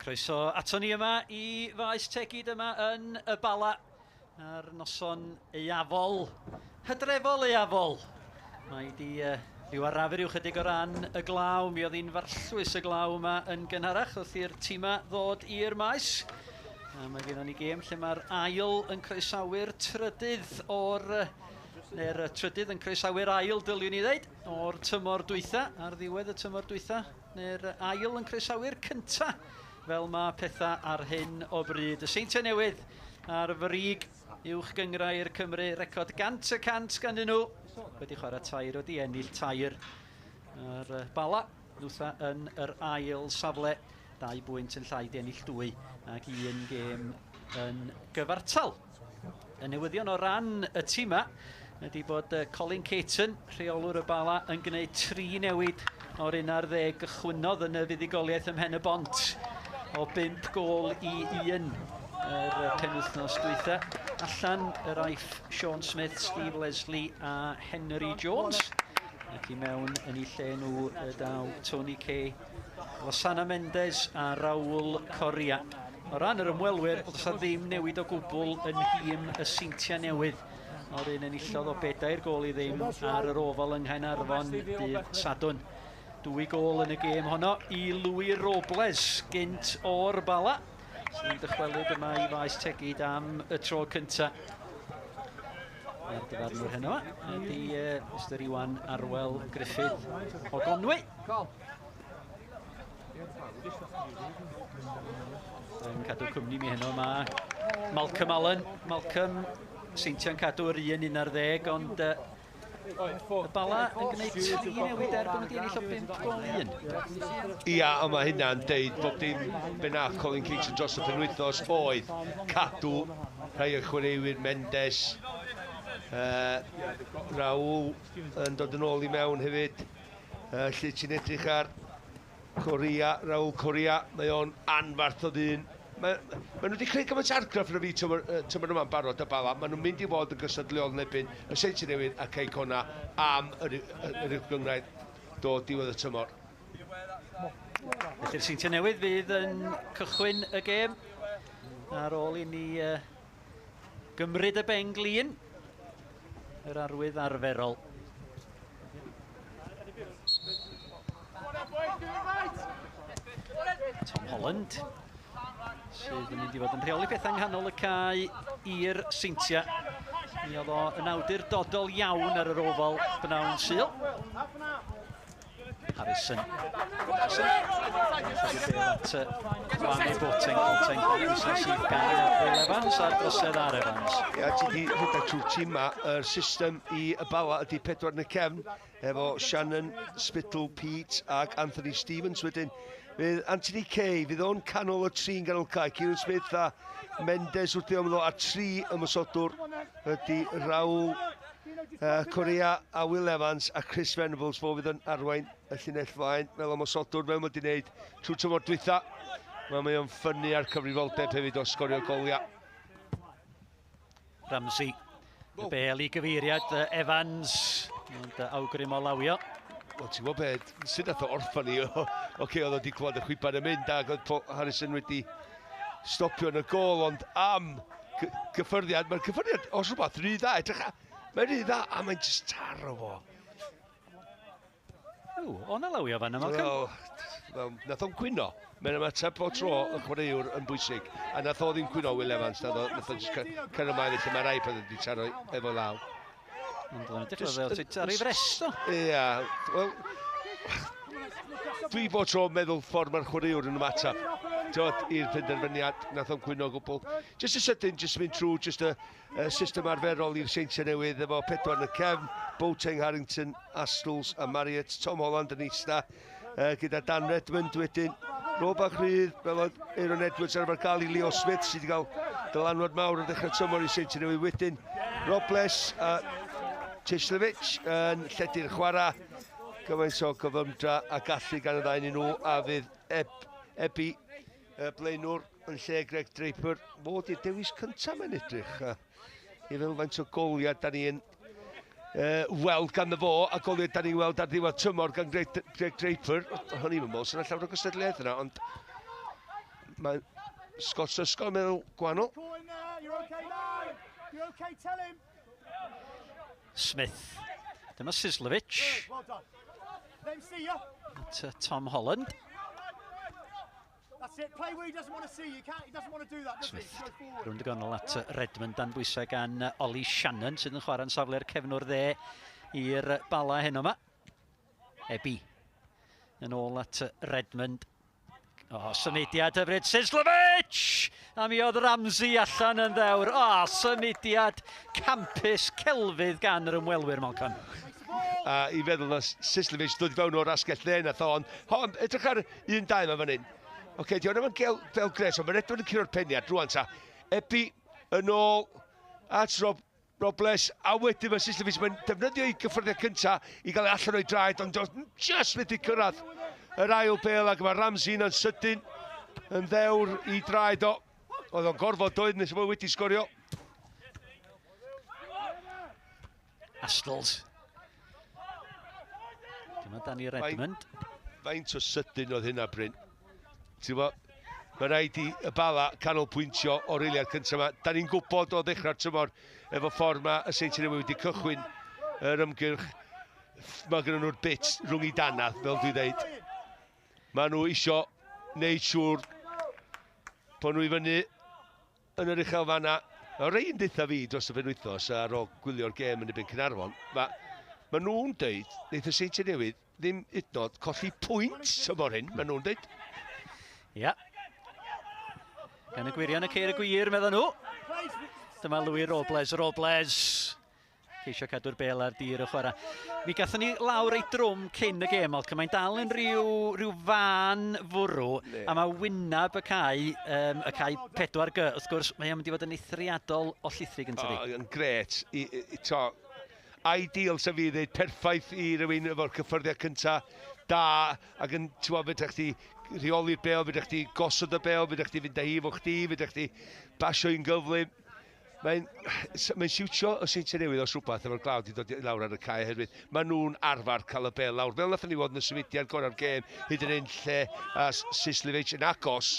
Croeso ato ni yma i Faes Tegid yma yn y Bala ar noson aeafol, hydrefol aeafol. Mae di rhyw arafu rhyw chydig o ran y glaw. Mi oedd hi'n farllwys y glaw yma yn gynharach wrth i'r tîma ddod i'r maes. A mae gennon ni gêm lle mae'r ail yn croesawu'r trydydd o'r... neu'r trydydd yn croesawu'r ail, dyliwn i ddeud, o'r tymor dwytha, ar ddiwedd y tymor dwytha, neu'r ail yn croesawu'r cynta, fel mae pethau ar hyn o bryd. Y Seintiau Newydd ar frig uwch gynghrair Cymru, record 100% ganddyn nhw. Wedi chwarae tair, wedi ennill tair. Ar Bala, nhwtha yn yr ail safle, 2 bwynt yn llai, di ennill 2 ac un gêm yn gyfartal. Y newyddion o ran y tîma ydy bod Colin Caton, rheolwr y Bala, yn gwneud 3 newid o'r 11 gychwynnodd yn y fuddugoliaeth ym Mhen y Bont o 5 gôl i 1 yr penwythnos dwytha. Allan yr aiff Sean Smith, Steve Leslie a Henry Jones. Ac i mewn yn eu lle nhw y daw Tony Kay, Losana Mendes a Raul Correa. O ran yr ymwelwyr, does 'na ddim newid o gwbl yn nhîm y Seintiau Newydd o'r un enillodd o 4 gôl i ddim ar yr Ofal yng Nghaernarfon dydd Sadwrn. 2 gôl yn y gêm honno i Louis Robles, gynt o'r Bala, sy'n dychwelyd yma i Faes Tegid am y tro cyntaf. A'r dyfarnwr heno ydy Mr Iwan Arwel Griffith o Gonwy. Yn cadw cwmni mi heno mae Malcolm Allen. Malcolm, Seintiau'n cadw yr 11, ond y Bala yn gwneud 3 newid er bod nhw wedi ennill o 5 gôl i 1. Ia, ond mae hynna'n deud bob dim be nath Colin Caton dros y penwythnos oedd cadw rhai o'r chwaraewyr Mendes, Raul yn dod yn ôl i mewn hefyd. Lle ti'n edrych ar Correa, Raul Correa, mae o'n anfarth o ddyn. Mae nhw wedi creu gymaint argraff yn y fi tymor yma'n barod y Bala. Maen nhw'n mynd i fod yn gystadleuol yn erbyn y Seintiau Newydd a Cei Connah am yr uwch gynghrair dod diwedd y tymor. Felly'r Seintiau Newydd fydd yn cychwyn y gêm ar ôl i ni gymryd y ben glin, yr arwydd arferol. Tom Holland sydd yn mynd i fod yn rheoli pethau yng nghanol y cae i'r Seintiau. Mi oedd o yn awdurdodol iawn ar yr Ofal bnawn Sul. Harrison. Harrison. At Kwame Boateng. Boateng. Sydd gan Will Evans a'r drosedd ar Evans. Ia, ti di rhedeg trwy'r tîm ma. Yr system i y Bala ydy 4 yn y cefn efo Shannon, Spittle, Pete ac Anthony Stevens wedyn. Fydd Anthony Kay, fydd o'n canol y tri'n ganol cae. Kieran Smith a Mendes wrth ei ymlo a 3 ymosodwr ydy Raul Correa a Will Evans a Chris Venables fo fydd yn arwain y llinell flaen fel ymosodwr fel mae wedi wneud trwy tymor dwytha. Mae o'n ffynnu ar cyfrifoldeb hefyd o sgorio goliau. Ramsey, y bel i gyfeiriad Evans, ond awgrym o lawio. Wel, ti'n gwybod beth, sut nath o orffan ni? Oce, oedd o wedi clywed y chwiban yn mynd ac oedd Harrison wedi stopio yn y gôl, ond am gyffyrddiad, mae'r cyffyrddiad os rhywbeth rhy dda, edrych, mae'n rhy dda, a mae'n just taro fo. O, o na lawio fan yma, Malcolm. Wel, nath o'n cwyno. Mae'n ymateb bob tro y chwaraewr yn bwysig. A nath o ddim cwyno Will Evans, nath o just cario ymlaen, felly mae rai peth wedi taro efo law. Ond oedd o'n edrych fel ti ar ei frest o. Ia, wel, dwi bob tro yn meddwl ffordd mae'r chwaraewr yn ymateb. Tywod, i'r penderfyniad, nath o'n cwyno o gwbl. Just y sydyn, just mynd trwy, just y system arferol i'r Seintiau Newydd efo 4 yn y cefn, Boateng, Harrington, Astles a Marriott, Tom Holland yn eista, gyda Dan Redmond wedyn. Rôl bach rhydd, fel oedd Aaron Edwards arfer gael i Leo Smith sydd wedi cael dylanwad mawr ar ddechrau tymor i Seintiau Newydd wedyn. Robles a Cieslewicz yn lledu'r chwarae. Gymaint o gyfymdra a gallu gan y ddau nhw, a fydd Ebi blaenwr yn lle Greg Draper. Fod i'r dewis cyntaf mae'n edrych. I fel faint o goliau da ni'n weld gan fo, a goliau da ni'n weld ar ddiwedd tymor gan Greg Draper. O'n i'n meddwl sy'n llawer o gystadleuaeth yna, ond mae Scott Sysco yn meddwl gwahanol. Smith. Dyma Sislovich. At Tom Holland. Smith. Rwy'n digonol at Redmond dan bwysau gan Ollie Shannon sydd yn chwarae'n safle'r cefnwr dde i'r Bala heno yma. Ebi yn ôl at Redmond. O, symudiad hyfryd Sislovich! A mi oedd Ramsey allan yn ddewr. O, symudiad campus celfydd gan yr ymwelwyr, Malcolm. A i feddwl na Sislovich dod i fewn o'r asgell dde nath o, ond edrych ar 1-2 yma fan hyn. Oce, di hwnna fel, fel gres, ond mae'n Edmund yn curo'r peniad rwan ta. Ebi yn ôl at Robles, a wedyn mae Sislovich, mae'n defnyddio ei gyffyrddiad cyntaf i gael ei allan o'i draed, ond just methu cyrraedd yr ail bel, ac mae Ramsey yn sydyn yn ddewr i draed o. Oedd o'n gorfod doedd nes fo wedi sgorio. Astles. Dyma Danny Redmond. Faint o sydyn oedd hynna, Bryn. Ti'n gwybod, mae rhaid i y Bala canolbwyntio o'r eiliad cyntaf yma. Da ni'n gwybod o ddechrau'r tymor efo ffordd mae y Seintiau Newydd wedi cychwyn yr ymgyrch. Mae gen nhw'r bit rhwng i danadd, fel dwi dweud. Mae nhw isio wneud siŵr bod nhw i fyny yn yr uchel fanna. Mae rei yn deutha fi dros y penwythnos ar ôl gwylio'r gêm yn erbyn Caernarfon. Mae nhw'n deud, wneith y Seintiau Newydd ddim hyd yn oed colli pwynt tymor hyn, mae nhw'n deud. Ia. Gan y gwirion y ceir y gwir, meddyn nhw. Dyma Louis Robles, Robles. Ceisio cadw'r bel ar dir y chwarae. Mi gathon ni lawr ei drwm cyn y gêm, Malcolm. Mae'n dal yn rhyw fan fwrw, a mae wyneb y cae, y cae 4G, wrth gwrs, mae'n mynd i fod yn eithriadol o llithrig yn tydi. Yn gret. Ideal, sef fi ddweud, perffaith i rywun efo'r cyffyrddiad cyntaf, da, ac yn, ti'n gwybod, fedrech chdi rheoli'r bel, fedrech chdi gosod y bel, fedrech chdi fynd â hi efo chdi, fedrech chdi basio hi'n gyflym. Mae'n siwtio y Seintiau Newydd os rhywbeth efo'r glaw wedi dod i lawr ar y cae oherwydd maen nhw'n arfer cael y bel lawr. Fel nathon ni weld yn y symudiad gorau'r gêm, hyd yn hyn lle a Sislovich yn agos,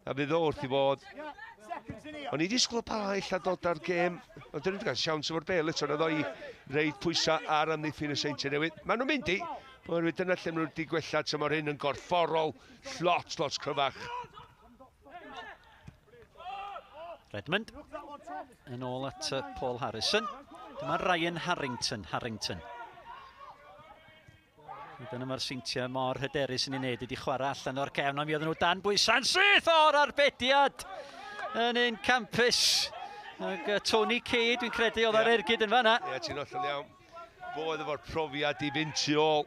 a fydd o wrth i fod. O'n i disgwyl y Bala ella dod ar gêm, ond dyn nhw wedi cael siawns efo'r bel eto, na ddo i reid pwysau ar amddiffyn y Seintiau Newydd. Maen nhw'n mynd i, oherwydd dyna lle maen nhw wedi gwella tymor hyn yn gorfforol, lot cryfach. Redmond yn ôl at Paul Harrison. Dyma Ryan Harrington. Dyna mae'r Seintiau mor hyderus yn ei wneud, wedi chwarae allan o'r cefn, ond mi oedden nhw dan bwysau'n syth o'r arbediad yn un campus. Ac Tony Kay, dwi'n credu, oedd ar ergyd yn fanna. Ie, ti'n hollol iawn. Fo oedd efo'r profiad i fynd tu ôl.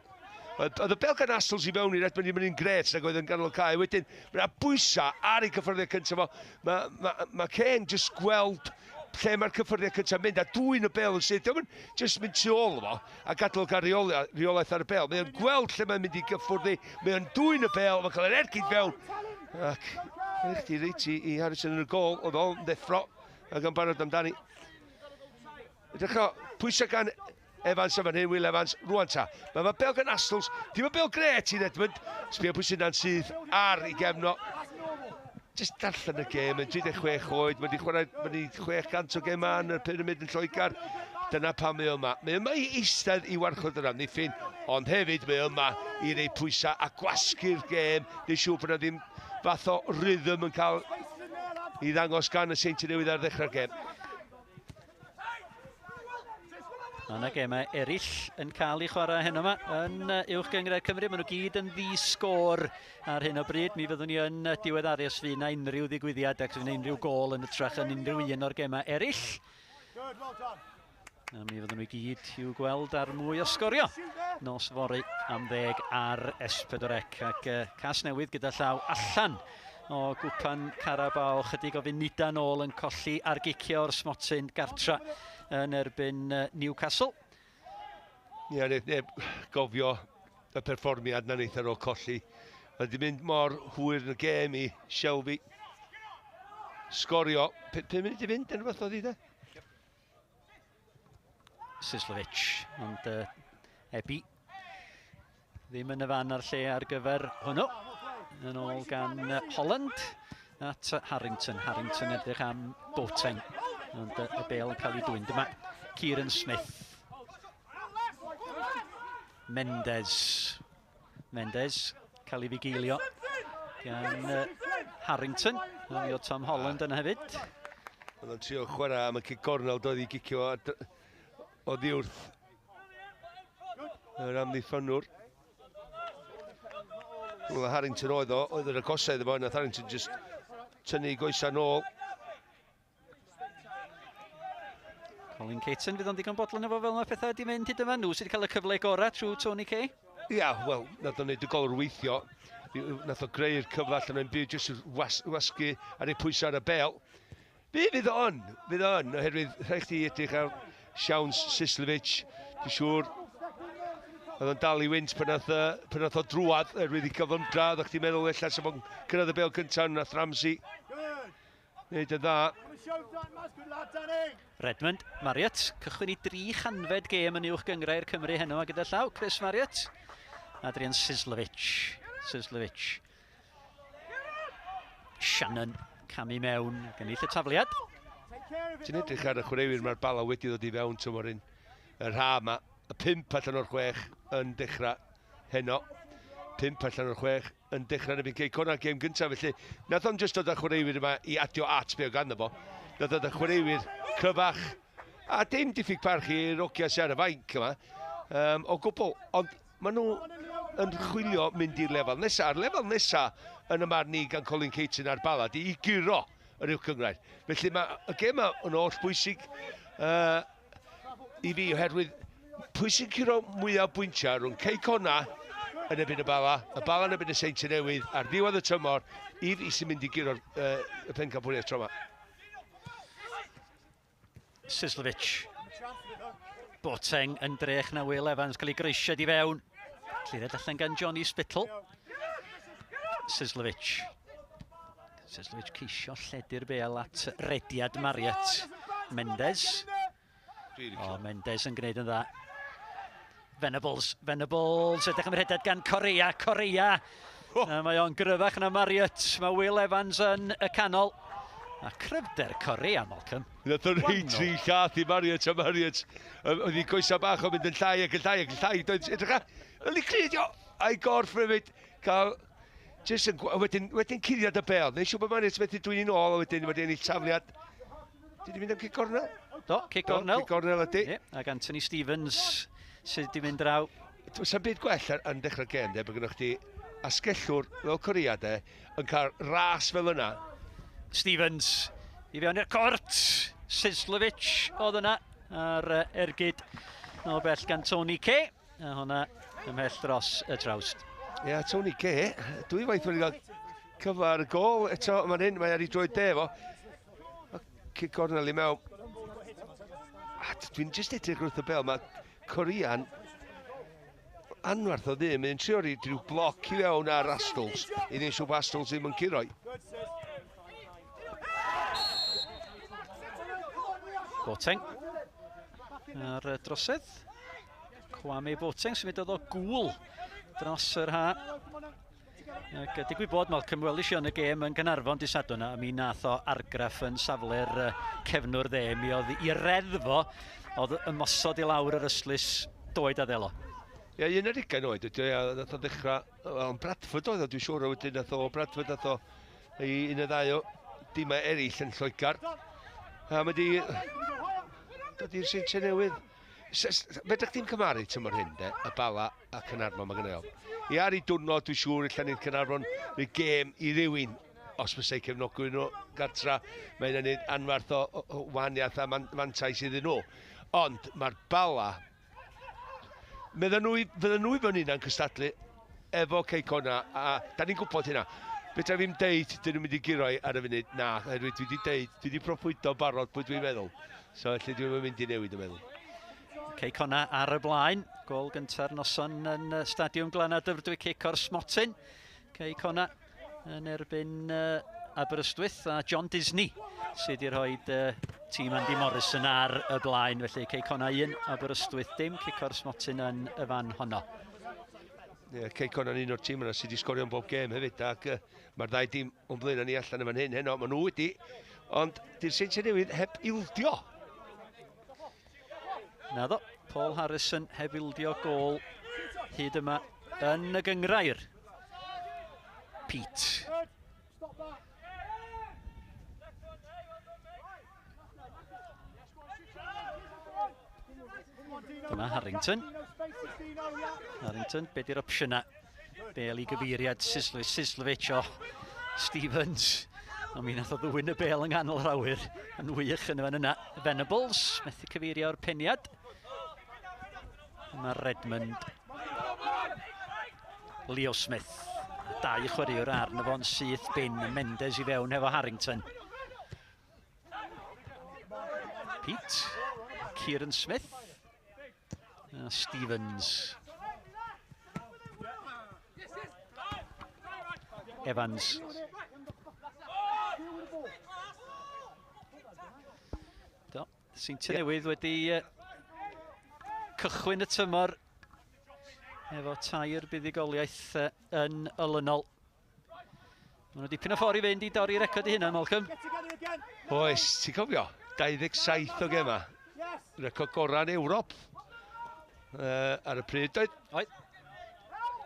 Oedd y bel gan Astles i fewn i Redmond i mynd yn gret nag oedd yn ganol cae. Wedyn, mae yna bwysau ar ei cyffyrddiad cyntaf fo. Mae Kane jyst gweld lle mae'r cyffyrddiad cyntaf mynd a dwyn y bel yn syth. Dio'm yn jyst mynd tu ôl fo a gadael gael rheolaeth ar y bel. Mae o'n gweld lle mae'n mynd i gyffwrdd, mae o'n dwyn y bel, mae'n cael yr ergyd fewn. Ac chdi reit i Harrison yn y gôl, oedd o'n ddeffro ac yn barod amdani. Edrych o, pwysau gan Evans yn fan hyn, Will Evans, rwan ta. Mae bel gan Astles, dim yn bel gret i Redmond. Sbio pwy sy'n sydd ar ei gefno. Just darllen y gêm, yn 36 oed, mae wedi chwarae 600 o gemau yn y pyramid yn Lloegr. Dyna pam mae yma. Mae yma i eistedd i warchod yr amddiffyn, ond hefyd mae yma i rei pwysau a gwasgu'r gêm. Dwi'n siŵr bod yna ddim fath o rhythm yn cael i ddangos gan y Seintiau Newydd ar ddechrau'r gêm. Mae yna gemau eraill yn cael eu chwarae heno yma yn Uwch Gynghrair Cymru. Maen nhw gyd yn ddi-sgôr ar hyn o bryd. Mi fyddwn ni yn diweddaru os fydd yna unrhyw ddigwyddiad ac fydd yna unrhyw gôl yn ytrach yn unrhyw un o'r gemau eraill. A mi fyddwn nhw gyd i'w gweld ar mwy o sgorio nos fory am 10 ar S4C. Ac Casnewydd gyda llaw allan o gwpan Carabao, chydig o funudau nôl yn colli ar gicio o'r smotyn gartra yn erbyn Newcastle. Ie, neb gofio y perfformiad na wnaeth ar ôl colli. Mae wedi mynd mor hwyr yn y gêm i Shelby sgorio. 5 munud i fynd, yn rhywbeth oedd hi de? Sislovic, ond Ebi ddim yn y fan a'r lle ar gyfer hwnnw. Yn ôl gan Holland at Harrington. Harrington edrych am Boateng, ond y bel yn cael ei dwyn. Dyma Kieran Smith. Mendez. Mendez cael ei fugeilio gan Harrington. Mi oedd Tom Holland yna hefyd. Oedd o'n trio chwarae am y cic gornel, doedd i gicio oddi wrth yr amddiffynnwr. Wel, Harrington oedd o, oedd yr agosau iddo fo, nath Harrington just tynnu goesa nôl. Colin Caton fydd o'n ddigon bodlon efo fel mae pethau wedi mynd hyd yma. Nhw sydd wedi cael y cyfle gorau trwy Tony Kay. Ia, wel, nath o'n neud y gol weithio. Nath o greu'r cyfle allan o'n byd, jyst wasgu ar ei pwysau ar y bel. Fi fydd o'n, oherwydd rhaid chdi edrych ar siawns Sislovic, dwi'n siŵr. Oedd o'n dal i wynt pan nath o drwad, oherwydd i cyflymdra, oeddech chdi'n meddwl ella sef o'n cyrraedd y bel cyntaf, nath Ramsey wneud yn dda. Redmond, Marriott, cychwyn i 300fed gêm yn uwch gynghrair Cymru heno a gyda llaw, Chris Marriott. Adrian Sislovic, Sislovic. Shannon, camu mewn, gynnull y tafliad. Ti'n edrych ar y chwaraewyr mae'r Bala wedi ddod i fewn tymor un yr ha yma. Y 5 allan o'r 6 yn dechrau heno. 5 allan o'r 6 yn dechrau yn erbyn Cei Connah gêm gyntaf. Felly, nath o'n jyst dod â chwaraewyr yma i adio at be o ganddo fo. Nath dod â chwaraewyr cryfach a dim diffyg parch i'r ogia sy ar y fainc yma o gwbl. Ond maen nhw yn chwilio mynd i'r lefel nesaf. A'r lefel nesaf yn y marn i gan Colin Caton a'r Bala di i guro yr uwch gynghrair. Felly mae y gêm yma yn holl bwysig i fi oherwydd pwy sy'n curo mwyaf bwyntiau rhwng Cei Connah yn erbyn y Bala yn erbyn y Seintiau Newydd ar ddiwedd y tymor, i fi sy'n mynd i guro'r y pencampwriaeth tro yma. Sislovic. Boateng yn drech na Will Evans, cael ei greisiad i fewn. Cliriad allan gan Johnny Spittle. Sislovic. Sislovic ceisio lledu'r bel at rediad Marriott. Mendez. O, Mendez yn gwneud yn dda. Venables, edrych am rhedad gan Correa, Correa. Oh. Mae o'n gryfach na Marriott. Mae Will Evans yn y canol. A cryfder Correa, Malcolm. Nath o'n rhoi 3 llath i Marriott a Marriott. Oedd hi coesau bach o'n mynd yn llai ac yn llai ac yn llai. Edrych ar, oedd hi credio a'i gorff hefyd. Cael, just yn, wedyn curiad y bel. Neu siŵr bod Marriott methu dwyn i'n ôl a wedyn wedi ennill tafliad. Dwi wedi mynd am cic gornel? Do, cic gornel. Cic gornel ydy. Yeah, ac Anthony Stevens sydd wedi mynd draw. Sa'n byd gwell yn dechrau gêm, de, bod gennych chdi asgellwr fel Correa, de, yn cael ras fel yna. Stevens i fewn i'r cort. Sislovic oedd yna ar ergyd o bell gan Tony Kay. A hwnna ymhell dros y trawst. Ie, yeah, Tony Kay, dwy waith wedi cael cyfle ar y gol. Eto, mae'n hyn, mae ar ei droed de fo. Cic gornel i mewn. A dwi'n jyst edrych wrth y bel, mae Correa'n anwarth o ddim, mae'n trio rhyw bloc i fewn ar Astles, i wneud siŵr bod Astles ddim yn curoi. Boateng ar drosedd. Kwame Boateng sy'n mynd o gŵl dros yr ha. Ac digwydd bod Malcolm welis i yn y gêm yn Gaernarfon dydd Sadwrn, a mi nath o argraff yn safle'r cefnwr dde. Mi oedd i reddfo, oedd ymosod i lawr yr ystlys doed a ddelo. Ie, 21 oed ydy o, nath o ddechrau, wel, yn Bradford oedd o, dwi'n siŵr, a wedyn nath o Bradford, nath o i un o ddau o dimau eraill yn Lloegr. A mae di dod i'r Seintiau Newydd. Fedrwch chdi'm cymharu tymor hyn, de, y Bala a Caernarfon mae gynnu o. I ar ei diwrnod, dwi'n siŵr, ella neith Caernarfon rhoi gêm i rywun, os fysa'i cefnogwyr nhw gartra, mae'n ennill anfarth o wahaniaeth a mantais iddyn nhw. Ond mae'r Bala, fydden nhw i fyny yna'n cystadlu efo Cei Connah, a da ni'n gwybod hynna. Fedra i ddim deud dyn nhw'n mynd i guro ar y funud, na, oherwydd dwi wedi deud, dwi wedi proffwydo barod pwy dwi'n meddwl. So felly dwi'n mynd i newid y meddwl. Cei Connah ar y blaen, gol gynta'r noson yn Stadiwm Glannau Dyfrdwy, cic o'r smotyn. Cei Connah yn erbyn Aberystwyth a John Disney sydd wedi rhoi tîm Andy Morrison ar y blaen. Felly Cei Connah 1, Aberystwyth dim, cic o'r smotyn yn y fan honno. Ie, Cei Connah'n un o'r tîm yna sydd wedi sgorio yn bob gêm hefyd, ac mae'r ddau dîm o'n blaen ni allan yn fan hyn heno, maen nhw wedi, ond di'r Seintiau Newydd heb ildio. Naddo, Paul Harrison heb ildio gôl hyd yma yn y gynghrair. Pete. Dyma Harrington. Harrington, be di'r opsiynau? Bel i gyfeiriad Sislovic o Stevens. Ond mi nath o ddwyn y bel yng nghanol yr awyr yn wych yn y fan yna. Venables, methu cyfeirio'r peniad. Dyma Redmond. Leo Smith. Dau chwaraewr arno fo'n syth bin. Mendes i fewn hefo Harrington. Pete. Kieran Smith. A Stevens. Evans. Do, Seintiau Newydd wedi cychwyn y tymor efo tair buddugoliaeth yn olynol. Maen nhw dipyn o ffordd i fynd i dorri record i hynna, Malcolm. Oes, ti'n cofio? 27 o gema. Record gorau yn Ewrop ar y pryd, oedd? Oedd.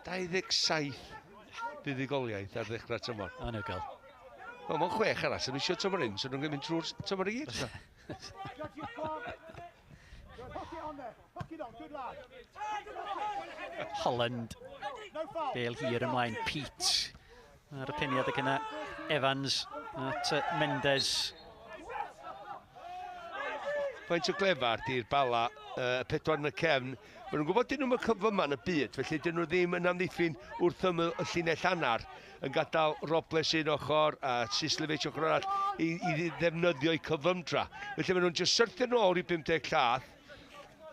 27 buddugoliaeth ar ddechrau tymor. Anhygoel. Wel, mae'n 6 arall, sy'n eisiau tymor un, so nhw'n mynd trwy'r tymor i gyd. Holland. Bel hir ymlaen, Pete. Ar y peniad ac yna Evans at Mendes. Faint o glefar di'r Bala, 4 yn y cefn. Maen nhw'n gwybod dyn nhw'n cyfyma yn y byd, felly dyn nhw ddim yn amddiffyn wrth ymyl y llinell hannar, yn gadael Robles un ochr a Sislevic ochr arall i ddefnyddio eu cyfymdra. Felly maen nhw'n just syrthio nôl i 50 llath,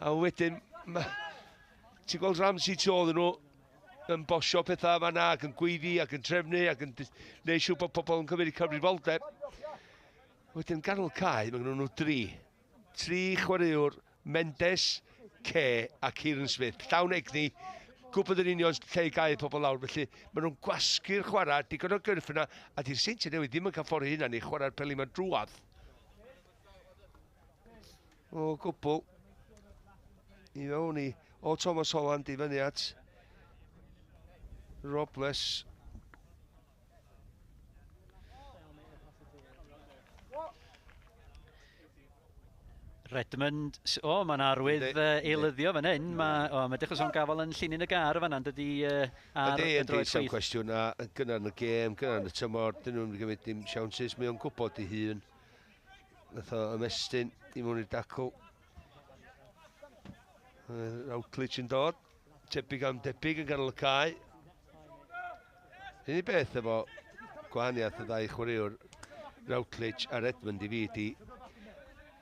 a wedyn, ti'n gweld Ramsey tu ôl nhw yn bosio pethau fan'na, ac yn gweiddi ac yn trefnu ac yn neud siŵr bod pobl yn cymryd cyfrifoldeb. Wedyn ganol cae, mae gen nhw 3. 3 chwaraewr, Mendes, Kay a Kieran Smith. Llawn egni, gwybod yn union lle i gael pobl lawr, felly maen nhw'n gwasgu'r chwarae, digon o gyrff yna, a di'r Seintiau Newydd ddim yn cael ffordd eu hunain i chwarae'r peli yma drwadd. O gwbl. I fewn i, o Thomas Holland i fyny at Robles. Redmond, o, mae'n arwydd eilyddio fan hyn. Mae dechrau sôn gafel yn llinyn y gar fan hyn, dydy ar y droed chwith. Ydy, cwestiwn, a gynnar yn y gêm, gynnar yn y tymor, dyn nhw'n gymryd dim siawnsys, mae o'n gwybod ei hun. Nath o ymestyn i mewn i'r dacl. Routledge yn dod, tebyg am debyg yn ganol y cae. Unig beth efo gwahaniaeth y ddau chwaraewr, Routledge a Redmond i fi, di,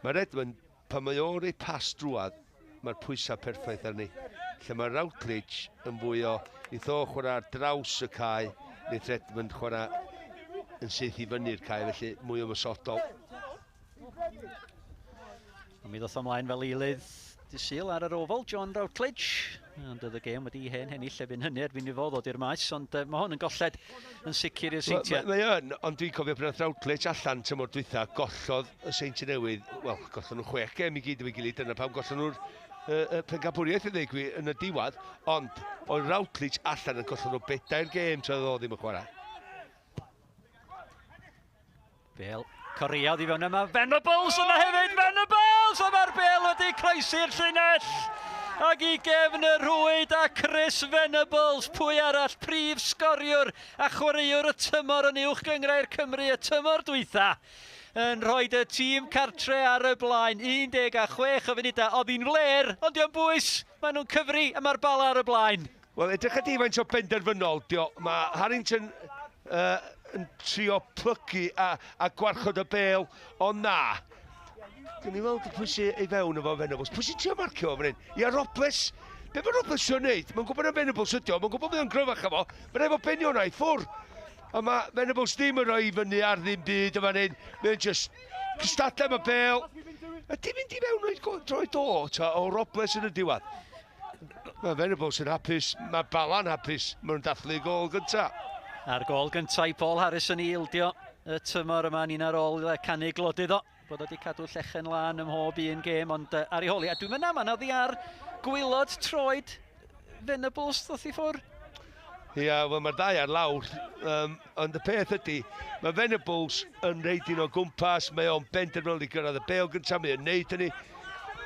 mae Redmond, pan mae o'n rhoi pas drwad, mae'r pwysau perffaith arni. Lle mae Routledge yn fwy o, neith o chwarae ar draws y cae, neith Redmond chwarae yn syth i fyny'r cae, felly mwy ymosodol. Ond mi ddoth ymlaen fel eilydd dydd Sul ar yr Oval, John Routledge. Ond oedd y gêm wedi hen hennill erbyn hynny, erbyn i fo ddod i'r maes, ond mae hwn yn golled yn sicr i'r Seintiau. Mae yn, ond dwi'n cofio pan nath Routledge allan tymor dwytha, gollodd y Seintiau Newydd, wel, gollon nhw 6 gêm i gyd efo'i gilydd, dyna pam gollon nhw'r pencampwriaeth i ddweud gwir yn y diwedd, ond oedd Routledge allan yn gollon nhw 4 gêm tra oedd o ddim yn chwarae. Bel Correa i fewn yma, Venables yna hefyd, Venables! A mae'r bel wedi croesi'r llinell! Ac i gefn y rhwyd a Chris Venables, pwy arall, prif sgoriwr a chwaraewr y tymor yn uwch gynghrair Cymru y tymor dwytha, yn rhoi y tîm cartre ar y blaen, 16 o funudau, oedd hi'n fler, ond dio'n bwys, maen nhw'n cyfri a mae'r Bala ar y blaen. Wel, edrych at faint o benderfynol, dio, mae Harrington yn trio plygu a gwarchod y bel, ond na. Gwni ni weld pwy sy'n ei fewn efo Venables. Pwy sy'n trio marcio fo fan hyn? Ia, Robles. Be mae Robles trio wneud? Mae'n gwybod na Venables ydi o, mae'n gwybod bydd o'n gryfach efo. Mae'n efo benio na i ffwr. A mae Venables ddim yn rhoi i fyny ar ddim byd yn fan hyn. Mae'n just Cystadlu am y bêl. Ydy mynd i mewn o'i droed o, ta o Robles yn y diwedd. Mae Venables yn hapus, mae Bala'n hapus, maen nhw'n dathlu gôl gyntaf. A'r gôl gyntaf i Paul Harris yn ei ildio y tymor yma, ni'n ar ôl canu glodydd o. Bod wedi cadw llechen lân ym mhob un gêm, ond ar ei holi. A dwi'n mynd am oddi ar gwaelod troed Venables ddoth i ffwrdd. Ia, wel mae'r ddau ar lawr, ond y peth ydy, mae Venables yn reidin o gwmpas, mae o'n benderfynol i gyrraedd y bêl gyntaf, mae o'n neud hynny.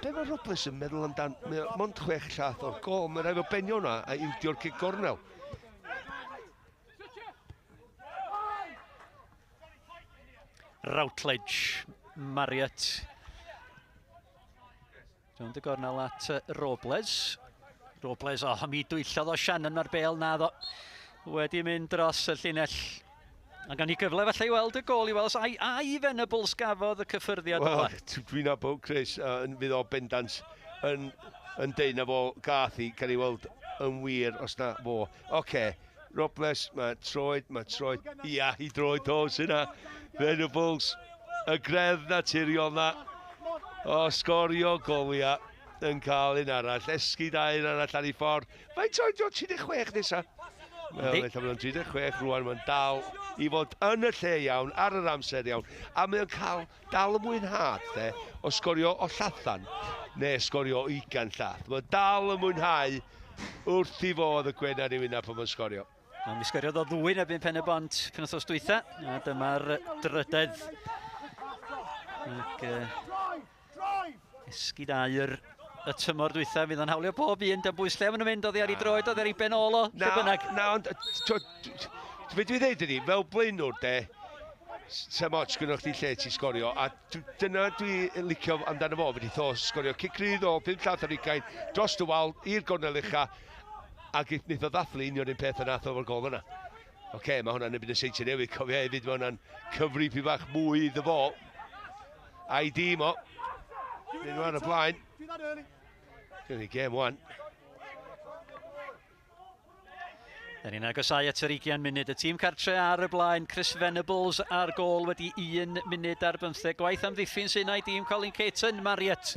Be mae Robles yn meddwl amdan? Mae o mond 6 llath o'r gol, mae'n rhaid o benio hwnna a ildio'r cic gornel. Routledge, Marriott. Rownd y gornel at Robles. Robles, o, oh, mi dwyllodd o Shannon, mae'r bêl na ddo. Wedi mynd dros y llinell. A gan i gyfle falle i weld y gôl i weld ai Venables gafodd y cyffyrddiad. Wel, dwi'n nabod Chris, fydd o bendant yn deud na fo gath i, cael ei weld yn wir os na fo. Oce, okay. Robles, mae troed, ia, i droed o sy'n na. Venables, y greddf naturiol na. O, sgorio goliau yn cael un arall. Esgid a un arall ar ei ffordd. Faint oed o 36 nesaf? Wel, ella bod o'n 36 rwan, mae'n dal i fod yn y lle iawn, ar yr amser iawn. A mae o'n cael dal y mwynhad, de, o sgorio o llathan, neu sgorio o 20 llath. Mae'n dal y mwynhau wrth i fod y gwên ar ei wyneb pan mae'n sgorio. A mi sgoriodd o ddwy yn erbyn Pen y Bont penwthnos dwytha, a dyma'r drydedd. Ac esgid aur y tymor dwytha, fydd o'n hawlio bob un, dan bwys lle maen nhw'n mynd, oddi ar ei droed, oddi ar ei ben ôl o, lle bynnag. Na, ond, be dwi'n dweud ydi, fel blaenwr, de, sa'm ots gynnwch chi lle ti sgorio, a dyna dwi licio amdano fo, wedi tho sgorio cic rydd o 5 llath ar 20 dros y wal i'r gornel ucha, ac wnaeth o ddathlu union un peth yna o'r gol yna. Oce, okay, mae hwnna'n erbyn y Seintiau Newydd, cofio hefyd, mae hwnna'n cyfri pwy bach mwy iddo fo. A'i dîm o. Mynd nhw ar y blaen. Dyna ni gêm wan. Da ni'n agosau at yr 20 munud. Y tîm cartre ar y blaen, Chris Venables ar gôl wedi 1 munud ar 15. Gwaith amddiffyn sy'n ei dîm Colin Caton, Marriott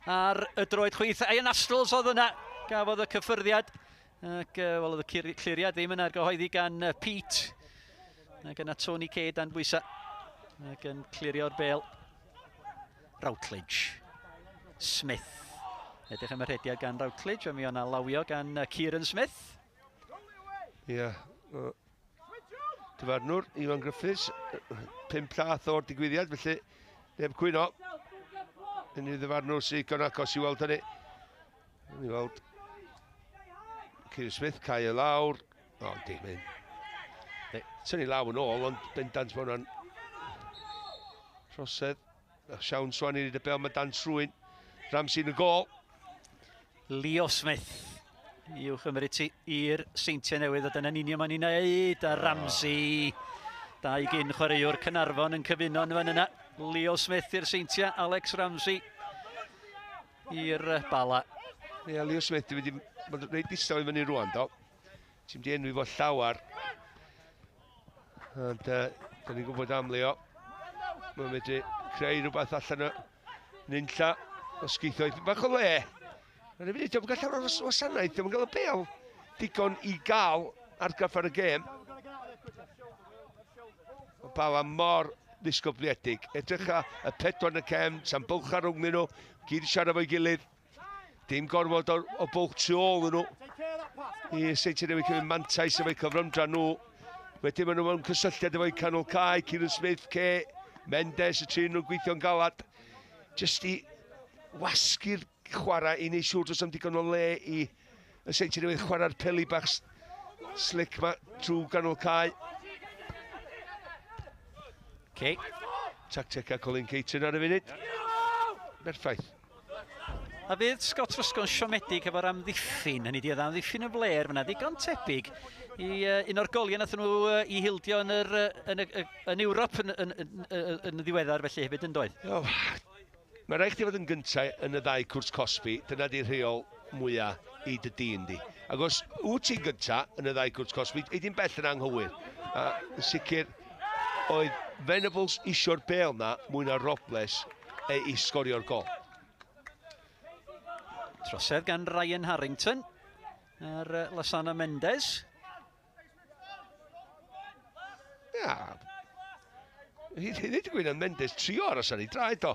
ar y droed chwith. Ian Astles oedd yna, gafodd y cyffyrddiad. Ac wel, oedd y cliriad ddim yn argyhoeddi gan Pete. Ac yna Tony Kay dan bwysau. Ac yn clirio'r bêl. Routledge. Smith. Edrych am y rhediad gan Routledge, a mi o'na lawio gan Kieran Smith. Ie. Yeah. Dyfarnwr, Iwan Griffiths, 5 llath o'r digwyddiad, felly neb cwyno. Yn i ddyfarnwr sy'n digon agos i weld hynny. Ni weld Kieran Smith, cael y lawr. O, di, mynd. Tynnu law yn ôl, ond bendant mae hwnna'n trosedd. Siawn Swan i y bel, mae dan trwyn. Ramsey yn y gôl. Leo Smith i'w chymryd ti i'r Seintiau Newydd, a dyna'n union mae'n ei wneud, a Ramsey, dau gyn chwaraewr Caernarfon yn cyfuno yn fan yna. Leo Smith i'r Seintiau, Alex Ramsey i'r Bala. Ie, yeah, Leo Smith, dwi wedi bod reit distaw i fyny rwan, do. Ti'n di enwi fo llawar. Ond da ni'n gwybod am Leo. Mae'n medru creu rhywbeth allan o nunlla. O sgeithoedd bach o le. Yn y funud, diolch yn cael llawer o wasanaeth, diolch yn cael y bêl digon i gael argraff ar y gêm. Mae Bala mor ddisgybliedig. Edrycha y pedwar yn y cefn, sa'n bwlch ar rhwng nhw, gyd i siarad efo'i gilydd. Dim gorfod o bwlch tu ôl nhw. I Seintiau Newydd cymryd mantais efo'i cyfrymdra nhw. Wedyn maen nhw mewn cysylltiad efo'i canol cae, Kieran Smith, Kay, Mendes, y tri nhw'n gweithio'n galad. Jyst i wasgu'r chwarae i wneud siŵr does am digon o le i y Seintiau Newydd chwarae'r peli bach slick ma trwy ganol cae. Okay. Tactega Colin Caton ar y funud. Perffaith. A fydd Scott Roscoe'n siomedig efo'r amddiffyn, hynny di oedd amddiffyn y fler fyna, digon tebyg i un o'r goliau nath nhw i hildio yn Ewrop yn ddiweddar felly hefyd yn doedd? Oh, mae rhaid chdi fod yn gyntaf yn y ddau cwrt cosbi, dyna di'r rheol mwyaf i dy dîm di. Ac os wyt ti'n gyntaf yn y ddau cwrt cosbi, ei di'n bell yn anghywir. A yn sicr, Oedd Venables isio'r bêl na mwy na Robles i sgorio'r gol. Trosedd gan Ryan Harrington ar Lasana Mendes. Ia. I ddweud y gwir, Mendes trio aros ar ei draed o.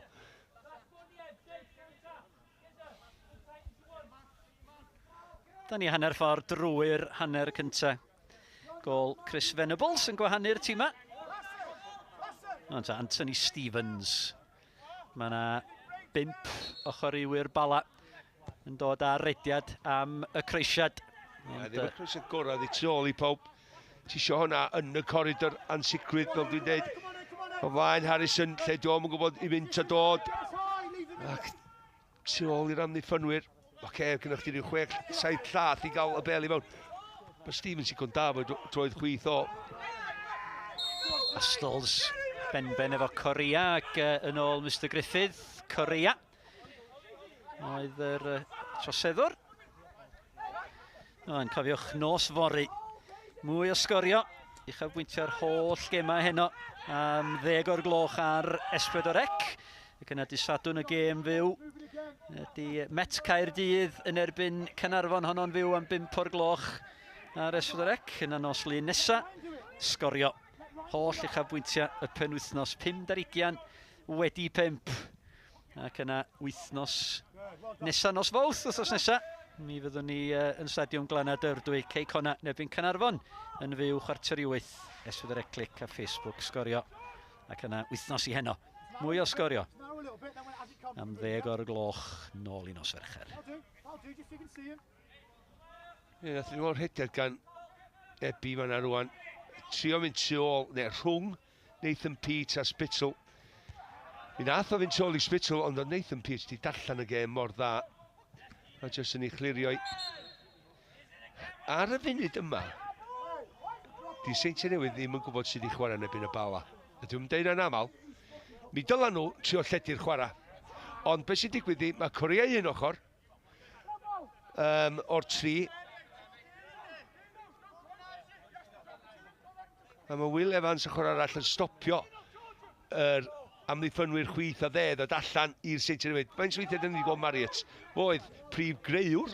Da ni hanner ffordd drwy'r hanner cyntaf. Gol Chris Venables yn gwahanu'r tîma. Ond Anthony Stevens. Mae yna 5 o chwaraewyr Bala yn dod ar rediad am y croesiad. Ond, ddim y croesiad gorau ddi tu ôl i pawb. Ti isio hwnna yn y coridor ansicrwydd, fel dwi'n dweud. O flaen Harrison, lle dwi'n yn gwybod i fynd ta dod. Ac tu ôl i'r amddiffynwyr. Oce, gynnwch chi ryw 6-7 llath i gael y bel i mewn. Mae Stevens i gwnd da fo droed chwith o. Astles benben efo Correa ac yn ôl Mr Griffith, Correa oedd yr troseddwr. Ond cofiwch nos fory, mwy o sgorio, uchafbwyntio'r holl gemau heno am 10 o'r gloch ar S4C. Ac yna dydd Sadwrn y gêm fyw ydy Met Caerdydd yn erbyn Caernarfon, honno'n fyw am 5 o'r gloch ar S4C. Yna nos Lun nesa, sgorio holl uchafbwyntiau y penwythnos 5 wedi 5. Ac yna wythnos nesa, nos Fawrth, wythnos nesa, mi fyddwn ni yn Stadiwm Glannau Dyfrdwy, Cei Connah yn erbyn Caernarfon yn fyw 7:45, S4C Clic a Facebook sgorio. Ac yna wythnos i heno, mwy o sgorio am 10 o'r gloch nôl i nos Fercher. Ie, nath ni weld rhediad gan Ebi fan'na rwan. Trio mynd tu ôl, neu rhwng Nathan Peate a Spittle. Mi nath o fynd tu ôl i Spittle, ond oedd Nathan Peate di darllen y gêm mor dda. A jyst yn ei chlirio i. Ar y funud yma, di Seintiau Newydd ddim yn gwybod sydd i chwarae yn erbyn y Bala. A dwi'n deud yn aml, mi dyla nhw trio lledu'r chwarae. Ond beth sy'n digwydd i, mae Correa un ochr o'r tri. A mae Will Evans ochr arall yn stopio yr amddiffynwyr chwith a dde ddod allan i'r Seintiau Newydd. Faint weithiau dyn ni wedi gweld Marriott? Fo oedd prif greuwr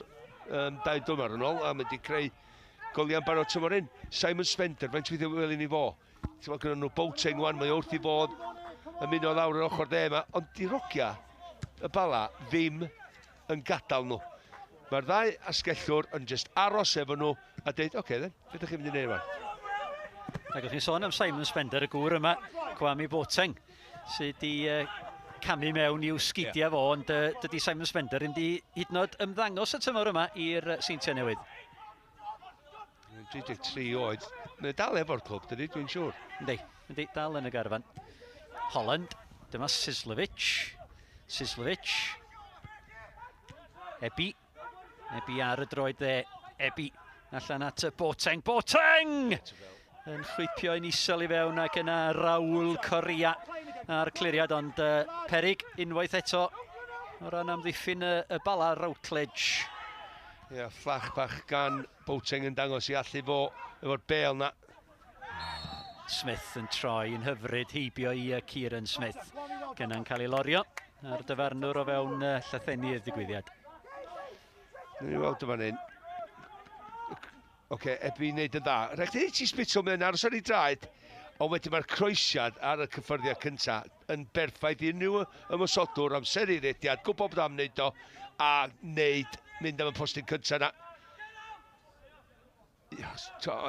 2 dymor yn ôl a mae wedi creu goliau'n barod tymor hyn. Simon Spender, faint weithiau welwn ni fo? Ti'n meddwl gyda nhw Boateng wan, mae wrth i fod yn mynd o lawr yr ochr dde yma, ond di rogia y Bala ddim yn gadael nhw. Mae'r ddau asgellwr yn just aros efo nhw a dweud, oce then, beth ydych chi'n mynd i wneud yma? Ac o'ch chi'n sôn am Simon Spender, y gŵr yma, Kwame Boateng, sydd wedi camu mewn i'w sgidiau fo, ond dydy Simon Spender ddim wedi hyd yn oed ymddangos y tymor yma i'r Seintiau Newydd. 33 oed. Mae dal efo'r clwb, dydy, dwi'n siŵr. Yndi, yndi, dal yn y garfan. Holland, dyma Sislovic. Sislovic. Ebi. Ebi ar y droed dde. Ebi allan at y Boateng. Boateng! Yn chwipio yn isel i fewn ac yna Raul Correa a'r cliriad, ond perig unwaith eto o ran amddiffyn y Bala, Routledge. Ie, fflach bach gan Boateng yn dangos i allu fo efo'r bêl na. Smith yn troi yn hyfryd heibio i Kieran Smith. Gynna'n cael ei lorio a'r dyfarnwr o fewn llythenni i'r digwyddiad. Newn ni weld yma hyn. Oce, Ebi wneud yn dda. Rhaid i ti Spittle mewn aros ar ei draed, ond wedyn mae'r croesiad ar y cyffyrddiad cyntaf yn berffaith i unrhyw ymosodwr, amseru rediad, gwybod bod am wneud o, a wneud, mynd am y postyn cyntaf yna.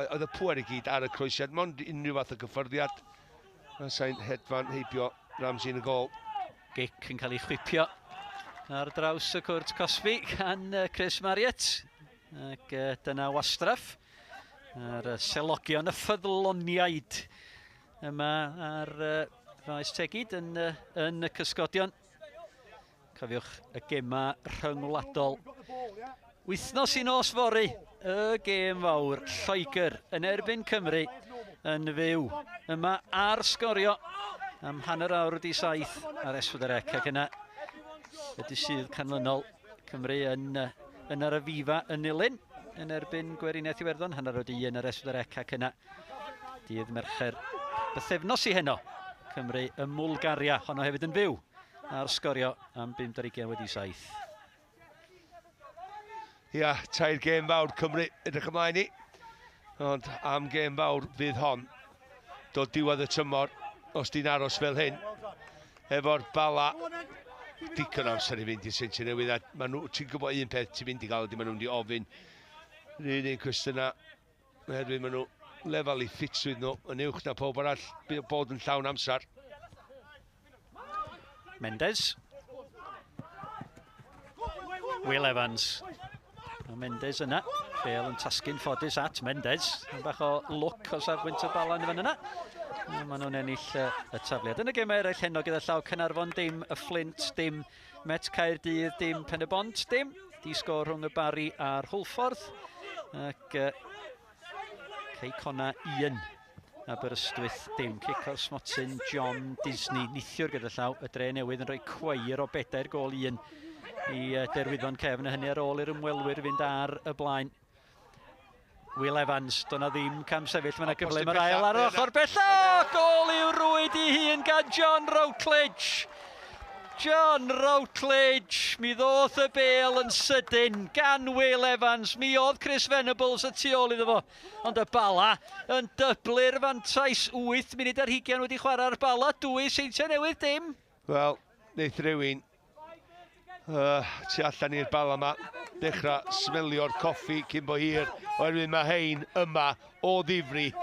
Oedd y pŵer i gyd ar y croesiad, mond unrhyw fath o gyffyrddiad. A sain hedfan heibio Ramsey yn y gol. Gic yn cael ei chwipio ar draws y cwrt cosbi gan Chris Marriott. Ac dyna wastraff ar selogion y ffyddloniaid yma ar faes Tegid yn y cysgodion. Cofiwch y gema rhyngwladol. Wythnos i nos fory, y gêm fawr, Lloegr yn erbyn Cymru yn fyw. Yma ar sgorio am 7:30 ar S4C. Ac yna y dydd Sul canlynol, Cymru yn yr Aviva yn Nulyn yn erbyn Gweriniaeth Iwerddon, 1:30 ar S4C ac yna dydd Mercher Bythefnos i heno, Cymru ym Mwlgaria, honno hefyd yn fyw ar Sgorio am 7:40. Ia, tair gêm fawr Cymru, edrych ymlaen i. Ond am gêm fawr fydd hon. Dod diwedd y tymor, os di'n aros fel hyn, efo'r Bala, digon o amser i fynd i'r Seintiau Newydd, a ma' nhw, ti'n gwybod un peth ti'n mynd i gael ydy maen nhw'n mynd i ofyn yr un un cwestiynau, oherwydd maen nhw lefel eu ffitrwydd nhw yn uwch na pob arall, bod yn llawn amser. Mendes. Will Evans. Mae Mendes yna. Bale yn tasgu'n ffodus at Mendes. Yn bach o lwc o safbwynt y Bala yn fan yna. Maen nhw'n ennill y tafliad. Yn y gemau eraill heno gyda llaw Caernarfon dim, y Fflint dim, Met Caerdydd dim, Pen y Bont dim. Di sgôr rhwng y Barri a'r Hwlffordd. Ac Cei Connah 1. Aberystwyth dim. Cic o'r smotyn John Disney. Neithiwr gyda llaw y Dre Newydd yn rhoi cweir o 4-1 i Derwyddon Cefn, a hynny ar ôl i'r ymwelwyr fynd ar y blaen. Will Evans, do'na ddim cam sefyll, mae yna gyfle, mae'r ail ar ochr bella! Gôl i'w rwyd i hun gan John Routledge! John Routledge, mi ddoth y bêl yn sydyn gan Will Evans, mi oedd Chris Venables y tu ôl iddo fo, ond y Bala yn dyblu'r fantais, 8 munud ar hugain wedi chwarae'r Bala, 2 Seintiau Newydd dim. Wel, wneith rhywun tu allan i'r Bala yma dechrau smelio'r coffi cyn bo hir, oherwydd mae hein yma o ddifri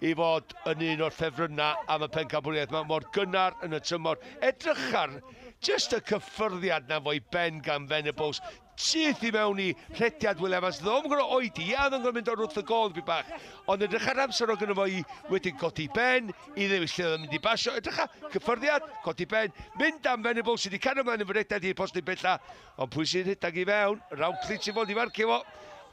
i fod yn un o'r ffefrynnau am y pencampwriaeth. Mae mor gynnar yn y tymor. Edrych ar just y cyffyrddiad na fo'i ben gan Venables. Syth i mewn i rhediad Will Evans. Ddim yn gwrdd oedi, ia, ddim yn gwrdd mynd o'r wrth y gol fi bach. Ond edrych ar amser o gynno fo i wedyn codi ben, i ddewis lle oedd yn mynd i basio. Edrych ar cyffyrddiad, codi ben, mynd am Venables sydd wedi cario ymlaen yn fy i'r postyn bella. Ond pwy sy'n rhedeg i fewn? Routledge sy'n fod i farcio fo.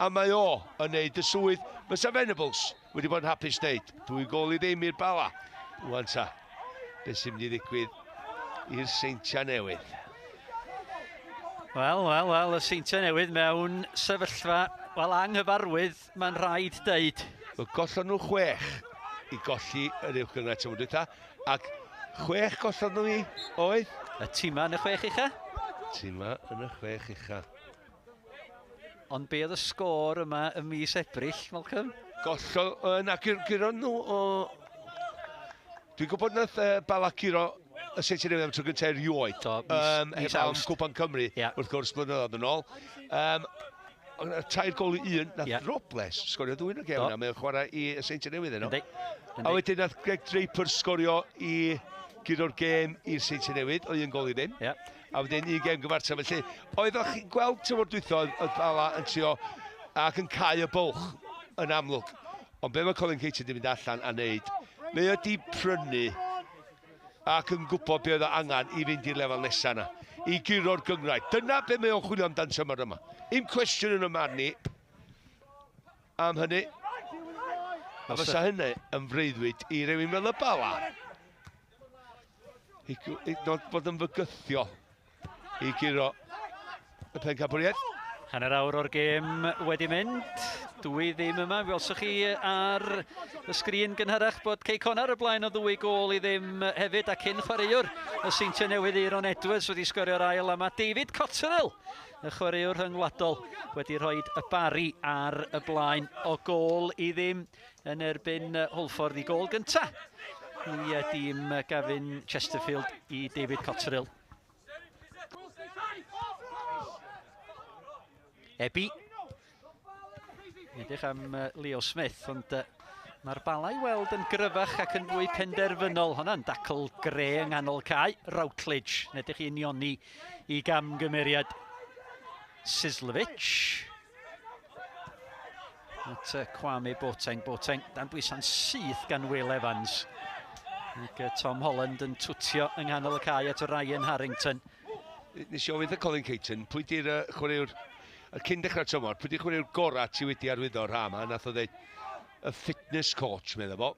A mae o yn neud y swydd. Fysa Venables wedi bod yn hapus wneud. 2-0 i'r Bala. Wan ta, beth sy'n mynd i ddigwydd i'r Seintiau Newydd? Wel, wel, wel, y Seintiau Newydd mewn sefyllfa, wel, anghyfarwydd, mae'n rhaid deud. Wel, gollon nhw 6 i golli yr uwch gynghrair tymor dwytha, ac 6 gollon nhw i oedd? Y tîma yn y 6 ucha? Tîma yn y 6 ucha. Ond be oedd y sgôr yma ym mis Ebrill, Malcolm? Gollo, na, gyro nhw o... Dwi'n gwybod nath Bala curo y Seintiau Newydd am tro gyntaf erioed. Do, mis Awst. Cwpan Cymru, wrth gwrs, blynyddoedd yn ôl. 3-1, nath Robles sgorio 2 yn y gêm yna, mae'n chwarae i y Seintiau Newydd yno. A wedyn nath Greg Draper sgorio i guro'r gêm i'r Seintiau Newydd, o 1-0. A wedyn un gêm gyfartal, felly oeddech chi'n gweld tymor dwytha oedd Bala yn trio ac yn cau y bwlch yn amlwg. Ond be mae Colin Caton wedi mynd allan a wneud, mae wedi prynu ac yn gwybod be oedd o angen i fynd i'r lefel nesaf yna, i guro'r gynghrair. Dyna be mae o'n chwilio amdan tymor yma. Un cwestiwn yn y marn i am hynny. A fysa hynny yn freuddwyd i rywun fel y Bala. I fod yn fygythiol i guro y pencampwriaeth. Hanner awr o'r gêm wedi mynd. 2-0 yma. Fe welsoch chi ar y sgrin gynharach bod Cei Connah ar y blaen o 2-0 hefyd, a cyn chwaraewr y Seintiau Newydd Aaron Edwards wedi sgorio'r ail, a mae David Cotterill, y chwaraewr rhyngwladol, wedi rhoi y Barri ar y blaen o 0-0 yn erbyn Hwlffordd i gôl gyntaf i dîm Gavin Chesterfield i David Cotterill. Ebi. Edrych am Leo Smith, ond mae'r Bala i weld yn gryfach ac yn fwy penderfynol. Hwnna'n dacl gre yng nghanol cae. Routledge, yn edrych i unioni i gamgymeriad Sislovic. At Kwame Boateng. Boateng dan bwysa'n syth gan Will Evans. Ac Tom Holland yn twtio yng nghanol y cae at Ryan Harrington. Nes i ofyn Colin Caton, pwy di'r chwaraewr, cyn dechrau'r tymor, pwy di'r chwaraewr gorau ti wedi arwyddo'r ha yma? Nath o ddeud, y fitness coach, meddwl fo.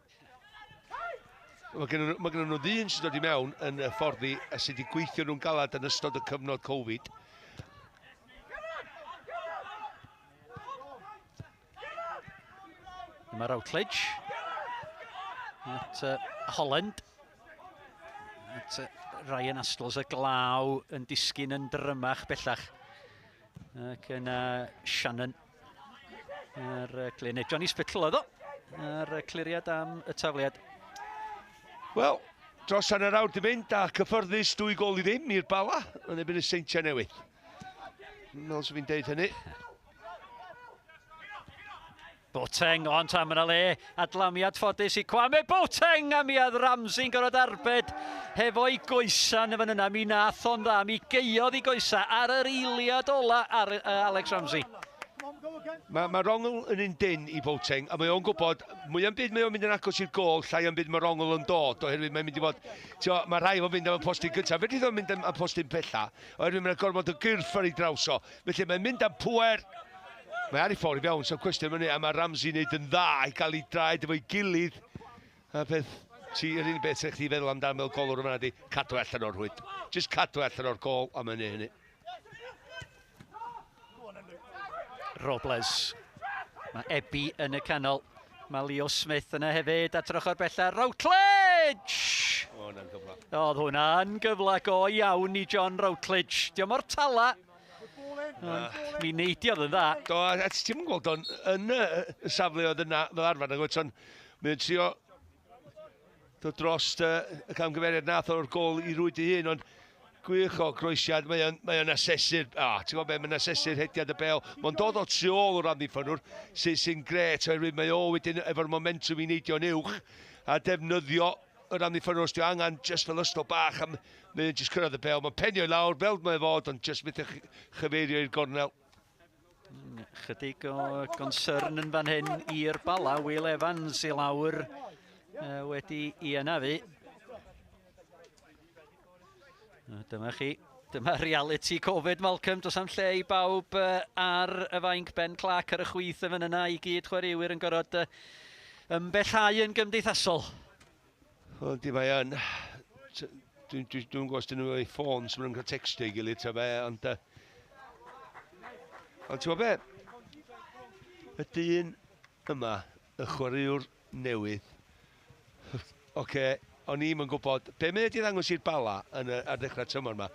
Mae gen nhw ddyn sy'n dod i mewn yn y fforddi a sydd wedi gweithio nhw'n galad yn ystod y cyfnod Covid. Dyma Routledge. At Holland. At Ryan Astles, y glaw yn disgyn yn drymach bellach. Ac yna Shannon. Ar clir. Neu Johnny Spittle oedd o. Ar cliriad am y tafliad. Wel, dros hanner awr di fynd a cyffyrddus 2-0 i'r Bala yn erbyn y Seintiau Newydd. Meddwl sy'n fi'n deud hynny. Boateng, ond tam yna le, adlamiad ffodus i Kwame Boateng, a mi oedd Ramsey'n gorfod arbed hefo'i goesa yn y fan yna. Mi nath o'n dda, mi geiodd i goesa ar yr eiliad ola ar Alex Ramsey. Mae ma Rongl yn un dyn i Boateng, a mae o'n gwybod, mwy am byd mae o'n mynd yn agos i'r gol, llai am byd mae Rongl yn dod, oherwydd mae'n mynd i fod, tio, mae rhai o'n fynd am y postyn gyntaf, fedrith o'n mynd am y postyn pella, oherwydd mae'n gorfod o gyrff ar ei draws o. Felly mae'n mynd am pwer, mae ar ei ffordd i fewn, so'n cwestiwn fyny, a mae Ramsey wneud yn dda i gael ei draed efo'i gilydd. A peth, ti, yr unig beth sy'n chdi feddwl amdano fel golwr yma ydi, cadw allan o'r rhwyd. Just cadw allan o'r gol, a mae'n hynny. Robles. Mae Ebi yn y canol. Mae Leo Smith yna hefyd at yr ochr bella. Routledge! O, hwnna'n gyfle. Oedd hwnna'n gyfle go iawn i John Routledge. Dio mor tala. Ond mi neidiodd yn dda. Do, a ti'n gweld o'n yn y safle oedd yna fel arfer, nag oed, ond mae'n trio dod dros y camgymeriad nath o'r gol i rwyd ei hun, ond gwych o groesiad, mae o'n mae asesu'r, ti'n gwybod be, mae'n asesu'r hediad y bel, mae'n dod o tu ôl o'r amddiffynwr, sy'n sy gret, oherwydd mae o wedyn efo'r momentum i neidio'n uwch, a defnyddio yr amddiffynwr os di angen, just fel ystol bach, a mae'n just cyrraedd y bel, mae'n penio i lawr, fel mae fod, ond just methu chyfeirio i'r gornel. Chydig o gonsyrn yn fan hyn i'r Bala, Will Evans i lawr wedi i anafu. Dyma chi, dyma reality Covid, Malcolm. Does am lle i bawb ar y fainc. Ben Clark ar y chwith yn fan yna i gyd chwaraewyr yn gorfod ymbellhau yn gymdeithasol. Wel, di mae yn. Dwi'n dwi, dwi gwybod os dyn nhw ei ffôns, maen nhw'n cael textio i gilydd, ta be, ond... Ond ti'n gwybod be? Y dyn yma, y chwaraewr newydd, oce, o'n i'm yn gwybod, be mae wedi ddangos i'r Bala yn y, ar ddechrau tymor yma,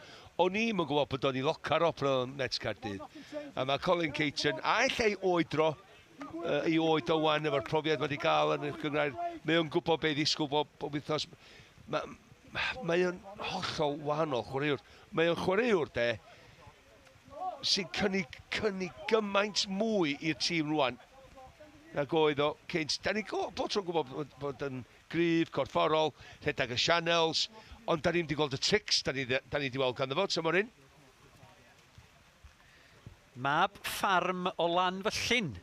o'n i'm yn gwybod bod o'n i locar o pro Met Caerdydd. A mae Colin Caton, a ella i oedro, ei oed o wan efo'r profiad mae wedi cael yn y gynghrair, mae o'n gwybod be i ddisgwyl bob, bob wythnos. Mae, mae o'n hollol wahanol chwaraewr. Mae o'n chwaraewr, de, sy'n cynnig, cynnig gymaint mwy i'r tîm rwan nag oedd o cynt. Da ni bob tro'n gwybod bod, bod yn gryf, corfforol, rhedeg y channels, ond da ni'n wedi gweld y tricks da ni, da ni wedi weld ganddo fo tymor hyn. Mab ffarm o Lanfyllin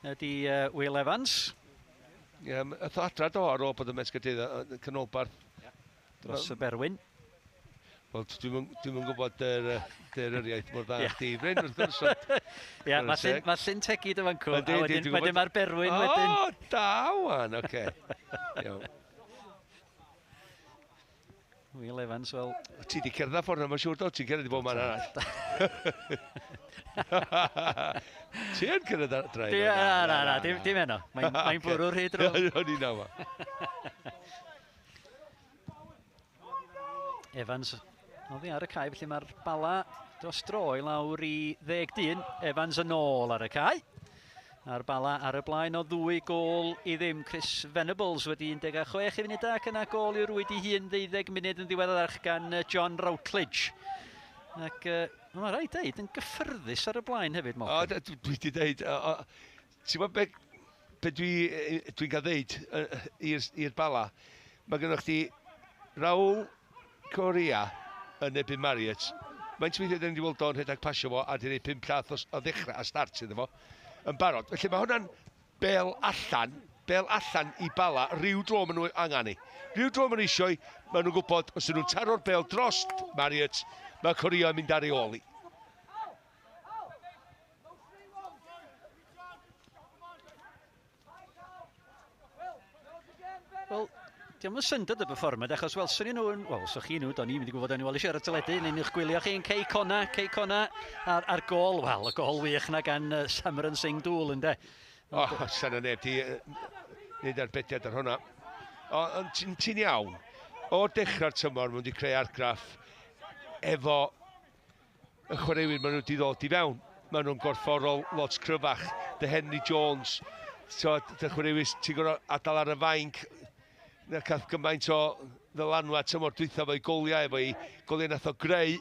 ydy Will Evans. Ie, yeah, ath o adra do ar ôl bod yn Met Caerdydd yn canolbarth. Dros y Berwyn. Wel, dwi'm dwi gwybod yr yr iaith mor dda chdi, Bryn, wrth gwrs. Ie, mae llyn, ma llyn tegid y fan cw, a wedyn, wedyn mae'r Berwyn wedyn. O, da wan, oce. Iawn. Will Evans, wel... Ti di cerdded ffordd yma, siŵr do? Ti'n cerdded i bob man arall. Ti yn cerdded ar draed? Na, na, na, dim, dim heno. Mae'n mae bwrw'r hyd rôl. O'n i'n awa. Evans oddi ar y cae, felly mae'r Bala dros dro i lawr i 10 dyn. Evans yn ôl ar y cae. A'r Bala ar y blaen o 2-0. Chris Venables wedi 16 funud ac yna gol i'w rwyd i hun 12 munud yn ddiweddarach gan John Routledge. Ac mae rhaid deud yn gyffyrddus ar y blaen hefyd, Malcolm. O, dwi wedi deud, ti'n gwybod be, be dwi'n dwi cael ddeud i'r Bala? Mae gennych chdi Raul Coria yn erbyn Marriott. Mae'n weithiau da ni wedi weld o'n rhedeg pasio fo a di wneud 5 llath o, o ddechrau a start iddo fo yn barod. Felly mae hwnna'n bel allan, bel allan i Bala, rhyw dro maen nhw angen i. Rhyw dro maen nhw eisiau, maen nhw'n gwybod, os ydyn nhw'n taro'r bel dros Marriott, mae Coria yn mynd ar ei ôl i. Wel, diolch yn syndod y perfformiad, achos welson ni nhw, wel, so chi nhw, do'n i'n mynd i gwybod o'n i weld eisiau ar y teledu, neu'n eich gwylio chi yn Cei Conna, Cei Conna, a'r, ar gol, wel, y gol wych na gan Samran Singh Dŵl, ynde. O, oh, sa'n neb di wneud arbediad ar hwnna. Ond ti'n iawn, o'r dechrau'r tymor, maen nhw wedi creu argraff efo y chwaraewyr maen nhw wedi ddod i fewn. Maen nhw'n gorfforol lot cryfach. Dy Henry Jones, dy chwaraewyr ti'n gorfod adael ar y fainc. Na cath gymaint o ddylanwad tymor dwytha efo'i goliau, efo'i goliau nath o greu.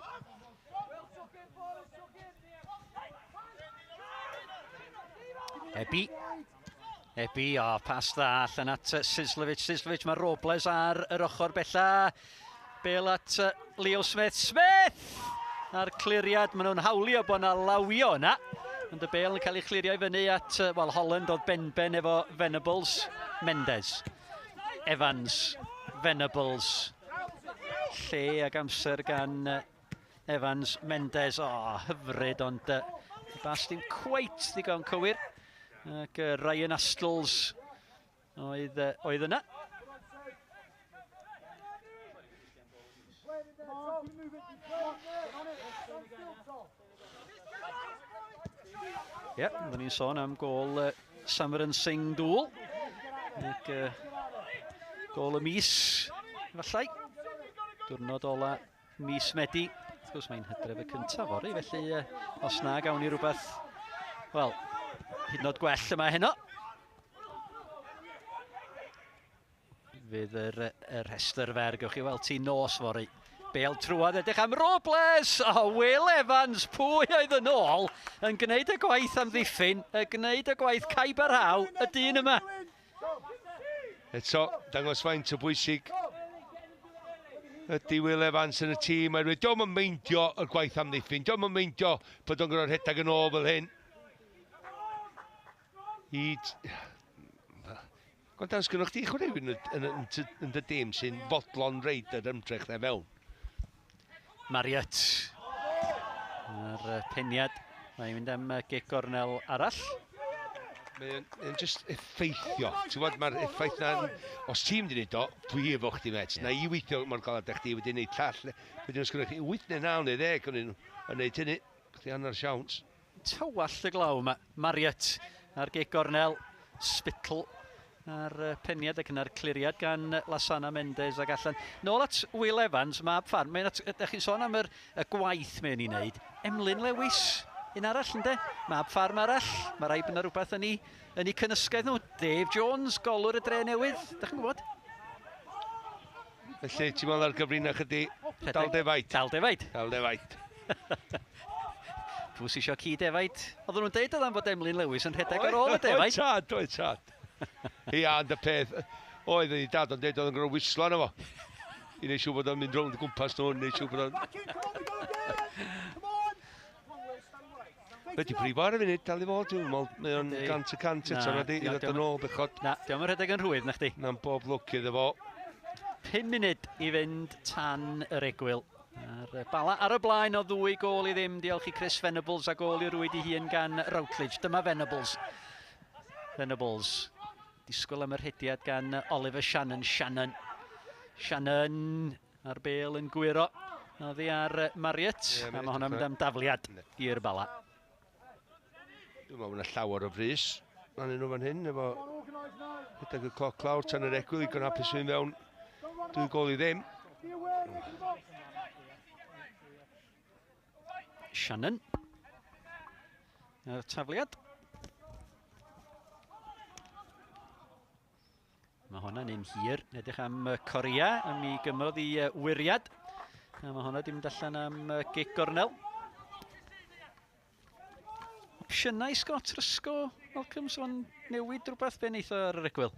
Ebi. Ebi, o, pas dda allan at Sislovic. Sislovic, mae Robles ar yr ochr bella. Bel at Leo Smith. Smith! A'r cliriad, maen nhw'n hawlio bod yna lawio yna. Ond y bel yn cael ei chlirio i fyny at, wel, Holland oedd benben efo Venables. Mendes. Evans. Venables. Lle ag amser gan Evans. Mendes, o, hyfryd, ond y bas ddim cweit ddigon cywir. Ac Ryan Astles oedd yna. Ie, yeah, ni'n sôn am gôl Samaran Singh Dŵl. Ac gôl y mis, efallai. Diwrnod ola mis Medi. Wrth gwrs mae'n hydref y cyntaf fory, felly os na gawn ni rhywbeth, wel, hyd yn oed gwell yma heno. Fydd yr rhestr fer, gewch chi weld ti nos fory. Bel trwad, edrych am Robles! O, Will Evans, pwy oedd yn ôl yn gwneud y gwaith am ddiffyn, yn gwneud y gwaith caib ar haw, y dyn yma. Eto, dangos faint o bwysig ydy Will Evans yn y tîm. Mae dio'm yn meindio y gwaith am ddiffyn, dio'm yn meindio bod o'n gorfod rhedeg yn ôl fel hyn. Gwrando, os gynnoch chi chwaraewyr yn dy dîm sy'n fodlon reid yr ymdrech na fewn. Marriott. A'r peniad. Mae'n mynd am gic gornel arall. Mae'n just effeithio. Ti'n gwybod, mae'r effaith na... Os ti'n mynd i wneud o, dwi efo chdi, met. Na i weithio mor galed â chdi wedi wneud llall. Wedyn os gynnoch chi 8 neu 9 neu 10 o'n yn wneud hynny, chdi hanner siawns. Tywallt y glaw yma. Marriott ar gic gornel. Spittle a'r peniad ac yna'r cliriad gan Lasana Mendes ac allan. Nôl at Will Evans, mab ffarm. Ydych chi'n sôn am y gwaith mae'n ei wneud. Emlyn Lewis, un arall ynde? Mab ffarm arall. Mae rhaid bod yna rhywbeth yn ei cynysgaeth nhw. Dave Jones, golwr y Dre Newydd. Ydych chi'n gwybod? Felly, ti'n meddwl ar gyfrinach ydi dal defaid? Dal defaid. Dal defaid. Pwy sy'n isio ci defaid? Oedden nhw'n deud oedd am fod Emlyn Lewis yn rhedeg ar ôl y defaid. Oedd tad, oedd tad. Ia, ond y peth, oedd ei dad o'n deud oedd yn gorfod wislo arno fo. I wneud siŵr bod o'n mynd rownd y gwmpas nhw, i wneud siŵr bod o'n... Be di brifo ar y funud, dal i fod, dwi'n meddwl, mae o'n 100% eto, na di, i ddod yn ôl, bechod. Na, dio'm yn rhedeg yn rhwydd, na chdi. Na'n bob lwc iddo fo. 5 munud i fynd tan yr egwyl. A'r Bala ar y blaen o 2 gôl i ddim, diolch i Chris Venables a gôl i rwyd i hun gan Routledge. Dyma Venables. Venables. Disgwyl am yr rhediad gan Oliver Shannon. Shannon. Shannon a'r bel yn gwyro. Oddi ar Marriott. Ie, a mae hwnna'n mynd am dafliad i'r Bala. Dwi'n meddwl bod yna llawer o frys. Fan nhw fan hyn, efo rhedeg y cloc lawr tan yr egwyl, i hapus fynd fewn 2 gôl i ddim. Shannon. A'r tafliad. Mae hwnna'n un hir. Edrych am Corea, am i gymrodd i wyriad. A mae hwnna di mynd allan am gic gornel. Opsiynau Scott Rysgo, Malcolm, so o'n newid rhywbeth be wnaeth o ar yr egwyl?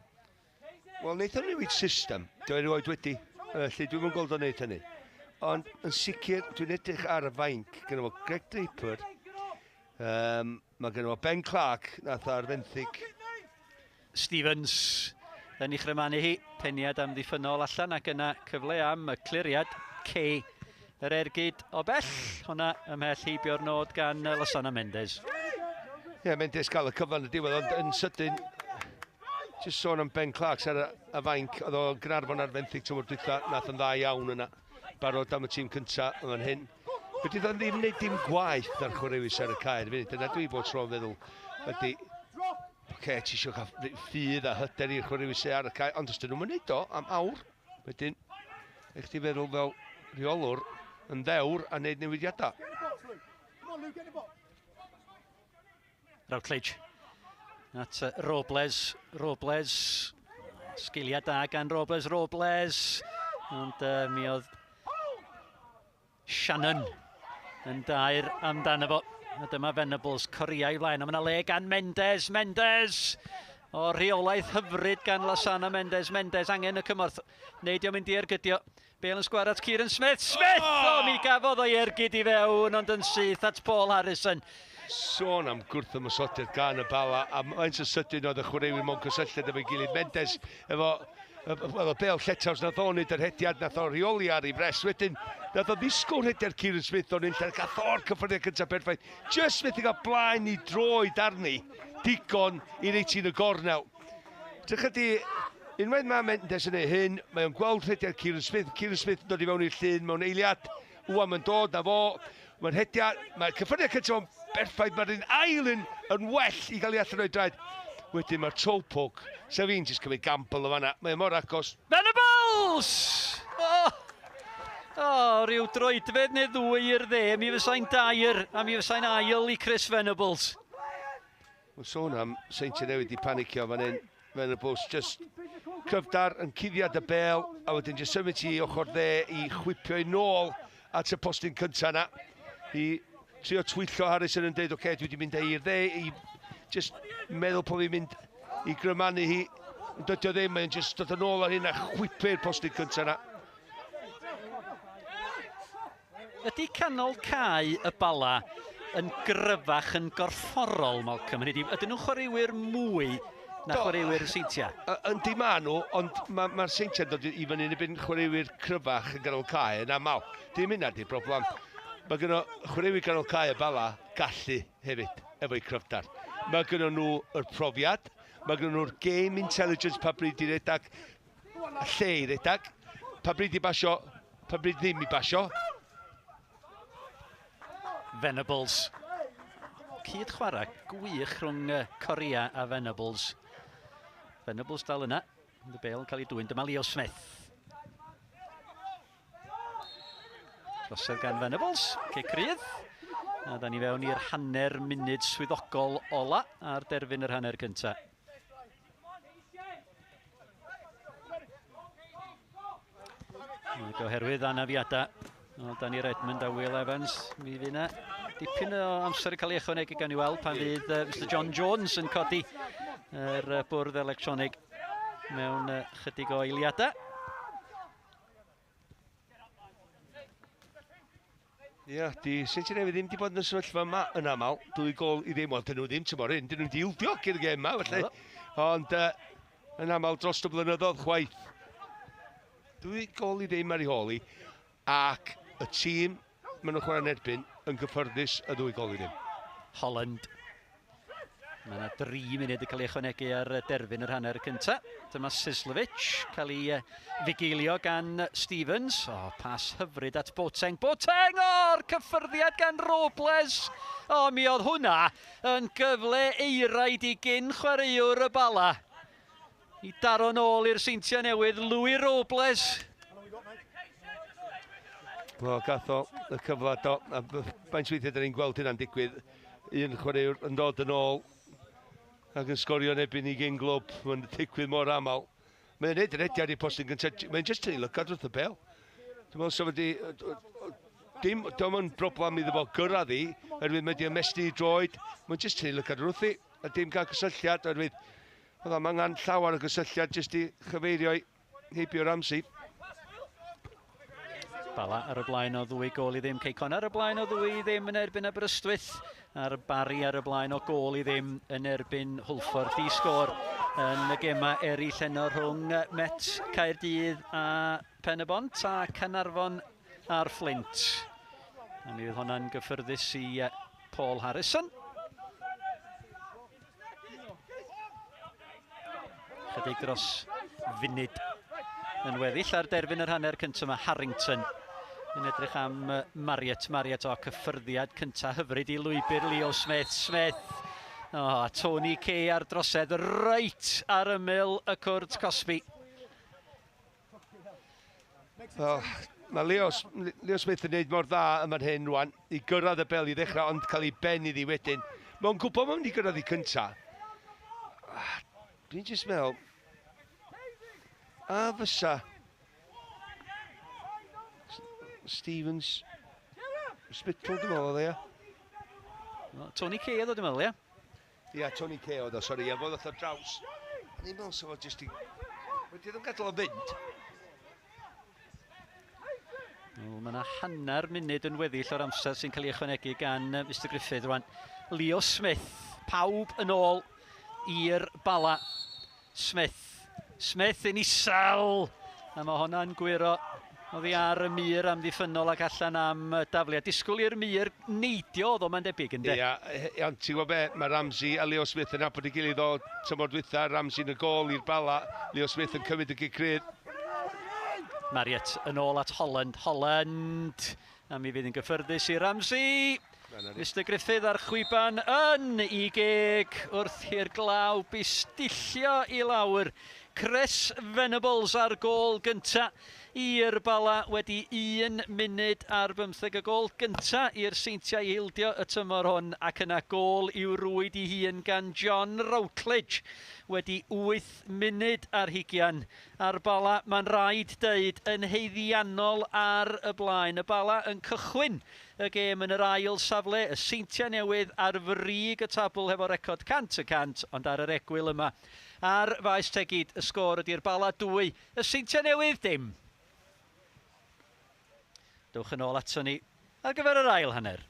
Wel, wnaeth o newid system. Dwi'n erioed wedi. Felly dwi'm yn gweld o'n wneud hynny. Ond yn sicr, dwi'n edrych ar y fainc. Gynno fo Greg Draper. Mae gynno fo Ben Clark, nath ar fenthyg. Stevens yn ei chrymanu hi. Peniad am ddiffynol allan ac yna cyfle am y cliriad. Kay, yr ergyd o bell. Hwna ymhell heibio'r nod gan Lasana Mendes. Ie, Mendes gael y cyfan y diwedd, ond yn sydyn, jyst sôn am Ben Clark ar y fainc, oedd o Gaernarfon ar fenthyg tymor dwytha, nath yn dda iawn yna. Barod am y tîm cynta yn fan hyn. Fedrith o ddim wneud dim gwaith na'r chwaraewyr ar y cae ar y funud. Dyna dwi bod tro'n feddwl ydy Oce, ti eisiau cael ffydd a hyder i'r chwaraewyr sydd ar y cae, ond os dyn nhw'n mynd o am awr, wedyn, eich ti feddwl fel rheolwr yn ddewr a wneud newidiadau. Routledge at Robles. Robles, sgiliau da gan Robles. Robles, ond mi oedd Shannon yn dair amdano fo. A dyma Venables, Corea i flaen. A mae yna le gan Mendes. Mendes! O rheolaeth hyfryd gan Lasana Mendes. Mendes angen y cymorth. Neidio mynd i ergydio. Bale yn sgwar at Kieran Smith. Smith! O, mi gafodd o'i ergyd i fewn, ond yn syth at Paul Harrison. Sôn am gwrth ymosodiad gan y Bala, a faint o sydyn oedd y chwaraewyr mewn cysylltiad efo'i gilydd. Mendes efo, wel, y bel lletars nath o wneud yr hediad, nath o rheoli ar ei fres. Wedyn, nath o ddisgwyl rhediad Kieran Smith o'n unlle, gath o'r cyffyrddiad cyntaf perffaith. Just methu gael blaen i droed arni, digon i reid ti'n y gornel. Dych ydi, unwaith mae Mendes yn ei hyn, mae o'n gweld rhediad Kieran Smith. Kieran Smith yn dod i fewn i'r llun mewn eiliad. Wwan mae'n dod, na fo. Mae'n rhediad, mae'r cyffyrddiad cyntaf yn berffaith, mae'r un ail yn well i gael ei allan o'i draed. Wedyn mae'r toe poke, sef fi'n just cymryd gamble o fanna. Mae o mor agos. Venables! Oh! Oh, rhyw droedfedd neu ddwy i'r dde, mi fysai'n dair, a mi fysai'n ail i Chris Venables. Mae'n sôn am Seintiau Newydd di panicio fan hyn. Venables just cryfdar yn cuddiad y bel, a wedyn just symud ti i ochr dde i chwipio i nôl at y postyn cyntaf na. I trio twyllo Harrison yn dweud, oce, okay, dwi wedi mynd i'r dde, i just meddwl bod fi'n mynd i grymanu hi. Dydy o ddim, mae'n just dod yn ôl ar hyn a chwipio'r postyn cyntaf na. Ydy canol cae y Bala yn gryfach yn gorfforol, Malcolm? Hynny ydi, ydyn nhw'n chwaraewyr mwy na chwaraewyr y Seintiau? Yndi ma nhw, ond mae'r ma Seintiau'n dod i fyny yn erbyn chwaraewyr cryfach yn ganol cae yn aml. Dim hynna di'r broblem. Mae gynno chwaraewyr ganol cae y Bala gallu hefyd efo'u cryfdar. Mae gynno nhw yr profiad, mae gynno nhw'r game intelligence pa bryd i redag, a lle i redag, pa bryd i basio, pa bryd ddim i basio. Venables. Cyd chwarae gwych rhwng Corea a Venables. Venables dal yna. Y bel yn cael ei dwyn. Dyma Leo Smith. Drosodd gan Venables. Cic rydd. A da ni fewn i'r hanner munud swyddogol ola ar derfyn yr hanner cyntaf. Ac oherwydd anafiadau o Danny Redmond a Will Evans, mi fydd yna dipyn o amser yn cael ei ychwanegu gan i weld pan fydd Mr John Jones yn codi yr bwrdd electronig mewn chydig o eiliadau. Ia, di Seintiau Newydd ddim di bod yn y sefyllfa yma yn aml. 2 gôl i ddim, wel, dyn nhw ddim tymor hyn, dyn nhw'n di ildio cyn y gêm yma, felly. Ond yn aml dros y blynyddoedd chwaith. 2 gôl i ddim ar ei hôl i, ac y tîm maen nhw'n chwarae'n erbyn yn gyffyrddus y 2 gôl i ddim. Holland. Mae yna 3 munud yn cael ei ychwanegu ar derfyn yr hanner cyntaf. Dyma Sislovic cael ei fugeilio gan Stevens. O, pas hyfryd at Boateng. Boateng! O'r cyffyrddiad gan Robles! O, mi oedd hwnna yn gyfle euraid i gyn chwaraewr y Bala. I daro nôl i'r Seintiau Newydd, Louis Robles. Wel, gath o y cyfle do. A faint weithiau da ni'n gweld hynna'n digwydd. Un chwaraewr yn dod yn ôl ac yn sgorio yn erbyn i gyn glwb. Mae'n digwydd mor aml. Mae'n neud yr rediad i postyn gyntaf. Mae'n just tynnu lygad wrth y bel. Dwi'n meddwl sef wedi. Dim, dim yn broblem iddo fo gyrraedd i, oherwydd mae wedi ymestyn i droed. Mae'n just tynnu lygad wrth i, a dim cael cysylltiad, oherwydd oedd am angen llawer o gysylltiad jyst i chyfeirio i heibio Ramsey. Bala ar y blaen o 2 gôl i ddim. Cei Connah ar y blaen o 2 i ddim yn erbyn Aberystwyth. A'r Barri ar y blaen o gôl i ddim yn erbyn Hwlffordd. Di sgôr yn y gemau eraill heno rhwng Met Caerdydd a Pen-y-bont a Caernarfon a'r Fflint. A mi fydd hwnna'n gyffyrddus i Paul Harrison. Chydig dros funud yn weddill ar derfyn yr hanner cyntaf, mae Harrington yn edrych am Marriott. Marriott o cyffyrddiad cyntaf hyfryd i lwybr Leo Smith. Smith. O, a Tony Kay ar drosedd reit ar ymyl y cwrt cosbi. Well, mae Leo, Leo Smith yn gwneud mor dda yma'n hyn rwan, i gyrraedd y bel i ddechrau, ond cael ei ben iddi wedyn. Mae'n gwybod mae'n mynd i gyrraedd i cynta. Ah, dwi'n jyst meddwl, a fysa Stevens Spittle, dwi'n meddwl oedd e, ia? Tony Kay oedd o, dwi'n meddwl, ia? Ia, Tony Kay oedd o, sori, ia, fo ddoth ar draws. O'n i'n meddwl sef o jyst i... Wedi ddim gadael o fynd. Wel, mae yna hanner munud yn weddill o'r amser sy'n cael ei ychwanegu gan Mr Griffith rwan. Leo Smith, pawb yn ôl i'r Bala. Smith, Smith yn isel! A mae hwnna'n gwyro oddi ar y mur amddiffynnol ac allan am dafliad. Disgwyl i'r mur neidio oedd o, mae'n debyg, ynddo? Ia, ond ti'n gwybod be, mae Ramsey a Leo Smith yn nabod ei gilydd o tymor dwytha. Ramsey yn y gôl i'r Bala, Leo Smith yn cymryd y gic rydd. Marriott yn ôl at Holland. Holland! A mi fydd yn gyffyrddus i Ramsey. Mr Griffith ar chwiban yn i geg wrth i'r glaw bistillio i lawr. Chris Venables ar gôl gynta i'r Bala wedi 1 munud ar 15, y gôl gynta i'r Seintiau ildio y tymor hwn, ac yna gôl i'w rwyd i hun gan John Routledge wedi 8 munud ar hugian. A'r Bala, mae'n rhaid deud, yn haeddiannol ar y blaen. Y Bala yn cychwyn y gêm yn yr ail safle, y Seintiau Newydd ar frig y tabl hefo record 100%, ond ar yr egwyl yma ar Faes Tegid, y sgôr ydy'r Bala 2, y Seintiau Newydd dim. Dewch yn ôl ato ni ar gyfer yr ail hanner.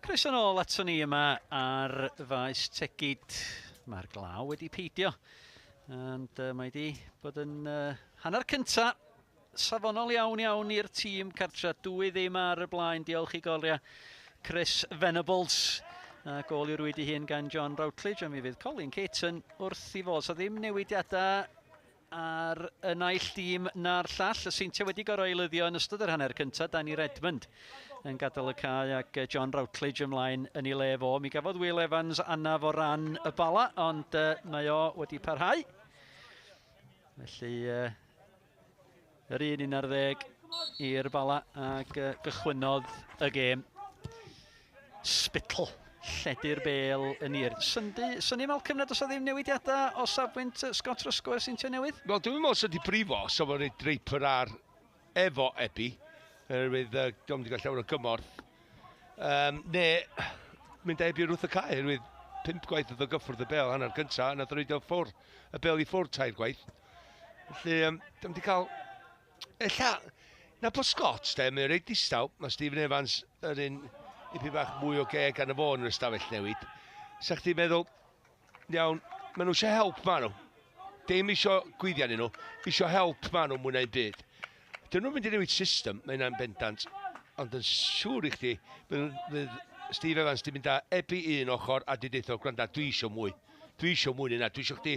Croeso nôl ato ni yma ar faes Tegid. Mae'r glaw wedi peidio, ond mae wedi bod yn hanner cynta safonol iawn iawn i'r tîm cartra. 2-0 ar y blaen, diolch i goliau Chris Venables. A gôl i'w rwyd ei hun gan John Routledge, a mi fydd Colin Caton wrth i fod. So ddim newidiadau ar y naill dîm na'r llall. Y Seintiau wedi gorfod eilyddio yn ystod yr hanner cyntaf. Danny Redmond yn gadael y cae ac John Routledge ymlaen yn ei le fo. Mi gafodd Will Evans anaf o ran y Bala, ond mae o wedi parhau. Felly, yr 1-11 i'r Bala ac gychwynnodd y gêm. Spittle, lledu'r bêl yn hir. Syni Malcolm nad oes ddim newidiadau o safbwynt Scott Ruscoe a'r Seintiau Newydd? Wel, dwi'n meddwl sydd wedi brifo, so fo'n rhaid Draper ar efo Ebi, oherwydd diolch wedi cael llawer o gymorth. Ne, mynd â Ebi wrth y cae, oherwydd 5 gwaith oedd o gyffwrdd y bêl hanner cyntaf, a nath o roid o ffwrdd, y bêl i ffwrdd 3 gwaith. Felly, diolch wedi cael... Ella, na bod Scott, de, mae'n reit distaw, mae Stephen Evans yr un ipyn bach mwy o geg arno fo yn yr ystafell newid. Sa chdi'n meddwl, iawn, maen nhw eisiau help, maen nhw. Dim isio gwyddian nhw, isio help maen nhw mwy na'u byd. Dyn nhw'n mynd i newid system, mae hynna'n bendant, ond yn siŵr i chdi, fydd Steve Evans di mynd â Ebi un ochr a di deutho, gwranda, dwi isio mwy. Dwi isio mwy na hynna, dwi isio chdi...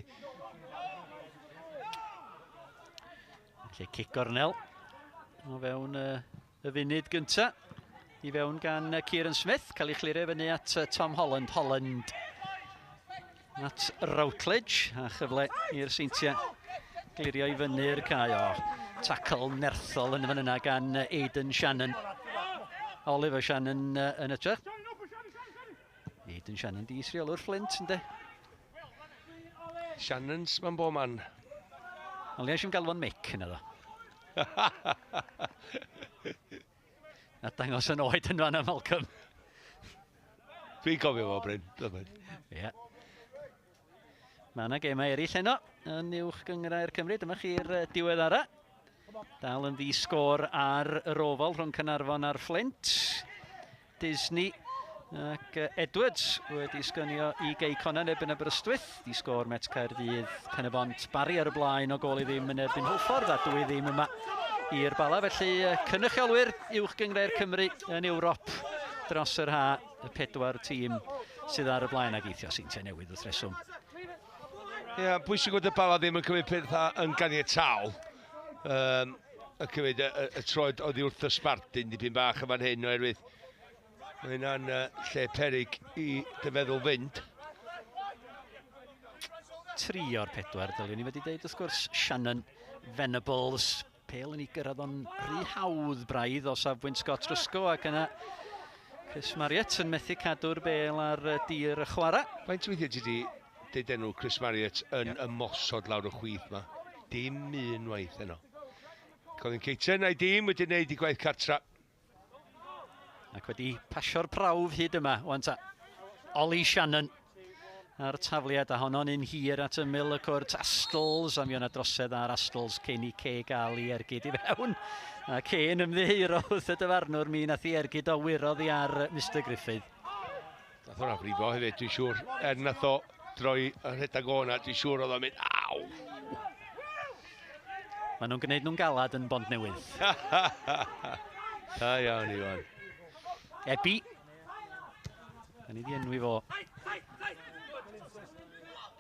Felly cic gornel o fewn y funud gynta. I fewn gan Kieran Smith, cael ei chlirio fyny at Tom Holland. Holland at Routledge, a chyfle i'r Seintiau glirio i fyny'r cae. O, tackle nerthol yn fan yna gan Aidan Shannon. Oliver Shannon yn ytrach. Aidan Shannon di isreolwr Flint, ynddo? Shannons, ma'n bo man. Ond eisiau galw fo'n Mick yna ddo. A dangos yn oed yn fan Malcolm. Dwi'n cofio fo, Bryn. Ie. Mae yna gemau eraill heno yn uwch gynghrair Cymru. Dyma chi'r diweddara. Dal yn ddi-sgôr ar yr Ofal rhwng Caernarfon a'r Flint. Disney ac Edwards wedi sgynio i Gei Connah yn erbyn Aberystwyth. Di-sgôr Met Caerdydd, Pen-y-bont, Barry ar y blaen o gôl i ddim yn erbyn Hwlffordd a 2-0 yma i'r Bala. Felly cynrychiolwyr uwch gynghrair Cymru yn Ewrop dros yr ha, y 4 tîm sydd ar y blaen ag eithio Seintiau Newydd wrth reswm. Ie, bwysig bod y Bala ddim yn cymryd pethau yn ganiataol. Y cymryd y troed oddi wrth y sbardun dipyn bach yn fan hyn oherwydd mae hynna'n lle peryg i dy feddwl fynd. 3 o'r 4, dyliwn ni wedi dweud wrth gwrs, Shannon Venables. Pêl yn ei gyrraedd o'n rhy hawdd braidd o safbwynt Scott Ruscoe ac yna Chris Marriott yn methu cadw'r bêl ar dir y chwarae. Faint weithiau ti wedi deud enw Chris Marriott yn ymosod lawr y chwith ma? Dim un waith yno. Colin Caton a'i dîm wedi wneud i gwaith cartra. Ac wedi pasio'r prawf hyd yma. Wan ta, Ollie Shannon a'r tafliad a honno'n un hir at ymyl y cwrt. Astles, a mi o'na drosedd ar Astles cyn i Kay gael ei ergyd i fewn. A Kay'n ymddiheuro wrth y dyfarnwr, mi nath i ergyd o wyrodd i ar Mr Griffith. Nath hwnna frifo hefyd, dwi'n siŵr. Er nath o droi y rhedeg o hwnna, dwi'n siŵr oedd o'n mynd, aw! Maen nhw'n gwneud nhw'n galad yn Bont Newydd. Da iawn, Iwan. Ebi. Da ni di enwi fo.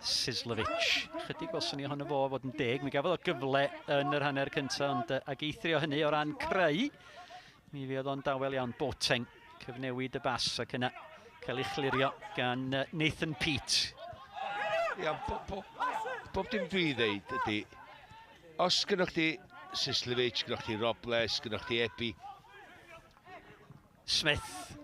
Sislovich. Chydig welson ni ohono fo fod yn deg. Mi gafodd o gyfle yn yr hanner cyntaf, ond ag eithrio hynny o ran creu, mi fuodd o'n dawel iawn. Boateng, cyfnewid y bas ac yna cael ei chlirio gan Nathan Peate. Ia, bob dim dwi ddeud ydy, os gynnoch chi Sislovich, gynnoch chi Robles, gynnoch chi Ebi. Smith.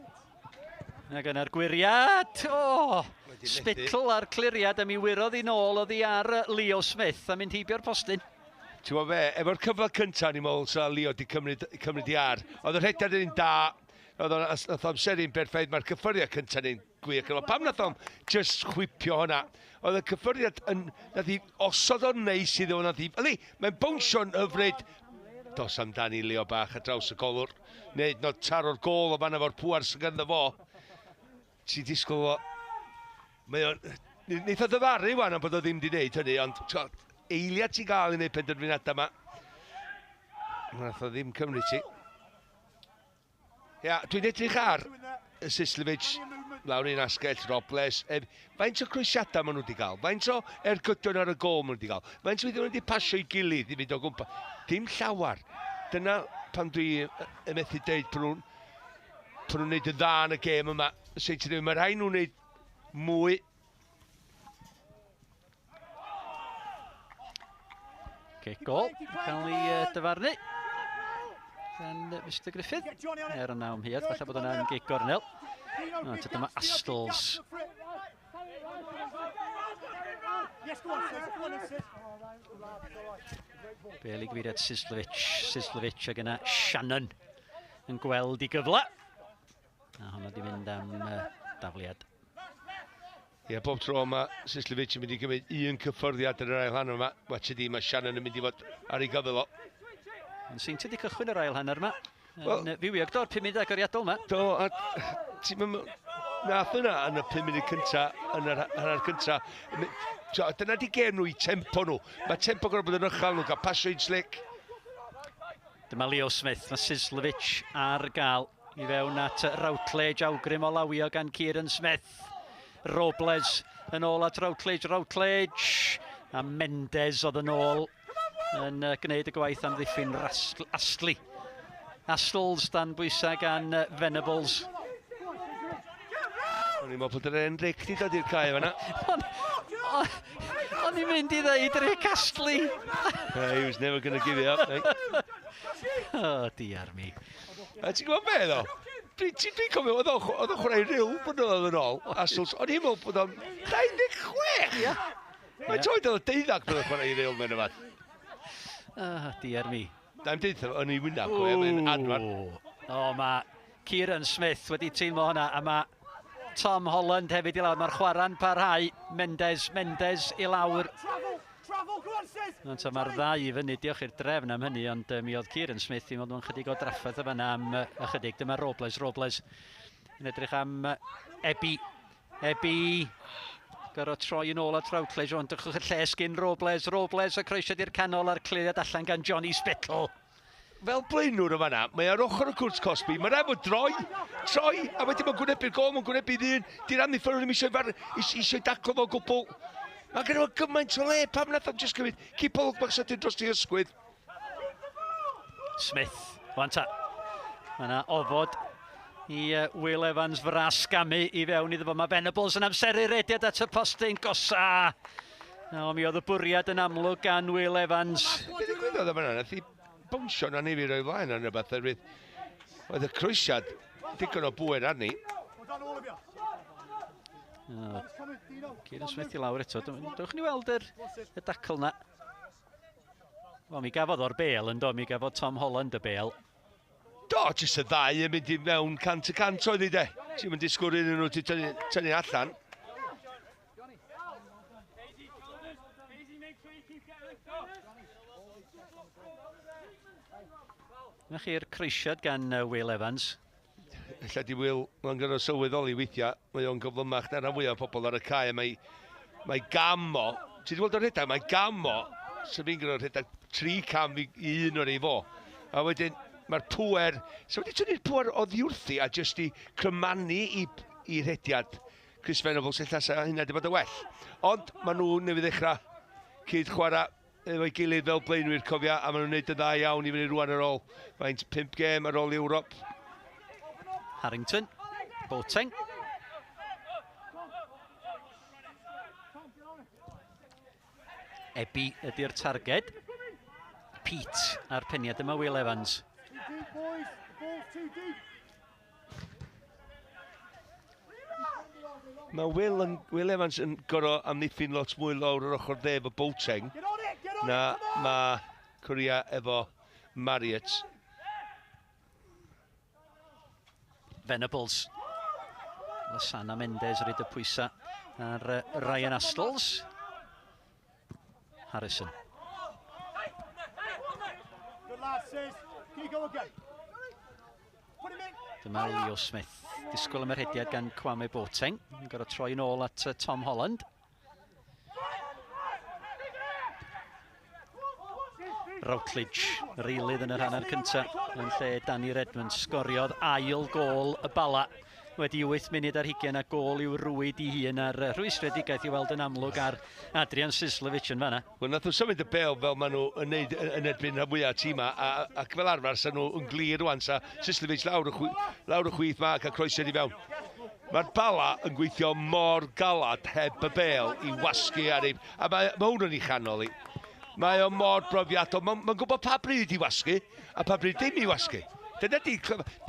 Ac yna'r gwyriad. O! Spittle a'r cliriad a mi wyrodd i nôl oddi ar Leo Smith a mynd heibio'r postyn. Ti'n gwybod fe, efo'r cyfle cyntaf ni'n meddwl sa Leo di cymryd i ar. Oedd y rhediad yn un da, oedd o'n nath o amseru'n berffaith, mae'r cyffyrddiad cyntaf ni'n gwych. Pam nath o'n just chwipio hwnna? Oedd y cyffyrddiad yn, nath i osod o'n neis iddo, nath i, yli, mae'n bownsio'n hyfryd. Dos amdani Leo bach ar draws y golwr. Neu no taro'r gôl o fan efo'r pŵar sy'n ganddo fo. Ti'n disgwyl o... Mae o'n... Neith o ddyfaru wan am bod o ddim wedi gwneud hynny, ond eiliad ti'n gael i wneud penderfyniadau yma. Nath o ddim cymryd ti. Ia, dwi'n edrych ar y Sislevic lawr un asgell, Robles. Faint o croesiadau maen nhw wedi cael? Faint o ergydion ar y gol maen nhw wedi cael? Faint o nhw wedi pasio i gilydd i fynd o gwmpas? Dim llawer. Dyna pan dwi yn methu deud pan nhw'n neud yn dda yn y gêm yma. Seintiau, mae rhaid nhw'n neud mwy. Cic gol, cael ei dyfarnu gan Mr Griffith. Er yna ymhiad, falle bod yna'n gic gornel. Ond dyma Astles. Bel i gyfeiriad Sislovic. Sislovic ag yna Shannon yn gweld i gyfle. A honno di fynd am dafliad. Ie, bob tro mae Sislovic yn mynd i gymryd un cyffyrddiad yn yr ail hanner yma. Watch di, mae Shannon yn mynd i fod ar ei gyfyl o. Yn Seintiau wedi cychwyn yr ail hanner yma. Wel, fywiog do'r 5 munud agoriadol yma. Do, a ti'n mynd... Nath yna yn y 5 munud cynta, yn yr hanner cynta. Dyna di gêm nhw i tempo nhw. Mae tempo gorfod bod yn uchel nhw'n cael pasio i'n slick. Dyma Leo Smith, mae Sislovic ar gael i fewn at Routledge, awgrym o lawio gan Kieran Smith. Robles yn ôl at Routledge, Routledge a Mendes oedd yn ôl yn gwneud y gwaith am ddiffyn Astley. Astles dan bwysau gan Venables. O'n i'n meddwl bod yr Enric di dod i'r cae fan'na. O'n i'n mynd i ddeud Rick Astley. He was never going to give it up, mate. Oh, dear me. A ti'n gwybod be, ddo? Dwi'n cofio, oedd o'n chwarae ryw blynyddoedd yn ôl. Astles, o'n i'n meddwl bod o'n 26! Ia. Mae'n toed oedd 12 bod o'n chwarae ryw mewn yma. Oh, dear me. Da'n deud, o'n i'n wynaf, cofio, mae'n anwar. O, mae Kieran Smith wedi teimlo hwnna, a mae Tom Holland hefyd i lawr. Mae'r chwarae'n parhau. Mendes, Mendes i lawr. Ond mae'r ddau i fyny, diolch i'r drefn am hynny, ond mi oedd Kieran Smith i fod mewn chydig o drafferth yma am ychydig. Dyma Robles, Robles yn edrych am Ebi. Ebi gorfod troi yn ôl at Routledge, ond drychwch y lles gyn Robles, Robles a croesiad i'r canol a'r cliriad allan gan Johnny Spittle. Fel blaenwr yma na, mae ar ochr y cwrt cosbi, mae rhaid bod droi, troi, a wedyn mae'n gwynebu'r gol, mae'n gwynebu ddyn, di'r amddiffyn ddim eisiau daclo fo gwbl. Mae gen i fo gymaint o le, pam nath o'n jyst cymryd cipolwg bach sydyn dros ei ysgwydd. Smith, wan ta. Mae yna ofod i Will Evans frasgamu i fewn iddo fo. Mae Venables yn amseru rediad at y postyn gosa. O, mi oedd y bwriad yn amlwg gan Will Evans. Be ddigwyddodd yma, nath i bownsio na ni fi roi flaen ar rhywbeth. Oedd y croesiad digon o bŵer arni. Kieran Smith i lawr eto. Dewch ni weld y dacl na. Wel, mi gafodd o'r bêl yn do. Mi gafodd Tom Holland y bêl. Do, jyst y ddau yn mynd i mewn 100% oedd i de. Ti'n mynd disgwyl un nhw ti tynnu allan. Dyna chi'r croesiad gan Will Evans. Ella di Will, mae'n gorfod sylweddoli weithiau, mae o'n gyflymach na rhan fwyaf o pobl ar y cae, mae gam o, ti wedi gweld o'r rhedeg, mae gam o, sy'n fi'n gorfod rhedeg 3 cam i un o'r ei fo. A wedyn, mae'r pŵer, so wedi tynnu'r pŵer oddi wrthi a jyst i crymanu i rhediad Chris Venables, ella sa hynna wedi bod yn well. Ond maen nhw newydd ddechrau cyd chwarae efo'i gilydd fel blaenwyr, cofia, a maen nhw'n gwneud yn dda iawn i fyny rwan ar ôl faint 5 gêm ar ôl Ewrop. Harrington, Boateng. Ebi ydy'r targed. Pete a'r peniad yma Will Evans. Mae Will Evans yn gorfod amddiffyn lot mwy lawr yr ochr dde efo Boateng na mae Corea efo Marriott. Venables. Lasana Mendes ryd y pwysau ar Ryan Astles. Harrison. Dyma Leo Smith. Disgwyl am yr hediad gan Kwame Boateng. Yn gorfod troi yn ôl at Tom Holland. Routledge, yr eilydd yn yr hanner cyntaf, yn lle Danny Redmond sgoriodd ail gôl y Bala wedi 8 munud ar hugain a gôl i'w rwyd i hun a'r rhwystredigaeth i weld yn amlwg ar Adrian Sislovic yn fanna. Wel, nath nhw symud y bêl fel maen nhw yn neud yn erbyn rhan fwyaf tîma, ac fel arfer sa nhw yn glir rwan, sa Sislovic lawr y, lawr y chwith ma ac a croesiad i fewn. Mae'r Bala yn gweithio mor galad heb y bêl i wasgu ar ei... A mae, mae hwn yn ei chanol i. Mae o mor brofiadol. Mae'n ma gwybod pa bryd i wasgu a pa bryd ddim i wasgu. Dyna di...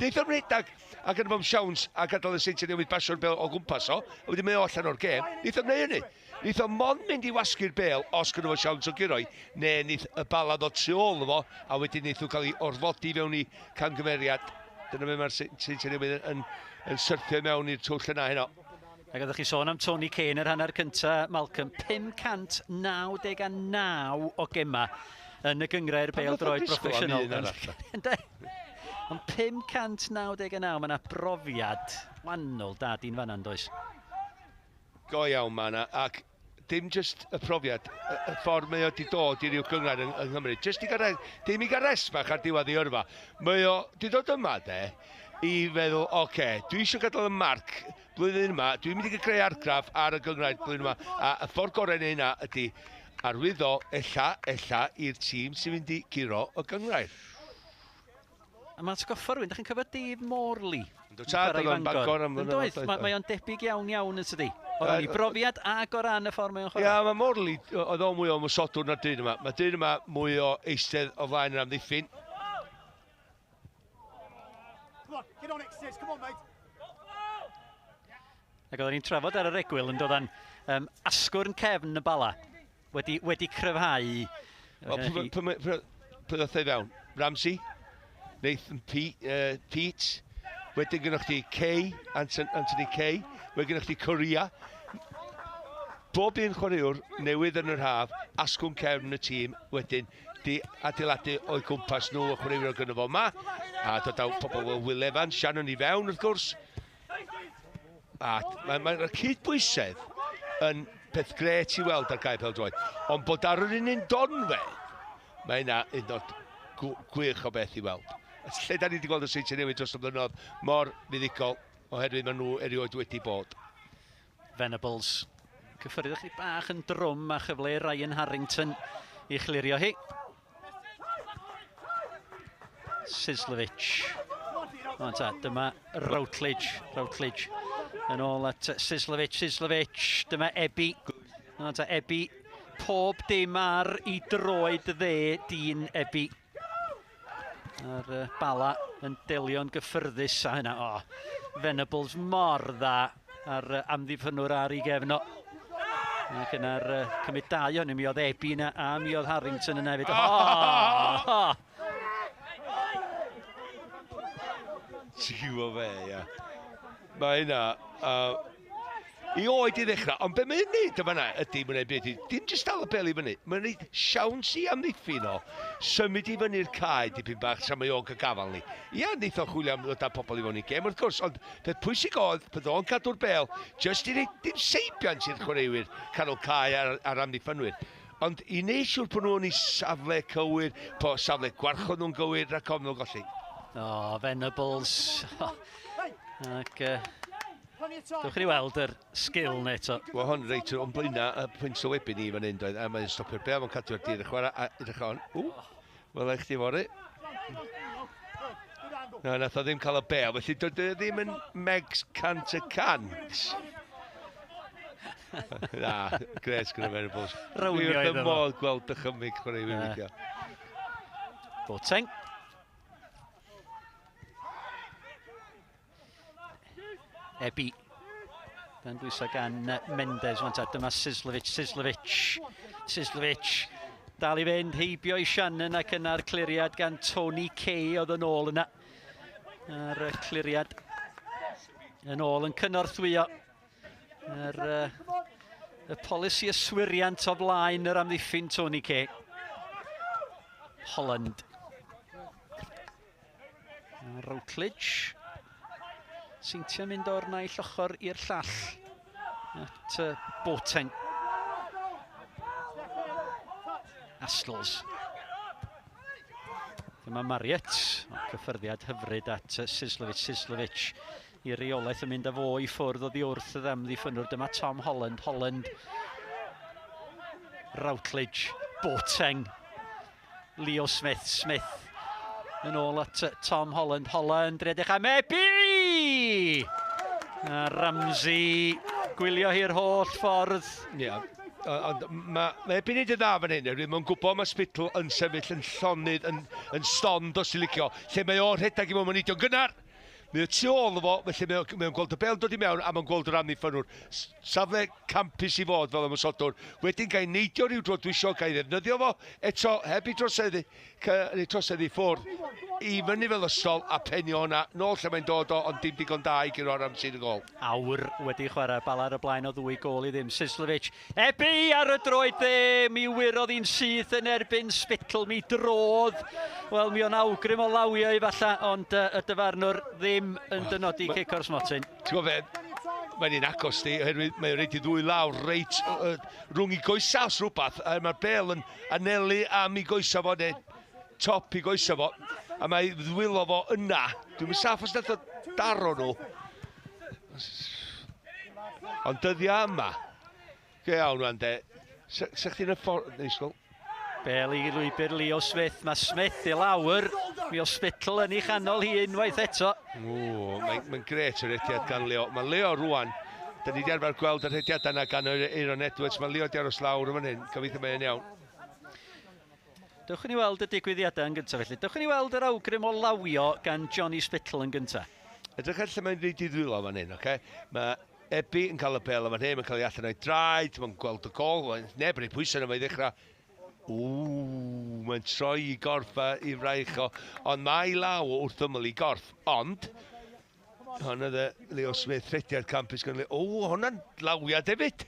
Deith o'n rhedeg ac yn fo'n siawns a gadael y Seintiau Newydd basio'r bêl o gwmpas o, a wedyn mae o allan o'r gêm. Neith o'n neud hynny. Neith o mond mynd i wasgu'r bêl os gynno fo siawns o guro hi, neu neith y Bala ddod tu ôl fo, a wedyn neith nhw cael ei orfodi fewn i camgymeriad. Dyna be mae'r Seintiau Newydd yn, yn, yn syrthio mewn i'r twll yna heno. Ac oeddech chi sôn am Tony Kane yr hanner cynta, Malcolm, 599 o gema yn y gynghrair bêl-droed broffesiynol. Ynde? Ond 599, mae yna brofiad wahanol da dyn fanna, yn does? Go iawn ma yna, ac dim just y profiad, y ffordd mae o wedi dod i'r uwch gynghrair yng Nghymru. Just i gael, dim i gael rest bach ar diwedd ei yrfa. Mae o wedi dod yma, de, i feddwl, oce, okay, dwi eisiau gadael y marc blwyddyn yma, dwi'n mynd i gael creu argraff ar y gynghrair blwyddyn yma, a y ffordd gorau i hynna ydy arwyddo ella, ella i'r tîm sy'n mynd i guro y gynghrair. A mae'n atgoffa rhywun, da chi'n cofio Dave Morley? Yndw tad, oedd o'n Bangor am flynyddoedd. Mae o'n debyg iawn iawn yn tydi. O ran ei brofiad ac o ran y ffordd mae o'n chwarae. Ia, mae Morley, oedd o'n mwy o ymosodwr na'r dyn yma. Mae dyn yma mwy o eistedd o flaen yr amddiffyn. Come on, get on it, Sis. Come on, mate. Ac oedden ni'n trafod ar yr egwyl yn dod an asgwrn cefn y Bala wedi cryfhau. Wel, pwy ddoth ei fewn? Ramsey, Nathan Pete, Pete. Wedyn gynnwch chi Kay, Anthony Kay. Wedyn gynnwch chi Correa. Bob un chwaraewr newydd yn yr haf, asgwrn cefn y tîm, wedyn di adeiladu o'i gwmpas nhw y chwaraewyr gynno fo yma. A dod â pobl fel Will Evans, Shannon i fewn wrth gwrs. A mae'r mae cydbwysedd yn peth grêt i weld ar gae pêl-droed. Ond bod ar yr un un donfedd, mae hynna un o'r gwych o beth i weld. Lle da ni wedi gweld y Seintiau Newydd dros y blynyddoedd mor fuddugol, oherwydd maen nhw erioed wedi bod. Venables. Cyffyrdd chi bach yn drwm a chyfle Ryan Harrington i chlirio hi. Sislovic. O, ta, dyma Routledge. Routledge yn ôl at Sislovic. Sislovic. Dyma Ebi. O, ta, Ebi. Pob dim ar i droed dde dyn Ebi. A'r Bala yn delio'n gyffyrddus a hynna. O, Venables mor dda a'r amddiffynwr ar ei gefn o. Ac yna'r cymryd dau ohonyn, mi oedd Ebi yna a mi oedd Harrington yna hefyd. Oh! Oh! Ti'n gwybod fe, ia. Mae hynna... I oed i ddechrau, ond be mae'n neud yma yna ydy, mae'n neud beth i, dim jyst dal y bel i fyny, mae'n neud siawns i amddiffyn o, symud i fyny'r cae dipyn bach tra mae o'n cael gafal ni. Ia, neith o chwilio am ddod â pobl i fewn i gêm, wrth gwrs, ond peth pwysig oedd, bydd o'n cadw'r bel, jyst i reid dim seibiant i'r chwaraewyr canol cae a'r amddiffynwyr. Ond i wneud siŵr bod nhw'n ei safle cywir, po safle gwarchod nhw'n gywir, rhaid cofn nhw'n golli. O, oh, Venables. Ac... Dewch i ni weld yr sgil na eto. Wel, hon reit o'n blaenau y pwynt sylwebu ni fan hyn, doedd, a mae'n stopio'r bel, mae'n cadw'r dir y chwarae, a edrych on, ww, wel, eich ti fory. Na, nath o ddim cael y bel, felly doedd e ddim yn megs 100%. Na, gres gyda Venables. Rownio Dwi wrth iddo y fo. modd gweld dychymyg chwaraewyr weithio. Boateng. Ebi. Dan bwysau gan Mendes. Wan ta, dyma Sislovic, Sislovic, Sislovic. Dal i fynd heibio i Shannon ac yna'r cliriad gan Tony Kay oedd yn ôl yna. A'r cliriad yn ôl yn cynorthwyo. Yr y polisi yswiriant o flaen yr amddiffyn Tony Kay. Holland. Routledge. Seintiau'n mynd o'r naill ochr i'r llall at Boateng. Astles. Dyma Marriott, cyffyrddiad hyfryd at Sislovic. Sislovic i reolaeth yn mynd â fo i ffwrdd oddi wrth y amddiffynnwr. Dyma Tom Holland. Holland. Routledge. Boateng. Leo Smith. Smith yn ôl at Tom Holland. Holland, redeg am Ebi! A Ramsey gwylio hi'r holl ffordd. Ie, yeah. Ond mae Ebi'n neud yn dda fan hyn, oherwydd mae'n gwybod mae Spittle yn sefyll yn llonydd, yn stond os ti'n licio, lle mae o'n rhedeg i mewn, mae'n neidio gynnar. Mae o tu ôl fo, felly mae o'n gweld y bel dod i mewn a mae'n gweld yr amddiffynnwr. Safle campus i fod fel ymosodwr. Wedyn gael neidio rhyw dro dwi isio gael ddefnyddio fo, eto heb i droseddu, neu troseddu ffwrdd, i fyny fel ystol a penio hwnna, nôl lle mae'n dod o, ond dim digon da i guro Ramsey yn y gol. Awr wedi chwarae, Bala ar y blaen o 2-0. Sislovic, Ebi ar y droed dde, mi wyrodd hi'n syth yn erbyn Spittle, mi drodd. Wel, mi o'n awgrym o lawiau falle, ond y dyfarnwr ddim yn dynodi cic o'r smotyn. Ti'n gwybod fe, mae'n un agos di, oherwydd mae'n reit i ddwy lawr reit rhwng i goesa os rhywbeth, a mae'r bel yn anelu am i goesa fo, neu top i goesa fo, a mae ddwylo fo yna. Dwi'n mynd saff os nath o daro nhw. Ond dyddiau yma, go iawn rwan de, sa chdi'n y ffordd, neisgol? Bel i lwybr Leo Smith, mae Smith i lawr, mi o Spittle yn ei chanol hi unwaith eto. Mae'n gret yr rhediad gan Leo. Mae Leo rwan, da ni wedi arfer gweld yr rhediad yna gan Aaron Edwards, mae Leo di aros lawr yn fan hyn, gobeithio mae'n iawn. Dewch i ni weld y digwyddiadau yn gyntaf felly. Dewch i ni weld yr awgrym o lawio gan Johnny Spittle yn gyntaf. Edrych ar lle mae'n rhaid i ddwylo fan hyn, oce? Mae Ebi yn cael y bel yn fan hyn, mae'n cael ei allan o'i draed, mae'n gweld y gol, neb yn ei pwysau yna, mae'n ddechrau. Mae'n troi i gorff a i fraich o, ond mae i law wrth ymyl i gorff, ond hwn oedd y Leo Smith rhediad campus gan Leo. Hwnna'n lawiad hefyd.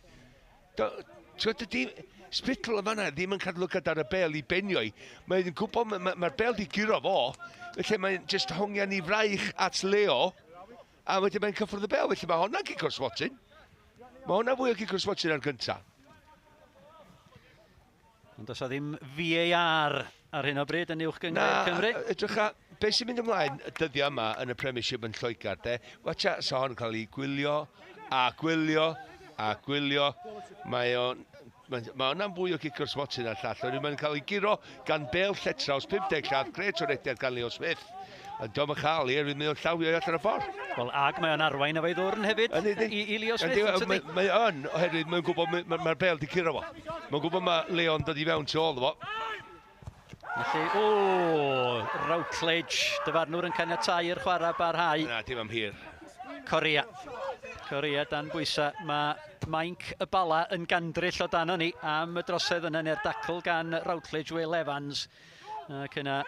Ti'n dydy Spittle yn fanna ddim yn cadw lygad ar y bel i benio i. Mae'n gwybod, mae'r bel di guro fo, felly mae'n just hongian i fraich at Leo, a wedyn mae'n cyffwrdd y bel, felly mae hwnna'n gic o'r smotyn. Mae hwnna fwy o gic o'r smotyn ar gyntaf. Ond does o ddim VAR ar hyn o bryd yn Uwch Gynghrair Cymru. Na, edrych a, beth sy'n mynd ymlaen y dyddiau yma yn y Premiership yn Lloegr, de? Watcha, sa hon yn cael ei gwylio, a gwylio, a gwylio. Mae o'n... Mae hwnna'n fwy o gic o'r smotyn ar llall. Oherwydd mae'n cael ei guro gan bel lletraws, 50 llath, gret o rediad gan Leo Smith. Ond dio'm yn cael ei, oherwydd mae o'n llawio i allan o'r ffordd. Wel, ag mae o'n arwain efo'i ddwrn hefyd i Leo Smith. Mae o'n, oherwydd mae'n gwybod mae'r bel di curo fo. Mae'n gwybod mae Leon dod i fewn tu ôl fo. Felly, Routledge, dyfarnwr yn caniatáu i'r chwarae barhau. Na, dim am hir. Corea dan bwysau. Mae mainc y Bala yn gandryll o dan ni am y drosedd yna neu'r dacl gan Routledge, Will Evans. Ac yna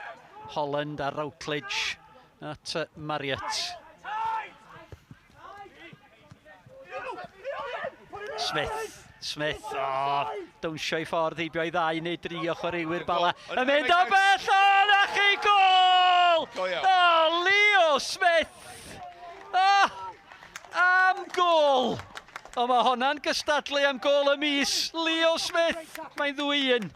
Holland a Routledge at Marriott. Smith, dawnsio i ffordd heibio i ddau neu dri o chwaraewyr Bala. Yn mynd o bell, o, na chi gôl! O, Leo Smith! Am gôl! O, mae honna'n gystadlu am gôl y mis. Leo Smith, mae'n 2-1.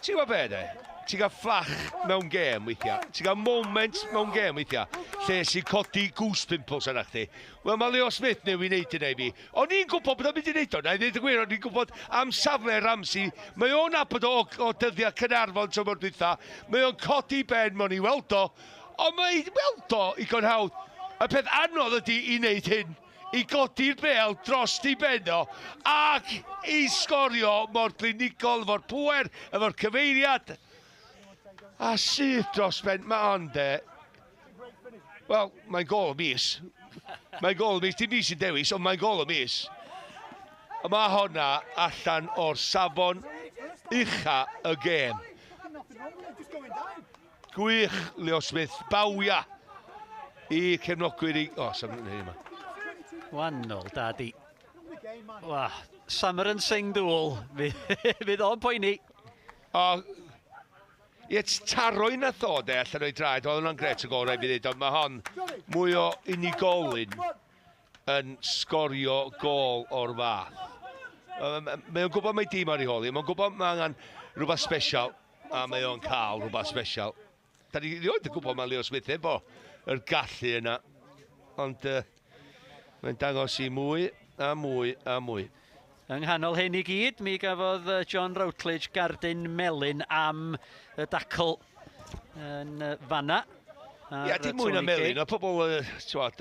Ti'n gwybod be, de? Ti'n cael fflach mewn gêm weithiau. Ti'n cael moment mewn gêm weithiau, lle sy'n codi goose pimples arna chdi. Wel, mae Leo Smith newydd wneud hynna i fi. O'n i'n gwybod bod o'n mynd i wneud o, na i ddweud y gwir, o'n i'n gwybod am safle Ramsey. Mae o'n nabod o dyddiau Caernarfon tymor dwytha. Mae o'n codi ben, mae'n i weld o. Ond mae'n weld o i hawdd. Y peth anodd ydy i wneud hyn, i godi'r bel dros di ben o, ac i sgorio mor glinigol efo'r pŵer, efo'r cyfeiriad. A syth dros ben, mae on de. Wel, mae'n gôl y mis. Mae'n gôl y mis, dim fi sy'n dewis, ond mae'n gôl y mis. A mae honna allan o'r safon ucha y gêm. Gwych, Leo Smith, bawia i cefnogwyr i... O, sam hyn yma. Wannol, dadi. Wa, Samaran Singh Dŵl. Fydd o'n poeni. O, ie, taro i nath o, de, allan o'i draed. Oedd hwnna'n gret o gol, rhaid fi ddweud, ond mae hon mwy o unigolyn. yn sgorio gôl o'r fath. Mae o'n gwybod mae dîm ar ei hôl hi, mae'n gwybod mae angen rhywbeth special, a mae o'n cael rhywbeth special. Da ni rioed yn gwybod mae Leo Smith efo yr gallu yna, ond mae'n dangos i mwy a mwy a mwy. Yng nghanol hyn i gyd, mi gafodd John Routledge gardyn melyn am y dacl yn fanna. Ia, dim mwy na melyn. Oedd pobl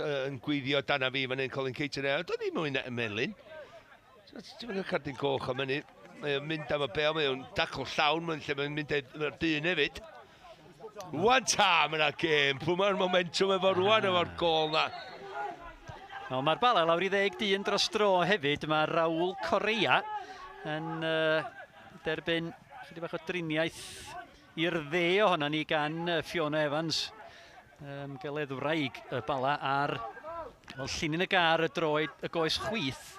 yn gweithio dan a fi fan hyn, Colin Caton, doedd ddim mwy na melyn. Ti'n mynd cardyn coch am hynny. Mae o'n mynd am y bel, mae o'n dacl llawn, mae'n lle mae'n mynd efo'r dyn hefyd. Rwan ta, mae yna gêm. Pwy mae'r momentum efo rwan efo'r gôl na? No, mae'r Bala lawr i 10 dyn dros dro hefyd. Mae Raul Correa yn derbyn chydig bach o driniaeth i'r dde ohono ni gan Fiona Evans. Geleddwraig y Bala ar llinyn y gar y droed y goes chwith.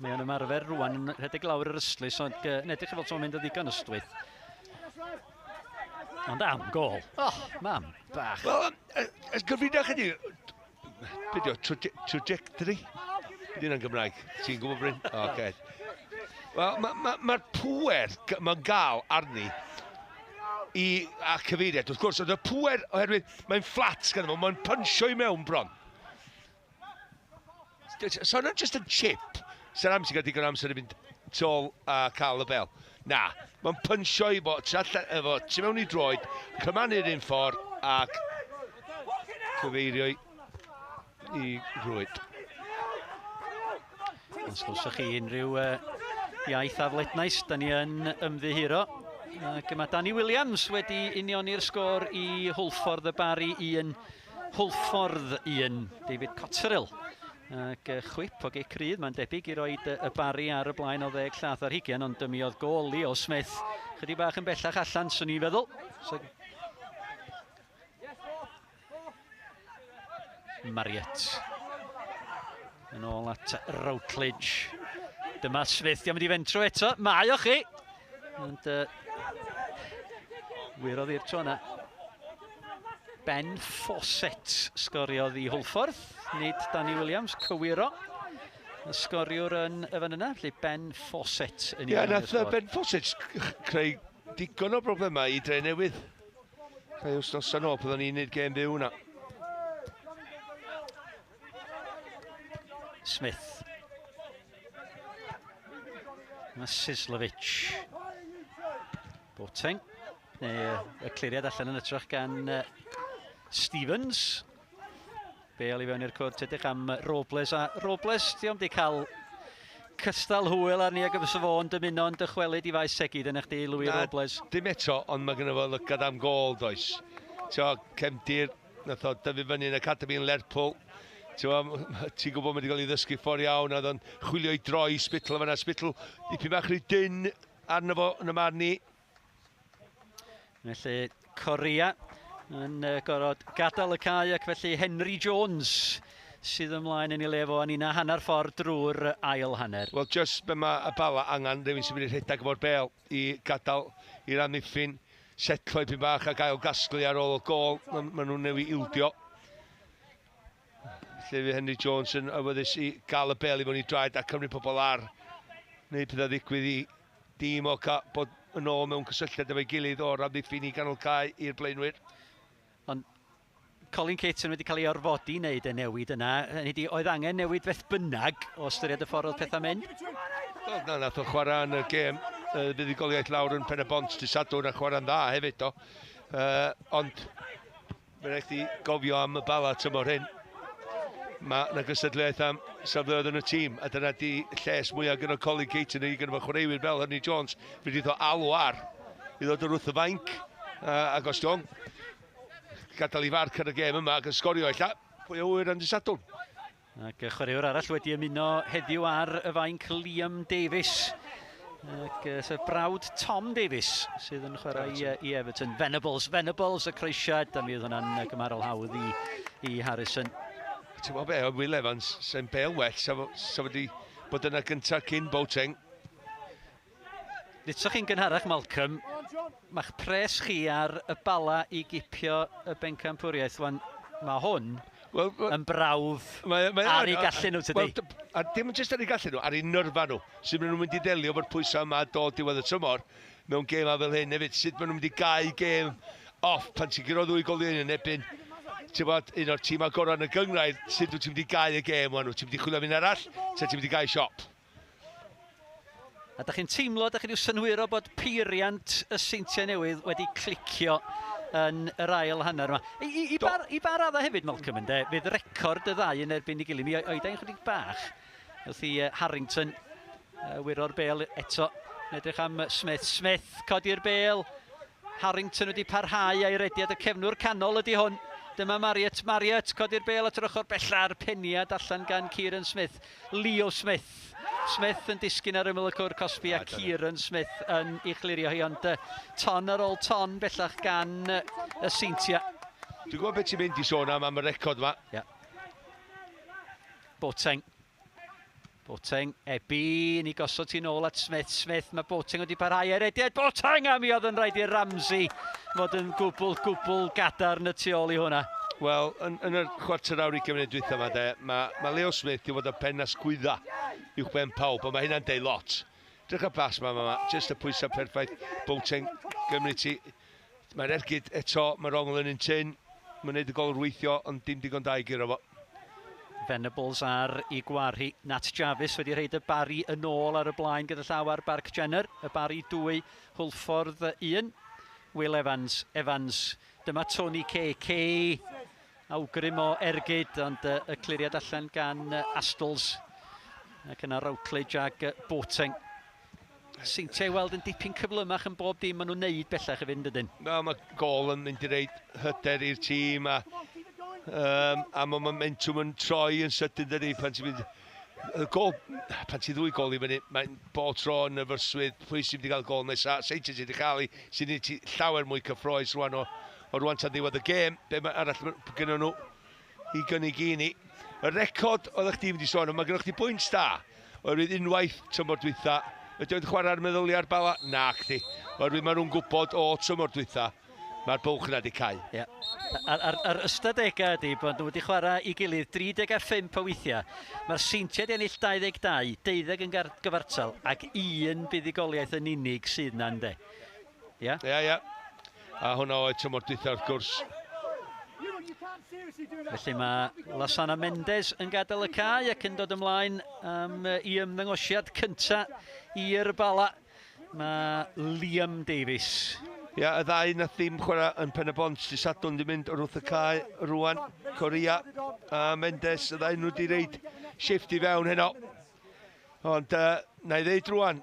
Mae o'n ymarfer rwan yn rhedeg lawr yr ystlys, ond yn edrych fel o'n mynd o ddigon ystwyth. Ond am gôl. Oh, mam, bach. Wel, gyfrinach ydi, be di o, trajectory? Be di hynna'n Gymraeg? Ti'n gwybod, Bryn? Oce. Wel, mae'r pŵer mae'n gael arni i a cyfeiriad. Wrth gwrs, ond y pŵer, oherwydd mae'n fflat ganddo fo, mae'n punchio i mewn bron. So not just a chip. Sa'n amser gael digon amser i fynd tôl a cael y bel. Na, mae'n punchio i fo, efo, tu mewn i droed, cymanu'r un ffordd ac cyfeirio i rwyd. Os glywsoch chi unrhyw iaith aflednais, da ni yn ymddiheuro. Ac mae Danny Williams wedi unioni'r sgôr i Hwlffordd y Barri 1, Hwlffordd 1, David Cotterill. Ac chwip o gic rydd, mae'n debyg i roed y Barri ar y blaen o 10 llath ar 20, ond mi oedd gôl Leo Smith chydig bach yn bellach allan, swn i'n feddwl. So... Marriott. Yn ôl at Routledge. Dyma Smith, diolch mynd i fentro eto. Mae o chi! Ond wyrodd i'r tro yna. Ben Fawcett sgoriodd i Hwlffordd, nid Danny Williams, cywiro. Y sgoriwr yn y fan yna, felly Ben Fawcett yn ei nath Ben Fawcett creu digon o broblemau i Dre Newydd. Rhai wythnos yn ôl, byddwn ni'n neud gêm fyw hwnna. Smith. Mae Sislovic. Boateng. Neu y cliriad allan yn ytrach gan Stevens. Bale i fewn i'r cwrt, edrych am Robles. A Robles, diolch wedi cael cystal hwyl arni ag y fysa fo'n dymuno yn dychwelyd i faes Segid yn eich di, Louis Robles. Dim eto, ond mae gynno fo lygad am gôl, does. Tio, cefndir, nath o dyfu fyny yn academy yn Lerpwl. Ti'n gwybod mae wedi cael ei ddysgu ffordd iawn, a oedd o'n chwilio i droi Spittle fan'na. Spittle, dipyn bach rhy dynn arno fo yn y marn i. Felly, Correa yn gorfod gadael y cae ac felly Henry Jones sydd ymlaen yn ei le fo a ni'n hanner ffordd drwy'r ail hanner. Wel, just be mae y Bala angen, rhywun sy'n mynd i rhedeg efo'r bel i gadael i'r amddiffyn, setlo i bach a gael gasglu ar ôl y gôl, ma nhw'n newid ildio. Felly fydd Henry Jones yn awyddus i gael y bel i mewn i draed a cymryd pobl ar, neu pethau ddigwydd i dîm o bod yn ôl mewn cysylltiad efo'i gilydd o'r amddiffyn i ganol cae i'r blaenwyr. Ond Colin Caton wedi cael ei orfodi i wneud y newid yna. Hynny ydi, oedd angen newid beth bynnag o ystyried y ffordd oedd pethau'n mynd? Wel, na, nath o chwarae yn y gêm fuddugoliaeth lawr yn Pen y Bont dydd Sadwrn a chwarae'n dda hefyd, do. Ond, mae'n rhaid i gofio am y Bala tymor hyn. Mae yna gystadleuaeth am safleoedd yn y tîm, a dyna di lles mwyaf gyda Colin Caton neu gyda chwaraewyr fel Henry Jones. Fe wedi alw ar i ddod o'r wrth y fainc, ac os di'n gadael i farc ar y gêm yma ac yn sgorio ella, pwy o wyr am dydd Sadwrn. Ac y chwaraewr arall wedi ymuno heddiw ar y fainc, Liam Davies. Ac sef brawd Tom Davies sydd yn chwarae i Everton. Venables, Venables y croesiad, a mi oedd hwnna'n gymharol hawdd i Harrison. Ti'n gwybod be, Will Evans, sy'n bel well, sa wedi bod yna gyntaf cyn Boateng. Ddeudsoch chi'n gynharach, Malcolm, ma'ch pres chi ar y Bala i gipio y bencampwriaeth. Wan, mae hwn Well, yn brawf mae ar eu gallu nhw, tydi? Wel, a dim jyst ar eu gallu nhw, ar eu nyrfa nhw. Sut maen nhw'n mynd i ddelio efo'r pwysau yma dod diwedd y tymor mewn gêm fel hyn hefyd. Sut maen nhw'n mynd i gau gêm off pan ti'n guro 2 gol i 1 yn erbyn, ti'n bod, un o'r tîm agorau yn y gynghrair, sut wyt ti'n mynd i gau y gêm o'n nhw? Ti'n mynd i chwilio am un arall, ta ti'n mynd i gau siop? A da chi'n teimlo, da chi'n rhyw synhwyro bod peiriant y Seintiau Newydd wedi clicio yn yr ail hanner yma. I ba raddau hefyd, Malcolm, ynde, fydd record y ddau yn erbyn ei gilydd. Mi oedai'n chydig bach wrth i Harrington wyro'r bêl eto. Yn edrych am Smith. Smith, codi'r bêl. Harrington wedi parhau a'i rediad, y cefnwr canol ydy hwn. Dyma Marriott, Marriott, codi'r bêl at yr ochr bella'r peniad allan gan Kieran Smith. Leo Smith. Smith yn disgyn ar ymyl y cwr cosbi a Kieran Smith yn ei chlirio hi, ond ton ar ôl ton bellach gan y Seintiau. Dwi'n gwybod beth ti'n mynd i sôn am y record yma. Yeah. Boateng. Boateng, Ebi, ni gosod ti'n ôl at Smith. Smith, mae Boateng wedi parhau ar rediad. Boateng, a mi oedd yn rhaid i Ramsey fod yn gwbl, gwbl gadarn y tu ôl i hwnna. Wel, yn yr chwarter awr i gymryd dwytha yma, de, mae Leo Smith wedi fod y pen a sgwydda uwch ben pawb, ond mae hynna'n deud lot. Drych y bas ma, just y pwysau perffaith. Boateng, gymryd ti. Mae'r ergyd eto, mae'r ongl yn un tyn. Mae'n neud y gol weithio, ond dim digon da i guro fo. Venables ar ei gwarhi. Nat Jarvis wedi rhoid y Barri yn ôl ar y blaen gyda llaw ar Barc Jenner. Y Barri 2, Hwlffordd 1. Will Evans, Evans. Dyma Tony Kay. Kay awgrym o ergyd, ond y cliriad allan gan Astles. Ac yna Routledge ag Boateng. Seintiau i weld yn dipyn cyflymach yn bob dim maen nhw'n neud bellach i fynd ydyn. No, mae gol yn mynd i reid hyder i'r tîm a mae momentum yn troi yn sydyn dydi pan ti'n mynd y gol, pan ti 2 gol i fyny, mae'n bob tro yn nerfyswydd, pwy sy'n mynd i gael gol nesaf, Seintiau sydd wedi cael ei, sy'n neud ti llawer mwy cyffroes rwan o rwan tan ddiwedd y gêm, be mae arall gynnon nhw i gynnig i ni. Y record oeddech chdi mynd i sôn, mae gynnoch chdi bwynt da, oherwydd unwaith tymor dwytha, ydy o'n chwarae'r meddyliau ar Bala? Na, chdi. Oherwydd maen nhw'n gwybod o tymor dwytha, mae'r bwlch yna wedi cau. Ie. A'r ystadegau ydy bod nhw wedi chwarae i gilydd 35 o weithiau. Mae'r Seintiau wedi ennill 22, 12 yn gyfartal, ac un buddugoliaeth yn unig sydd na, yndê. Ie? Ie, ie. A hwnna oedd tymor dwytha wrth gwrs. Felly mae Lasana Mendes yn gadael y cae ac yn dod ymlaen am i ymddangosiad cynta i'r Bala. Mae Liam Davies. Ia, y ddau nath ddim chwarae yn Pen y Bont, di Sadwrn di mynd o'r wrth y cae rwan, Corea a Mendes, y ddau nhw di reid shift i fewn heno. Ond na i ddeud rwan,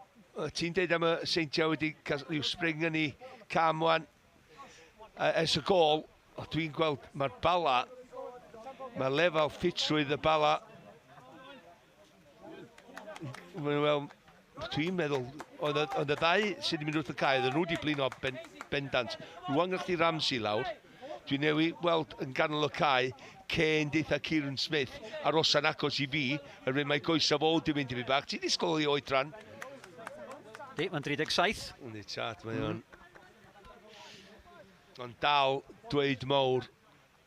ti'n deud am y Seintiau wedi cael rhyw spring yn ei cam wan. Ers y gol, dwi'n gweld mae'r Bala, mae lefel ffitrwydd y Bala. Wel, dwi'n meddwl, oedd y ddau sydd wedi mynd wrth y cae, oedden nhw wedi blino bendant. Rwan gyda chdi Ramsey lawr, dwi'n newydd weld yn ganol y cae, Kane deitha Kieran Smith, ar osan agos i fi, oherwydd mae goesa fo di mynd i fi bach. Ti'n disgwyl i oedran? Di, mae'n 37. Yndi, tad, mae o'n. Ond dal dweud mawr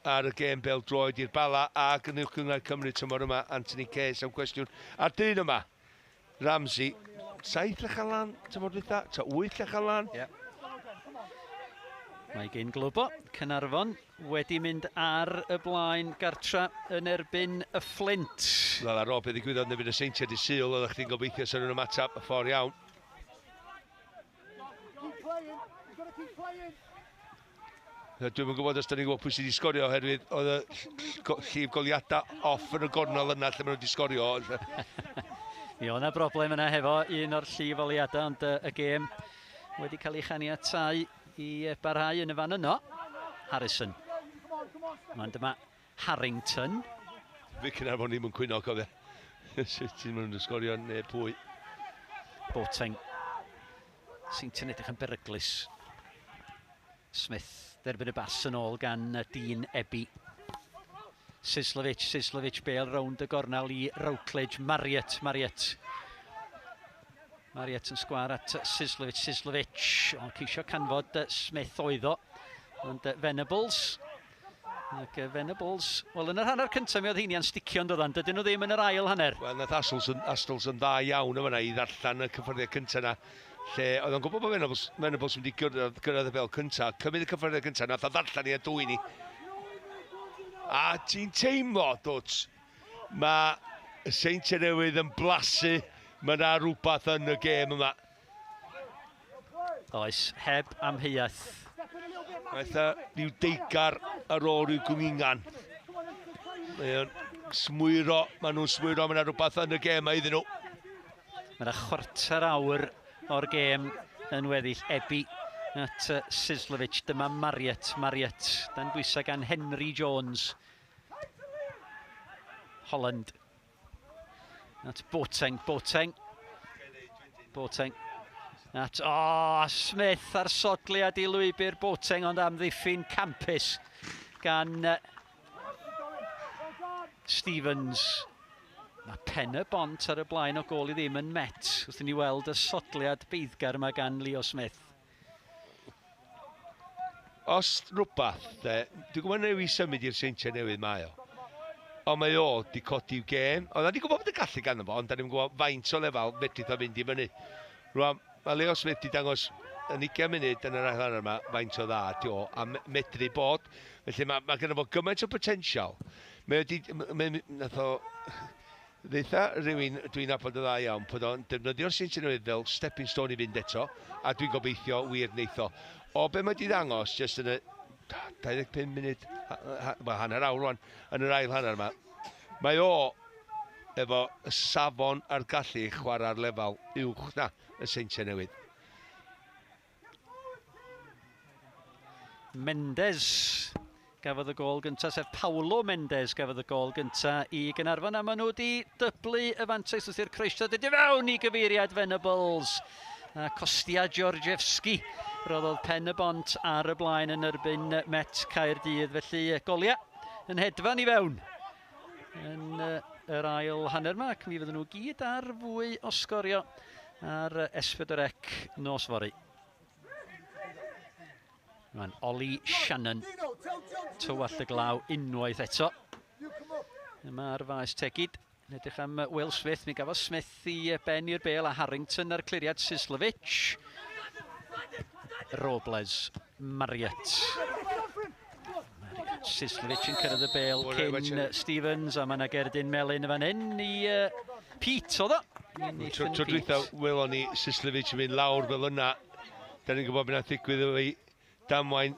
ar y gêm bêl droed i'r Bala ac yn uwch gynghrair Cymru tymor yma, Anthony Kay, sa'n cwestiwn. A'r dyn yma, Ramsey, 7 lechal lan tymor dwytha, ta 8 lechal lan. Ie. Mae gen Globo, Caernarfon, wedi mynd ar y blaen gartra yn erbyn y Fflint. Wel, ar ôl beth ddigwyddodd yn erbyn y Seintiau dydd Sul, oeddech chdi'n gobeithio sy'n nhw'n ymateb y ffordd iawn. Keep playing. You've got to keep playing. Dwi'm yn gwybod os da ni'n gwybod pwy sydd wedi sgorio oherwydd oedd y llif goliadau off yn y gornel yna lle maen nhw wedi sgorio. Mi oedd yna broblem yna hefo un o'r llif goliadau, ond y gêm wedi cael ei chaniatáu i barhau yn y fan yno. Harrison. Mae'n dyma Harrington. Fi Caernarfon ddim yn cwyno, cofio. Sut ti'n mynd yn sgorio neu pwy. Boateng. Seintiau'n edrych yn beryglus. Smith derbyn y bas yn ôl gan Dean Ebby. Sislovic, Sislovic bêl rownd y gornel i Routledge. Marriott, Marriott. Marriott yn sgwar at Sislovic, Sislovic. Ond ceisio canfod Smith oedd o. Ond Venables. Ac Venables, wel yn yr hanner cyntaf mi oedd heinia'n sticio yn doddan, dydyn nhw ddim yn yr ail hanner. Wel, nath Astles yn, Astles yn dda iawn yma i ddarllen y cyffyrddiad cyntaf yna, lle oedd o'n gwybod bod Venables, Venables yn mynd i gyrraedd, gyrraedd y bel cyntaf, cymryd y cyffyrddiad cyntaf, nath o ddarllen i a dwy'n i. A ti'n teimlo, dwt, mae y Seintiau Newydd yn blasu, mae yna rhywbeth yn y gêm yma. Oes, heb amheuaeth. Mae eitha rhyw deigar ar ôl rhyw gwningan. Mae o'n smwyro, maen nhw'n smwyro, mae yna rhywbeth yn y gêm yma iddyn nhw. Mae yna chwarter awr o'r gêm yn weddill. Ebi at Sislovic. Dyma Marriott. Marriott dan bwysau gan Henry Jones. Holland. At Boateng. Boateng. Boateng. At, oh, Smith ar sodliad i lwybr Boateng, ond amddiffyn campus gan Stevens. Mae pen y bont ar y blaen o gol i ddim yn Met, wrth i ni weld y sodliad beiddgar yma gan Leo Smith. Os rhywbeth, de, dwi'n gwybod newid symud i'r Seintiau Newydd mae o. Ond mae o di codi'w gêm. Oedd ni gwybod bod y gallu ganddo fo, ond da ni'n gwybod faint o lefel fedrith o fynd i fyny. Rwan, mae Leo Smith di dangos yn 20 munud yn yr ail hanner yma faint o dda di o a medru bod. Felly mae, mae gynno fo gymaint o potensial. Mae o di, mae, nath o ddeitha rhywun dwi'n nabod y dda iawn bod o'n defnyddio'r Seintiau Newydd fel stepping stone i fynd eto, a dwi'n gobeithio wir neith o. O be mae di ddangos jyst yn y 25 munud, well, hanner awr rwan, yn yr ail hanner yma, mae o efo y safon a'r gallu i chwarae'r lefel uwch na y Seintiau Newydd. Mendes gafodd y gôl gyntaf, sef Paulo Mendes gafodd y gôl gyntaf i Gaernarfon, a maen nhw wedi dyblu y fantais wrth i'r croesio dod i fewn i gyfeiriad Venables. A Kostya Georgievski roddodd pen y bont ar y blaen yn erbyn Met Caerdydd, felly goliau yn hedfan i fewn yn yr ail hanner yma, ac mi fydden nhw gyd ar fwy o sgorio ar S4C nos fory. Mae'n Ollie Shannon, tywallt y glaw unwaith eto. Yma ar faes Tegid, yn edrych am Will Smith, mi gafodd Smith i ben i'r bel a Harrington ar cliriad Sislovic. Robles, Marriott. Sislovic yn cyrraedd y bel cyn Stevens, a mae yna gerdyn melyn y fan hyn i Pete, oedd o? Tro dwytha welon ni Sislovic yn mynd lawr fel yna. Da ni'n gwybod beth nath ddigwydd efo ei damwain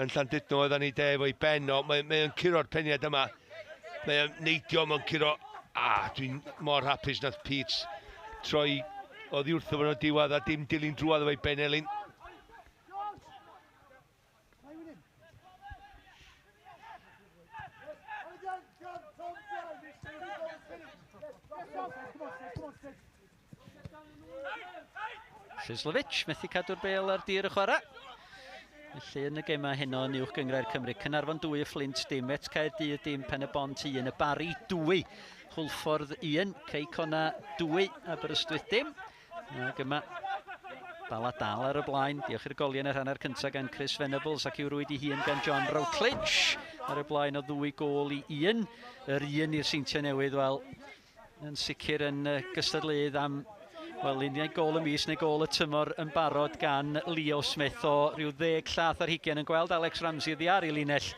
yn Llandudno oedden ni de efo'i ben o. Mae'n mae curo'r peniad yma. Mae'n neidio, mae'n curo. A, dwi'n mor hapus nath Pete troi oddi wrtho fo'n diwedd a dim dilyn drwodd efo'i ben Elin. Sislovic methu cadw'r bel ar dir y chwarae. Felly yn y gemau heno yn uwch gynghrair Cymru, Caernarfon 2, y Fflint dim, Met Caerdydd dim, Pen y Bont 1, y Barri 2, Hwlffordd 1, Cei Connah 2, Aberystwyth dim. Ac yma Bala dal ar y blaen, diolch i'r goliau yn yr hanner cyntaf gan Chris Venables ac i'w rwyd i hun gan John Routledge. Ar y blaen o 2 gôl i 1. Yr un i'r Seintiau Newydd, wel, yn sicr yn gystadleuydd am, wel, uniau gôl y mis neu gôl y tymor yn barod gan Leo Smith o ryw 10 llath ar hugain yn gweld Alex Ramsey oddi ar ei linell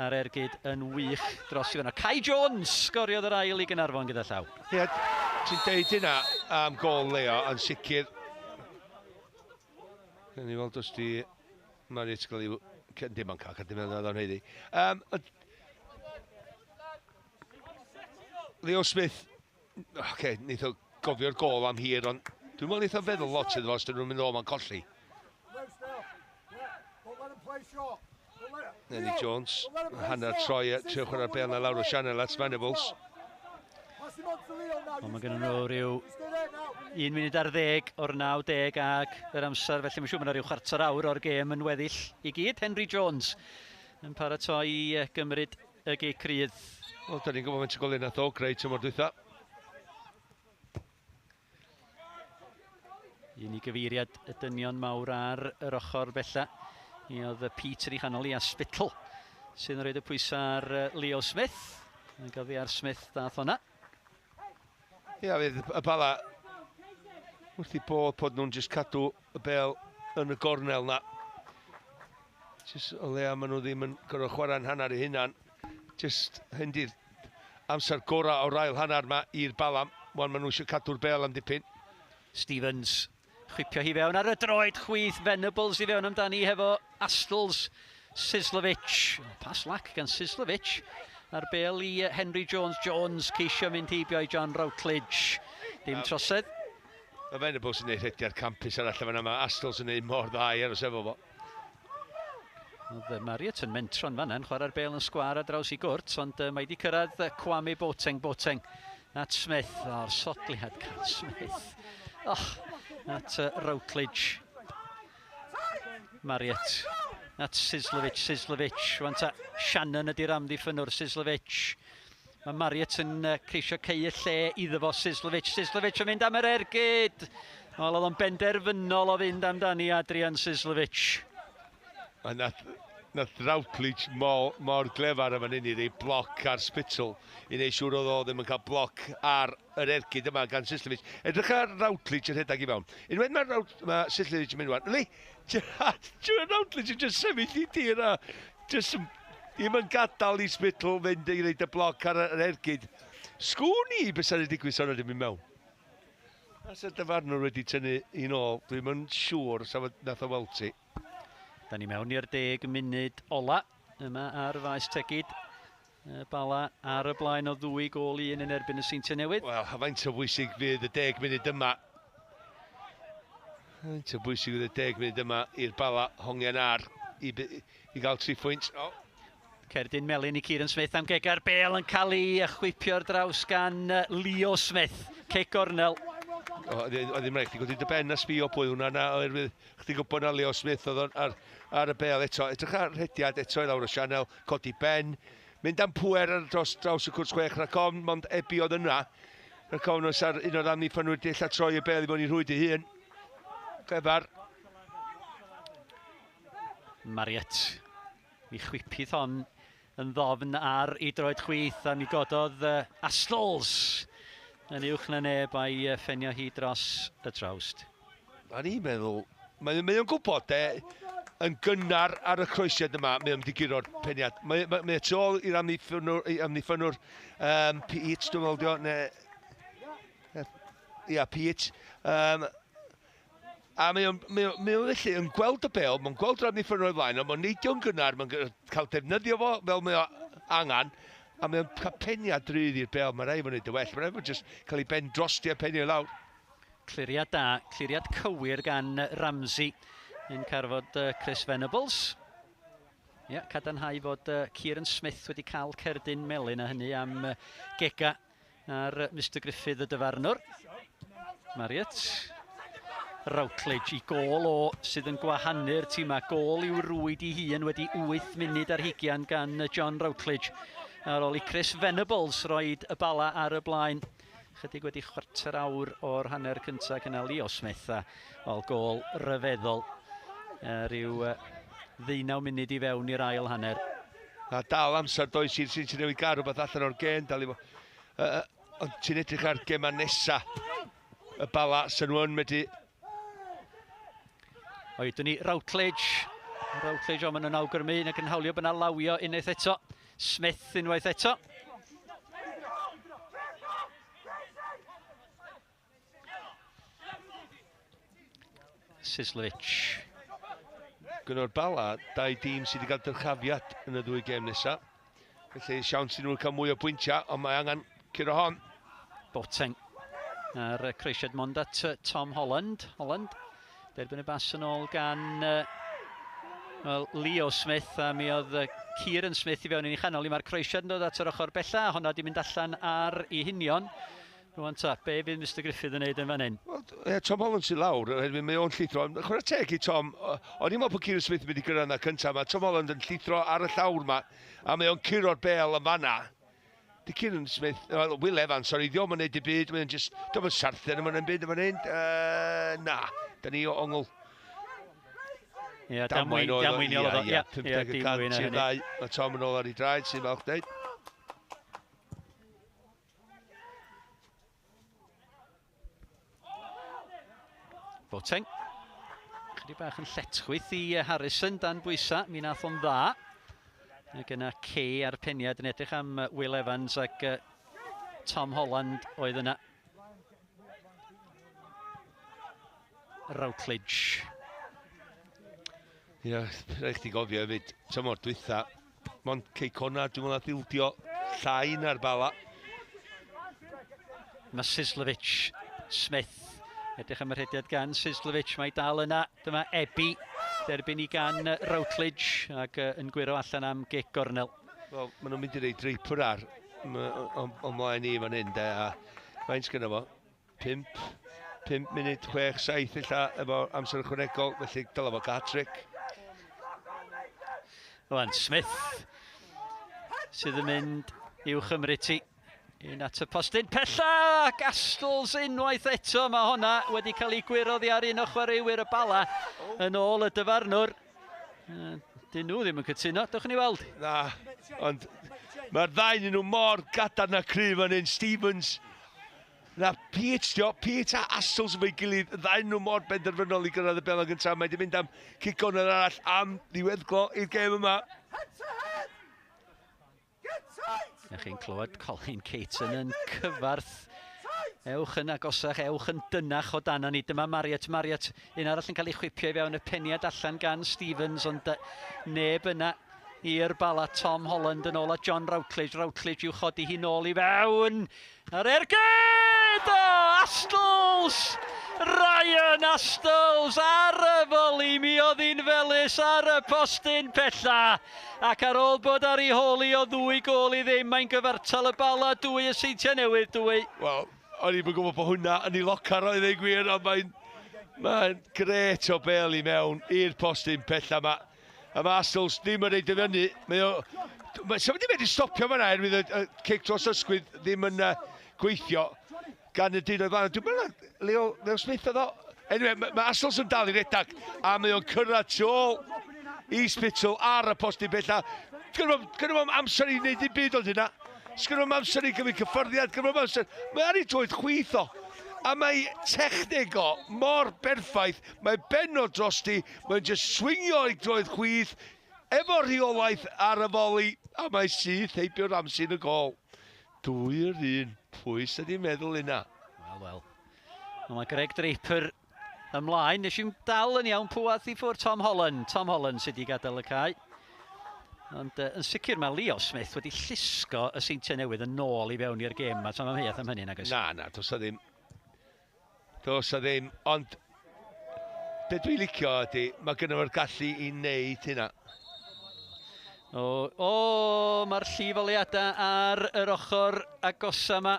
a'r ergyd yn wych dros i fyna. Kai Jones sgoriodd yr ail i Gaernarfon gyda llaw. Ie, ti'n deud hynna am gôl Leo, yn sicr. Gawn ni weld os di Mariet gael ei... Dim ond cael, dim ond o'n heiddi. Leo Smith, oce, okay, neith o gofio'r gôl am hir, ond dwi'n meddwl neith o feddwl lot iddo fo os dyn nhw'n mynd o ma'n colli. Nenny Jones, hanner troi, trio chwarae'r bel na lawr o Sianel at Venables. Ond mae gen nhw rhyw 1 munud ar 10 o'r 90 ag yr amser, felly mae'n siŵr mae yna rhyw chwarter awr o'r gêm yn weddill i gyd. Henry Jones yn paratoi i gymryd y gic rydd. Wel, da ni'n gwybod faint o goliau nath o greu tymor dwytha. Un i gyfeiriad y dynion mawr ar yr ochr bella. Mi oedd Pete yn ei chanol i a Spittle sydd yn rhaid y pwysau ar Leo Smith. Yn goffi ar Smith dath hwnna. Ia, fydd y Bala wrth i bod bod nhw'n just cadw y bel yn y gornel na. Just o leia maen nhw ddim yn gorfod chwarae'n hanner eu hunan. Just hyn di'r amser gorau o'r ail hanner ma i'r Bala. Wan maen nhw eisiau cadw'r bel am dipyn. Stevens chwipio hi fewn ar y droed chwith. Venables i fewn amdani hefo Astles. Sislovich. Pas lac gan Sislovich. A'r bel i Henry Jones. Jones ceisio mynd heibio i John Routledge. Dim trosedd. Mae Venables yn neud rhediad campus arall yma. Mae Astles yn neud mor dda i aros efo fo. Oedd Marriott yn mentro'n fanna, yn chwarae'r bel yn sgwar ar draws i gwrt, ond mae wedi cyrraedd Kwame Boateng. Boateng at Smith. O'r sodliad gan Smith. Oh, at Routledge. Marriott at Sislovich. Sislovich. Rwan ta Shannon ydy'r amddiffynnwr. Sislovich. Mae Marriott yn ceisio ceu y lle iddo fo. Sislovich. Sislovich yn mynd am yr ergyd. Wel, oedd o'n benderfynol o fynd amdani Adrian Sislovich. A nath Routledge mor glefar yma hyn i rei bloc ar Spittle i wneud siŵr oedd o ddim yn cael bloc ar yr ergyd yma gan Sislovich. Edrych ar Routledge yn rhedeg i fewn. Unwaith mae Sislovich yn mynd wan, li, Routledge yn just sefyll i dir a just ddim yn gadael i Spittle fynd i wneud y bloc ar yr ergyd. Sgwn i beth sy'n digwydd son wedi mynd mewn. As y dyfarnwr wedi tynnu un ôl, dwi'm yn siŵr sa nath o weld ti. Da ni mewn i'r 10 munud ola yma ar faes Tegid. Bala ar y blaen o 2-1 yn erbyn y Seintiau Newydd. Wel, a faint o bwysig fydd y 10 munud yma. Faint o bwysig fydd y 10 munud yma i'r Bala hongian ar i gael 3 pwynt. Oh. Cerdyn melyn i Kieran Smith am gega'r bel yn cael ei chwipio ar draws gan Leo Smith. Cic gornel. Oedd ddim rhaid chdi godi dy ben a sbio pwy hwnna na, oherwydd chdi gwybod na Leo Smith oedd ar y bel eto. Edrych ar rhediad eto i lawr y sianel, codi ben, mynd am pwer ar draws y cwrs 6 rhac ofn, mond Ebi oedd yna. Rhac ofn oes ar un o'r amddiffynwyr di ella troi y bel i mewn i rhwyd ei hun. Clefar. Marriott. Mi chwipydd hon yn ddofn ar ei droed chwith a mi gododd Astles yn uwch na neb a'i ffenio hi dros y trawst. A ni'n meddwl, mae o'n gwybod de, yn gynnar ar y croesiad yma, mae o'n mynd i guro'r peniad. Mae tu ôl i'r amddiffynnwr Pete, dwi'n meddwl, neu... Ia, Pete. A mae o'n felly yn gweld y bel, mae'n gweld yr amddiffynnwr o'i flaen, ond mae'n neidio'n gynnar, mae'n cael defnyddio fo fel mae o angen, a mae'n cael peniad rhydd i'r bel, mae'n rhaid fo'n neud y well, mae'n rhaid fo'n just cael ei ben drosti a penio i lawr. Cliriad da, cliriad cywir gan Ramsey yn carfod Chris Venables. Ia, cadarnhau fod Kieran Smith wedi cael cerdyn melyn a hynny am gega ar Mr Griffith y dyfarnwr. Marriott. Routledge i gôl o sydd yn gwahanu'r tîmau. Gôl i'w rwyd i hun wedi 8 munud ar hugian gan John Routledge. Ar ôl i Chris Venables roed y Bala ar y blaen. Chydig wedi chwarter awr o'r hanner cyntaf cynnal Leo Smith a wel, gôl ryfeddol rhyw 19 munud i fewn i'r ail hanner. A dal amser does i'r Seintiau Newydd gael rhywbeth allan o'r gêm. Dal i fo. Ond ti'n edrych ar gema nesa y Bala sy'n nhw yn medru. Oedwn ni Routledge. Routledge, ond maen nhw'n awgrymu ac yn hawlio bod yna lawio unwaith eto. Smith unwaith eto. Sislovich. Gyda'r Bala, dau dîm sydd wedi cael dyrchafiad yn y ddwy gêm nesaf. Felly siawns iddyn nhw'n cael mwy o bwyntiau, ond mae angen curo hon. Boateng ar croesiad mond at Tom Holland. Holland derbyn y bas yn ôl gan well, Leo Smith, a mi oedd Kieran Smith i fewn yn ei chanol. Mae'r croesiad yn dod at yr ochr bella, honna di mynd allan ar ei hunion. Rwan ta, be fydd Mr Griffith yn neud yn fan hyn? Wel, Tom Holland sy'n lawr, oherwydd mae o'n llithro. Chwarae teg i Tom, o'n i'n meddwl bod Kieran Smith yn mynd i gyrraedd yna cyntaf. Mae Tom Holland yn llithro ar y llawr ma, a mae o'n curo'r bel yn fanna. Di Kieran Smith, well, Will Evans, sorry, dio'm yn neud i byd, mae'n just, dio'm yn sarthu yn ymwneud byd yn fan hyn. Na, da ni o ongl. Ie, damwain oedd o. Damweiniol oedd o. Ie, 50% i'r ddau. Mae Tom yn ôl ar ei draed, sy'n falch dweud. Boateng. Chydig bach yn lletchwith i Harrison dan bwysa, mi nath o'n dda. Ac yna Kay a'r peniad yn edrych am Will Evans ac Tom Holland oedd yna. Routledge. Ie, yeah, rhaid chdi gofio hefyd, tymor dwytha, mond Cei Connah, dwi'n meddwl nath ildio llai na'r Bala. Mae Sislovic, Smith, edrych am y rhediad gan Sislovic, mae dal yna, dyma Ebi, derbyn i gan Routledge ac yn gwyro allan am gic gornel. Wel, maen nhw'n mynd i reid Draper ar o mlaen i fan hyn, de, a faint sgynno fo? 5, 5 munud, 6, 7 ella efo amser ychwanegol, felly dylai fo gael hat-trick. Rwan, Smith sydd yn mynd i'w chymryd ti. Un at y postyn pella, ac Astles unwaith eto. Mae honna wedi cael ei gwyro oddi ar un o chwaraewyr y Bala yn ôl y dyfarnwr. Dyn nhw ddim yn cytuno, dewch ni weld. Na, ond mae'r ddau yn nhw mor gadarn a cryf fan hyn. Stevens, na Pete, dio, Pete a Astles efo'i gilydd, y ddau nhw mor benderfynol i gyrraedd y bel yn gyntaf. Mae wedi mynd am cic gornel arall am ddiweddglo i'r gêm yma. A chi'n clywed Colin Caton yn cyfarth. Ewch yn agosach, ewch yn dynach o dan ni. Dyma Marriott, Marriott, un arall yn cael ei chwipio i fewn y peniad allan gan Stevens, ond neb yna i'r Bala. Tom Holland yn ôl a John Routledge. Routledge i'w chodi hi nôl i fewn. Ar ergyd! O, Astles! Ryan Astles ar y foli, mi oedd hi'n felys ar y postyn pella. Ac ar ôl bod ar ei hôl i o 2-0, mae'n gyfartal y Bala, 2 y Seintiau Newydd, 2. Wel, o'n i'n gwybod bod hwnna yn ei locar oedd ei gwir, ond mae'n mae gret o bel i mewn i'r postyn pella yma. A mae Astles ddim yn reid i fyny. Mae o... Mae wedi medru stopio fan'na oherwydd y cic dros ysgwydd ddim yn gweithio gan y dyn oedd fan. Dwi'n meddwl Leo, Leo Smith oedd o. Anyway, mae ma Astles yn dal i redag a mae o'n cyrraedd tu ôl i Spittle ar y postyn bella. Gynno fo'm amser i wneud dim byd ond hynna. Sgynno fo'm amser i gymryd cyffyrddiad, gynno fo'm amser. Mae ar ei droed chwith o. A mae techneg o mor berffaith. Mae ben o drosti, mae'n just swingio ei droed chwith, efo rheolaeth ar y foli, a mae syth heibio Ramsey yn y gol. 2-1, pwy sydd wedi meddwl hynna? Wel, wel. Mae Greg Draper ymlaen. Nes i'n dal yn iawn pwy i ffwrdd Tom Holland. Tom Holland sydd wedi gadael y cae. Ond yn sicr mae Leo Smith wedi llusgo y Seintiau Newydd yn ôl i fewn i'r gêm. Mae Tom amheuaeth am hynny, nag oes? Na, na, does o ddim. Does o ddim, ond be dwi'n licio ydy, mae gynno fo'r gallu i wneud hynna. O, o, mae'r llif oleuadau ar yr ochr agosa yma.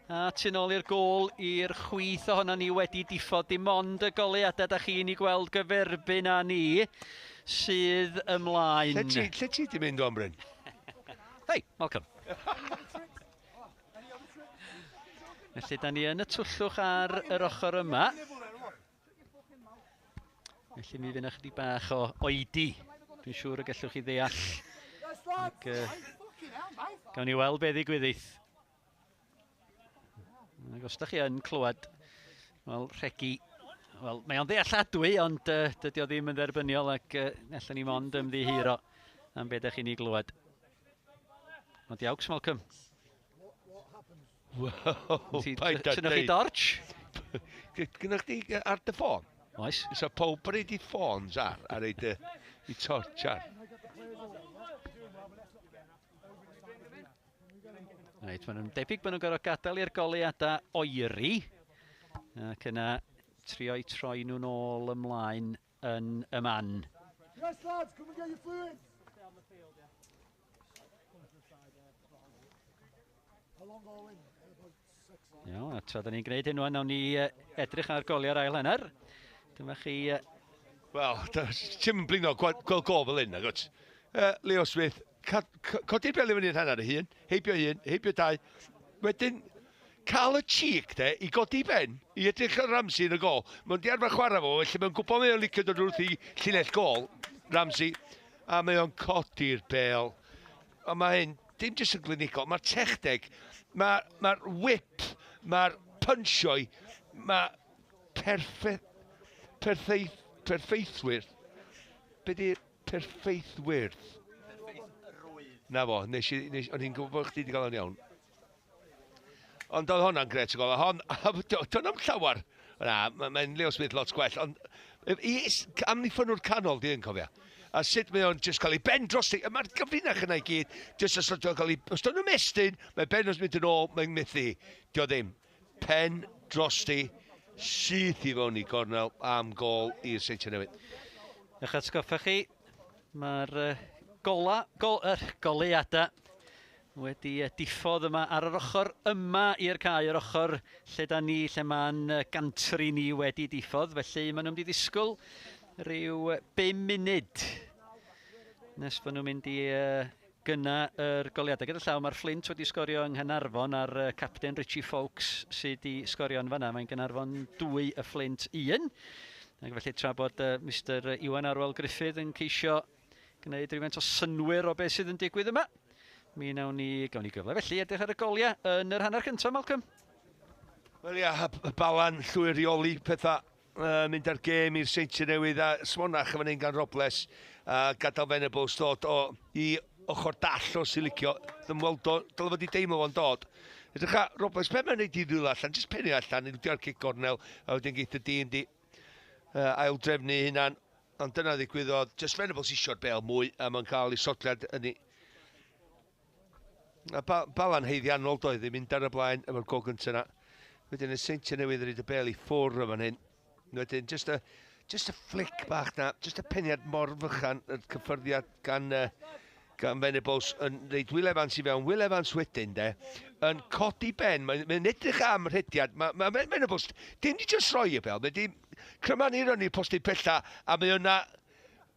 A tu nôl i'r gôl i'r chwith ohono ni wedi diffodd, dim ond y goleuadau da chi'n ei gweld gyferbyn â ni sydd ymlaen. Lle ti di mynd o'n Bryn? Hei, Malcolm. Felly, da ni yn y twllwch ar yr ochr yma. Felly, mi fydd yna chydig bach o oedi. Dwi'n siŵr y gallwch chi ddeall. Ac, gawn ni weld be ddigwyddith. Ac os da chi yn clywed, wel, rhegi, wel, mae o'n ddealladwy, ond dydy o ddim yn dderbyniol ac allan ni mond ymddiheuro am be da chi'n ei glywed. Ond iawcs, Malcolm. Wel, paid â Tynnoch chi deud. dorch? Gynnwch chi ar dy ffôn? Oes. So pawb yn reid i ffôns ar reid i torch ar. Reit, maen nhw'n debyg bod nhw'n gorfod gadael i'r goleuadau oeri. Ac yna trio i troi nhw'n ôl ymlaen yn y man. Yes, lads, come and get your fluids. How long all in? About 6. Iawn, a tra da ni'n gwneud hyn wan, nawn ni edrych ar goliau'r ail hanner. Dyma chi... Wel, ti'm yn blino gweld gol fel hyn, nag wyt? Leo Smith, codi'r bel i fyny'r hanner ei hun, heibio un, heibio dau. Wedyn, Cael y cheek, de, i godi ben, i edrych ar Ramsey yn y gol. Mae'n di arfer chwarae fo, felly mae'n gwybod mae o'n licio dod wrth i llinell gol, Ramsey, a mae o'n codi'r bel. A mae hyn, dim jyst yn glinigol, mae'r techneg, mae'r ma whip, mae'r punchio, mae perffaith, perffaith, perffeithwyr. Be di perffeithwyr? Na fo, nes i, nes, o'n i'n gwybod bod chdi wedi cael o'n iawn. Ond oedd hwnna'n gret o gol. A hon, do'n am llawer. Na, mae'n Leo Smith lot gwell. Ond amddiffynwr canol di yn cofio. A sut mae o'n just cael ei ben dros. Mae'r gyfrinach yna i gyd. Just os o'n cael ei. Os o'n ymestyn, mae ben os mynd yn ôl, mae'n methu. Dio ddim. Pen drosti, syth i fewn i gornel am gol i'r Seintiau Newydd. Eich atgoffa chi, mae'r gola, gol, goleuadau wedi diffodd yma ar yr ochr yma i'r cae, yr ochr lle da ni, lle mae'n gantri ni wedi diffodd. Felly maen nhw'n mynd i ddisgwyl rhyw 5 munud nes bod nhw'n mynd i gynna yr goliadau. Gyda llaw, mae'r Flint wedi sgorio yng Nghaernarfon a'r capten Richie Foulkes sydd wedi sgorio yn fanna. Mae'n Gaernarfon 2, y Flint 1. Ac felly tra bod Mr Iwan Arwel Griffith yn ceisio gwneud rhywfaint o synwyr o beth sydd yn digwydd yma, mi nawn ni, gawn ni gyfle felly edrych ar y goliau yn yr hanner cyntaf, Malcolm. Wel ia, y Bala'n llwyr reoli pethau, mynd ar gêm i'r Seintiau Newydd a smonach yn fan hyn gan Robles a gadael Venables dod o i ochr dall o sy'n licio. Ddim weld o, dyle fod i deimlo fo'n dod. Edrych a Robles, be mae'n neud i ddwylo allan? Jyst pennu allan, i wdio'r cic gornel, a wedyn geith y dîm di ail drefnu hunan. Ond dyna ddigwyddodd, just Venables isio'r bel mwy, a mae'n cael ei sodliad yn ei. A Bala'n haeddiannol doedd ddim mynd ar y blaen efo'r gol gyntaf yna. Wedyn y Seintiau Newydd yn rhaid y bel i ffwrdd o fan hyn. Wedyn, just a flick bach na, just a peniad mor fychan, y cyffyrddiad gan Venables yn reid Will Evans i fewn. Will Evans wedyn, de, yn codi ben, mae'n mae edrych am rhediad. Mae ma Venables, dim di just roi y bel, mae di cryman i rynnu postyn pella, a mae yna,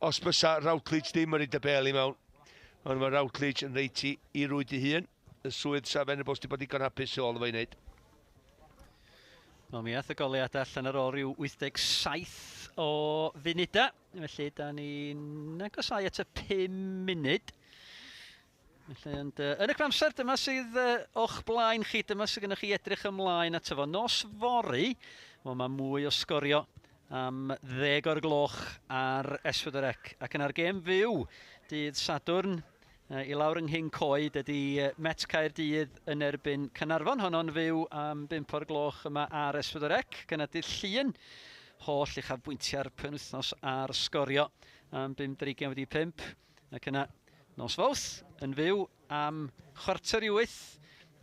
os bysa Routledge ddim yn rhaid y bel i mewn. Ond mae Routledge yn reit i rwyd i hun. Y swydd sa Venables di bod digon hapus o ôl efo'i wneud. Wel, mi ath y goliad allan ar ôl rhyw 87 o funudau. Felly, da ni'n agosau at y 5 munud. Felly, ond, yn y cyfamser, dyma sydd o'ch blaen chi, dyma sydd gennych chi edrych ymlaen ato fo. Nos fory, wel, mae mwy o sgorio am 10 o'r gloch ar S4C. Ac yna'r gêm fyw, dydd Sadwrn, i lawr yng Nghyn Coed ydy Met Caerdydd yn erbyn Caernarfon. Honno'n fyw am 5 o'r gloch yma ar S4C. Gyda dydd Llun, holl uchafbwyntiau'r penwythnos ar Sgorio am 4:35. Ac yna nos Fawrth yn fyw am 7:45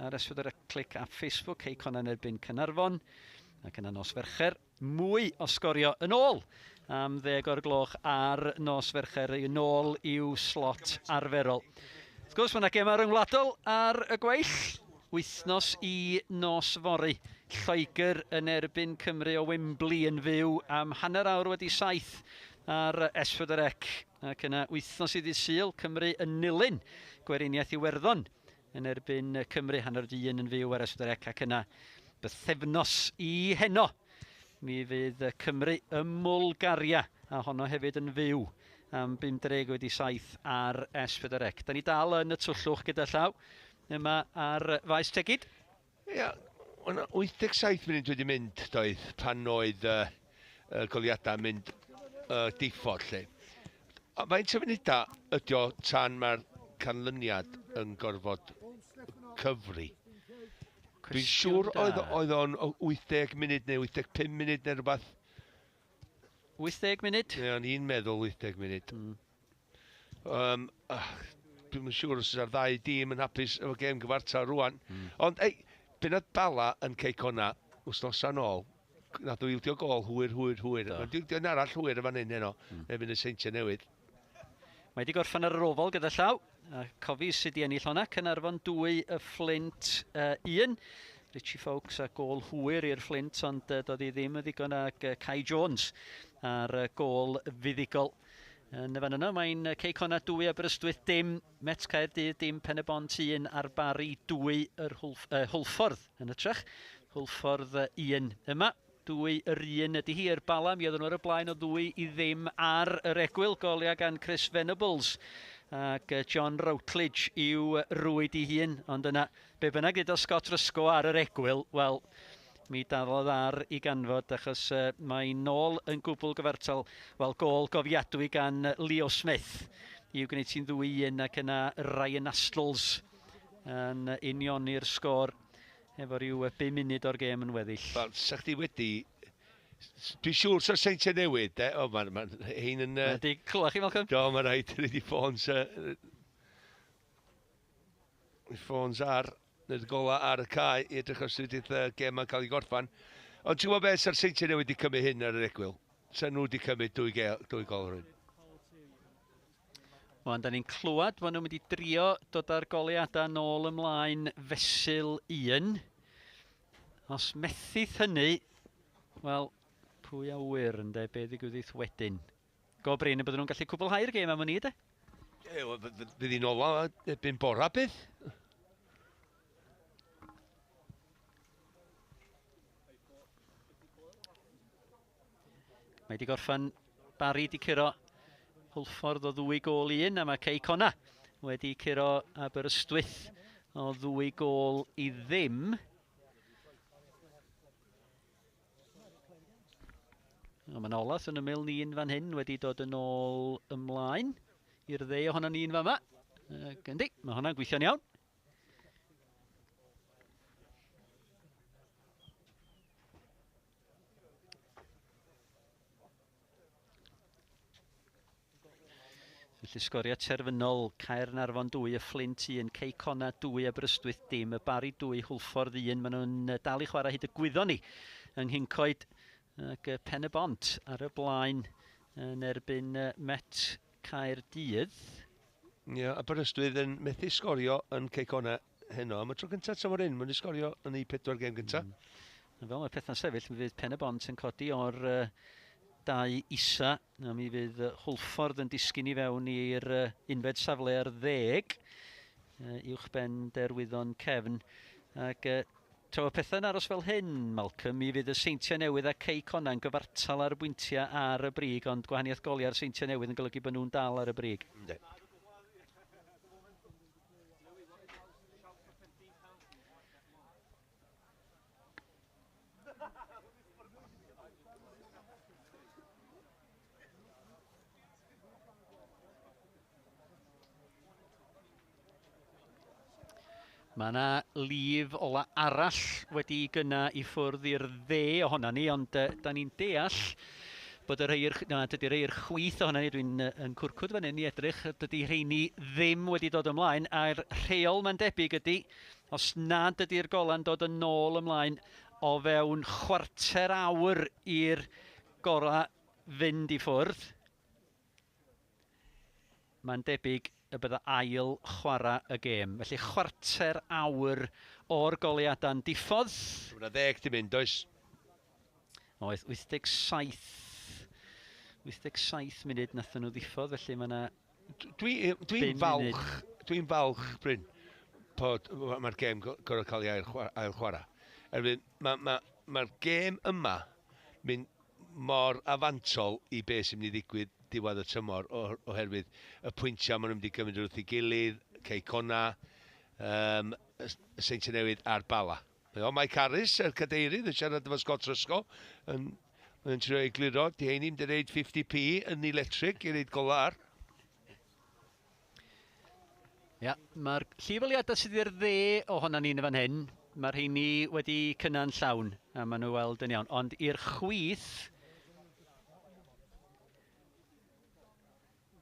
ar S4C Clic a Facebook, Cei Connah yn erbyn Caernarfon. Ac yna nos Fercher, mwy o Sgorio yn ôl am 10 o'r gloch ar nos Fercher yn ôl i'w slot arferol. Wrth gwrs, mae yna gemau ryngwladol ar y gweill. Wythnos i nos fory. Lloegr yn erbyn Cymru o Wembley yn fyw am 7:30 ar S4C. Ac yna wythnos i ddydd Sul, Cymru yn nilyn Gweriniaeth Iwerddon yn erbyn Cymru 12:30 yn fyw ar S4C ac yna bythefnos i heno. Mi fydd Cymru ym Mwlgaria a honno hefyd yn fyw am 7:35 ar S4C. Da ni dal yn y twllwch gyda llaw yma ar Faes Tegid. Ia, yeah, 87 munud wedi mynd doedd pan oedd goliadau mynd diffodd lle. A faint o funudau ydi o tan mae'r canlyniad yn gorfod cyfri? Dwi'n siŵr oedd o'n 80 munud neu 85 munud neu rhywbeth. 80 munud? Ie, o'n i'n meddwl 80 munud. Dwi'n siŵr os ydy'r ddau dîm yn hapus efo gêm gyfartal rwan. Ond, ei, be nath Bala yn Cei Connah wythnosa nôl, nath o ildio gol hwyr, hwyr, hwyr. Mae'n ildio yn arall hwyr y fan hyn heno, erbyn y Seintiau Newydd. Mae wedi gorffen ar yr ofal gyda llaw. A Cofi sydd wedi ennill honna, Caernarfon 2, y Flint 1. Richie Foulkes a gol hwyr i'r Flint, ond doedd hi ddim yn ddigon ag Kai Jones ar gol fuddugol. Yn y fan yno, mae'n Cei Connah 2 Aberystwyth dim, Met Caerdydd dim, Pen y Bont 1 a'r Barri 2 yr Hwlf, Hwlffordd yn ytrach. Hwlffordd 1 yma. 2-1 ydy hi i'r Bala. Mi oedden nhw ar y blaen o 2-0 ar yr egwyl. Goliau gan Chris Venables ac John Routledge i'w rwyd i hun. Ond yna, be bynnag gyda Scott Rysco ar yr egwyl, wel, mi dalodd ar i ganfod achos mae nôl yn gwbl gyfartal. Wel, gôl gofiadwy gan Leo Smith i'w gwneud ti'n 2-1 ac yna Ryan Astles yn unioni'r sgôr efo rhyw 5 munud o'r gêm yn weddill. Wel, sa chdi wedi... Dwi'n siŵr sa'r Seintiau Newydd, de? O, mae'n ma hein yn... Mae di clywed chi, Malcolm? Do, mae rhaid i wedi ffôns... ffôns ar, neu'r gola ar y cae i edrych os ydy'r gêm ma'n cael ei gorffan. Ond ti'n gwybod beth, sa'r Seintiau Newydd wedi cymryd hyn ar yr egwyl. Sa nhw wedi cymryd dwy, gel, dwy gol rhywun. Wel, da ni'n clywed bod nhw'n mynd i drio dod â'r goleadau nôl ymlaen fesul un. Os methith hynny, wel, pwy a wyr ynde, be ddigwyddith wedyn. Go brin y bydden nhw'n gallu cwblhau'r gêm am wn i, de. Fydd hi'n ola erbyn bora bydd. Mae wedi gorffan Barry di curo Hwlffordd o ddwy gôl i un a mae Cei Connah wedi curo Aberystwyth o ddwy gôl i ddim. O, mae'n Olath yn ymyl ni'n fan hyn wedi dod yn ôl ymlaen i'r dde ohono ni'n fan yma. Yndi, mae hwnna'n gweithio'n iawn. Felly sgoriau terfynol Caernarfon 2, y Fflint 1, Cei Connah 2, Aberystwyth dim, y Barri 2, Hwlffordd 1. Maen nhw'n dal i chwarae hyd y gwyddon ni yng Nghyncoed ac Pen y Bont ar y blaen yn erbyn Met Caerdydd. Ie, yeah, Aberystwyth yn methu sgorio yn Cei Connah heno. Am y tro cyntaf tymor hyn, maen nhw'n sgorio yn eu pedwar gêm gyntaf. Fel mae pethau'n sefyll, mi fydd Pen y Bont yn codi o'r dau isa. A mi fydd Hwlffordd yn disgyn i fewn i'r unfed safle ar ddeg, uwch ben Derwyddon Cefn. Ac tra bod pethau'n aros fel hyn, Malcolm, mi fydd y Seintiau Newydd a Cei Connah yn gyfartal ar bwyntiau ar y brig, ond gwahaniaeth goliau'r Seintiau Newydd yn golygu bod nhw'n dal ar y brig. Yndi. Mae yna lif ola arall wedi gynna i ffwrdd i'r dde ohono ni, ond da ni'n deall bod y rhai i'r, na, dydy rhai i'r chwith ohono ni, dwi'n yn cwrcwd fan hyn i edrych, dydy rheini ddim wedi dod ymlaen, a'r rheol mae'n debyg ydy, os nad ydy'r gola'n dod yn ôl ymlaen o fewn chwarter awr i'r gola fynd i ffwrdd, mae'n debyg y bydda ail chwarae y gêm. Felly chwarter awr o'r goleadau'n diffodd. Mae yna ddeg di mynd, oes? Oedd 87, 87 munud nathon nhw ddiffodd, felly mae yna Dwi'n dwi falch, dwi'n falch, Bryn, bod mae'r gêm gorau cael ei ail chwarae. Erbyn, mae'r ma, ma, ma gêm yma mynd mor afantol i be sy'n mynd i ddigwydd diwedd y tymor oherwydd y pwyntiau maen nhw'n mynd i gymryd wrth ei gilydd, Cei Connah, y Seintiau Newydd a'r Bala. O, Mike Harris, yr cadeirydd, yn siarad efo Scott Rysgo, yn, yn trio egluro, di hein i'n dweud 50p yn electric i reid golar. Ia, mae'r llifoliadau sydd i'r dde ohono ni'n y fan hyn, mae'r rheini wedi cynnau'n llawn, a maen nhw weld yn iawn. Ond i'r chwith,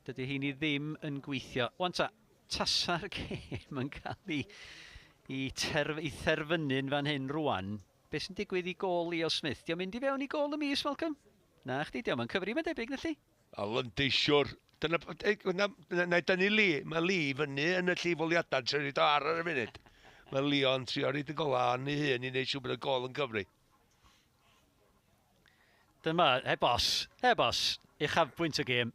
dydy heini ddim yn gweithio. Wan ta, tasa'r gêm yn cael ei, i, terf, i therfynu'n fan hyn rwan, beth sy'n digwydd i gôl Leo Smith? Dio'n mynd i fewn i gôl y mis, Malcolm? Na chdi, dio'm yn cyfri, mae'n debyg, na lli? Alan Deisiwr. Dyna, na, na, dynnu Lee. Mae Lee fyny yn y llifoliadau, trio roid o ar ar y funud. Mae Leon trio roid y golau arni hun i wneud siŵr bod y gol yn cyfri. Dyma, heb os, heb os, uchafbwynt y gêm.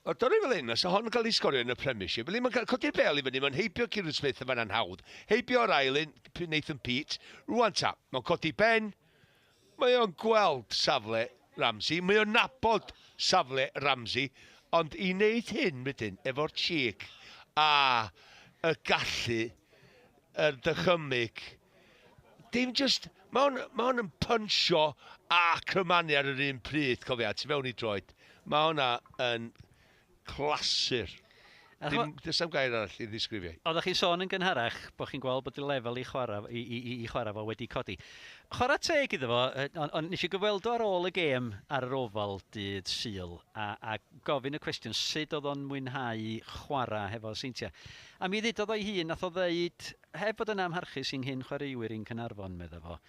O, dyna fel hyn, os hon yn cael ei sgorio yn y Premiership, fel mae'n codi'r bel i fyny, mae'n heibio Kieran Smith yn fanna'n hawdd, heibio'r ail un, Nathan Peate, rwan ta, mae'n codi ben, mae o'n gweld safle Ramsey, mae o'n nabod safle Ramsey, ond i wneud hyn wedyn, efo'r cheek a y gallu, yr dychymyg, dim just, mae o'n, ma yn puncho a cymanu ar yr un pryd, cofia, tu fewn i droed. Mae hwnna yn clasur. Dim, does am gair arall i ddisgrifio. Oeddech chi'n sôn yn gynharach bod chi'n gweld bod y lefel i chwarae, i chwarae fo wedi codi. Chwarae teg iddo fo, ond on, nes i gyfweld o ar ôl y gêm ar yr Ofal dydd Sul a gofyn y cwestiwn sut oedd o'n mwynhau chwarae hefo Seintiau. A mi ddudodd o'i hun, nath o ddeud, heb fod yn amharchus i'n nghyn chwaraewyr i'n Caernarfon, medda fo,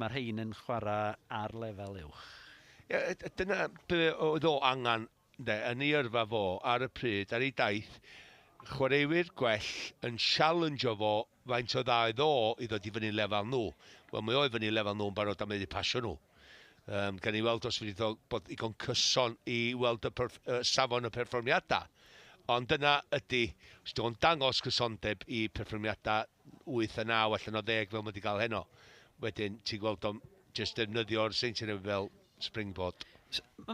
mae'r rhain yn chwarae ar lefel uwch. Ie, dyna be oedd o angen de, yn ei yrfa fo ar y pryd, ar ei daith, chwaraewyr gwell yn challenge fo faint o dda oedd o i ddod i fyny lefel nhw. Wel, mae o i fyny lefel nhw yn barod am wedi pasio nhw. Gan i weld os fydd bod igon cyson i weld y safon y perfformiadau. Ond dyna ydy, os dwi'n dangos cysondeb i perfformiadau 8 a 9 allan o 10 fel mae wedi cael heno. Wedyn ti'n gweld o'n just defnyddio'r Seintiau Newydd fel springboard.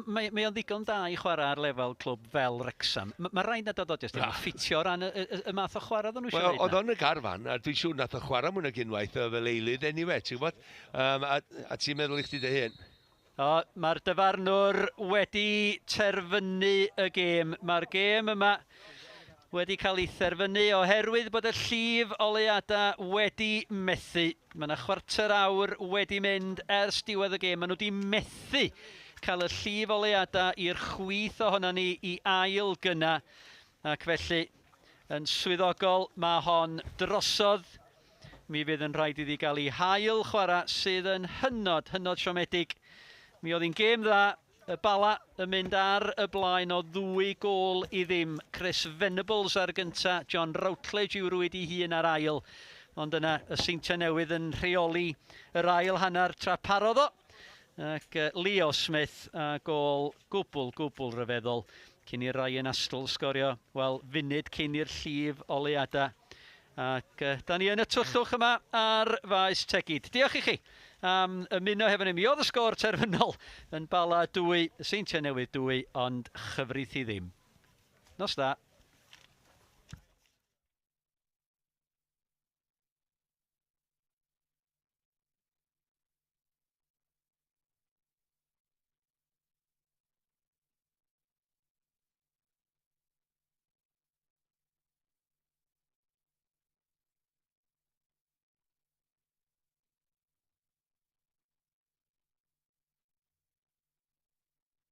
Mae o'n ddigon da i chwarae ar lefel clwb fel Wrexham. Mae rhaid nad oedd o jyst ddim yn ffitio o ran y math o chwarae oedden nhw eisiau Wel, oedd o'n y garfan, a dwi'n siŵr nath o chwarae mwy nag unwaith fel eilydd anyway, ti'n gwybod? A ti'n meddwl i chdi dy hun? O, mae'r dyfarnwr wedi terfynu y gêm. Mae'r gêm yma wedi cael ei therfynu oherwydd bod y llif oleuadau wedi methu. Mae yna chwarter awr wedi mynd ers diwedd y gêm. Maen nhw wedi methu cael y llif oleuadau i'r chwith ohono ni i ail gynna. Ac felly, yn swyddogol, mae hon drosodd. Mi fydd yn rhaid iddi gael ei hail chwarae sydd yn hynod, hynod siomedig. Mi oedd hi'n gêm dda, y Bala yn mynd ar y blaen o 2 gôl i ddim. Chris Venables ar gynta, John Routledge i'w rwyd i hun ar ail. Ond yna y Seintiau Newydd yn rheoli yr ail hanner tra parodd o. Ac Leo Smith a gôl gwbl, gwbl ryfeddol cyn i Ryan Astle sgorio, wel, funud cyn i'r llif oleuadau. Ac da ni yn y tywyllwch yma ar Faes Tegid. Diolch i chi am ymuno hefo ni. Mi oedd y sgôr terfynol yn Bala 2, Seintiau Newydd 2, ond chyfrith i ddim. Nos da.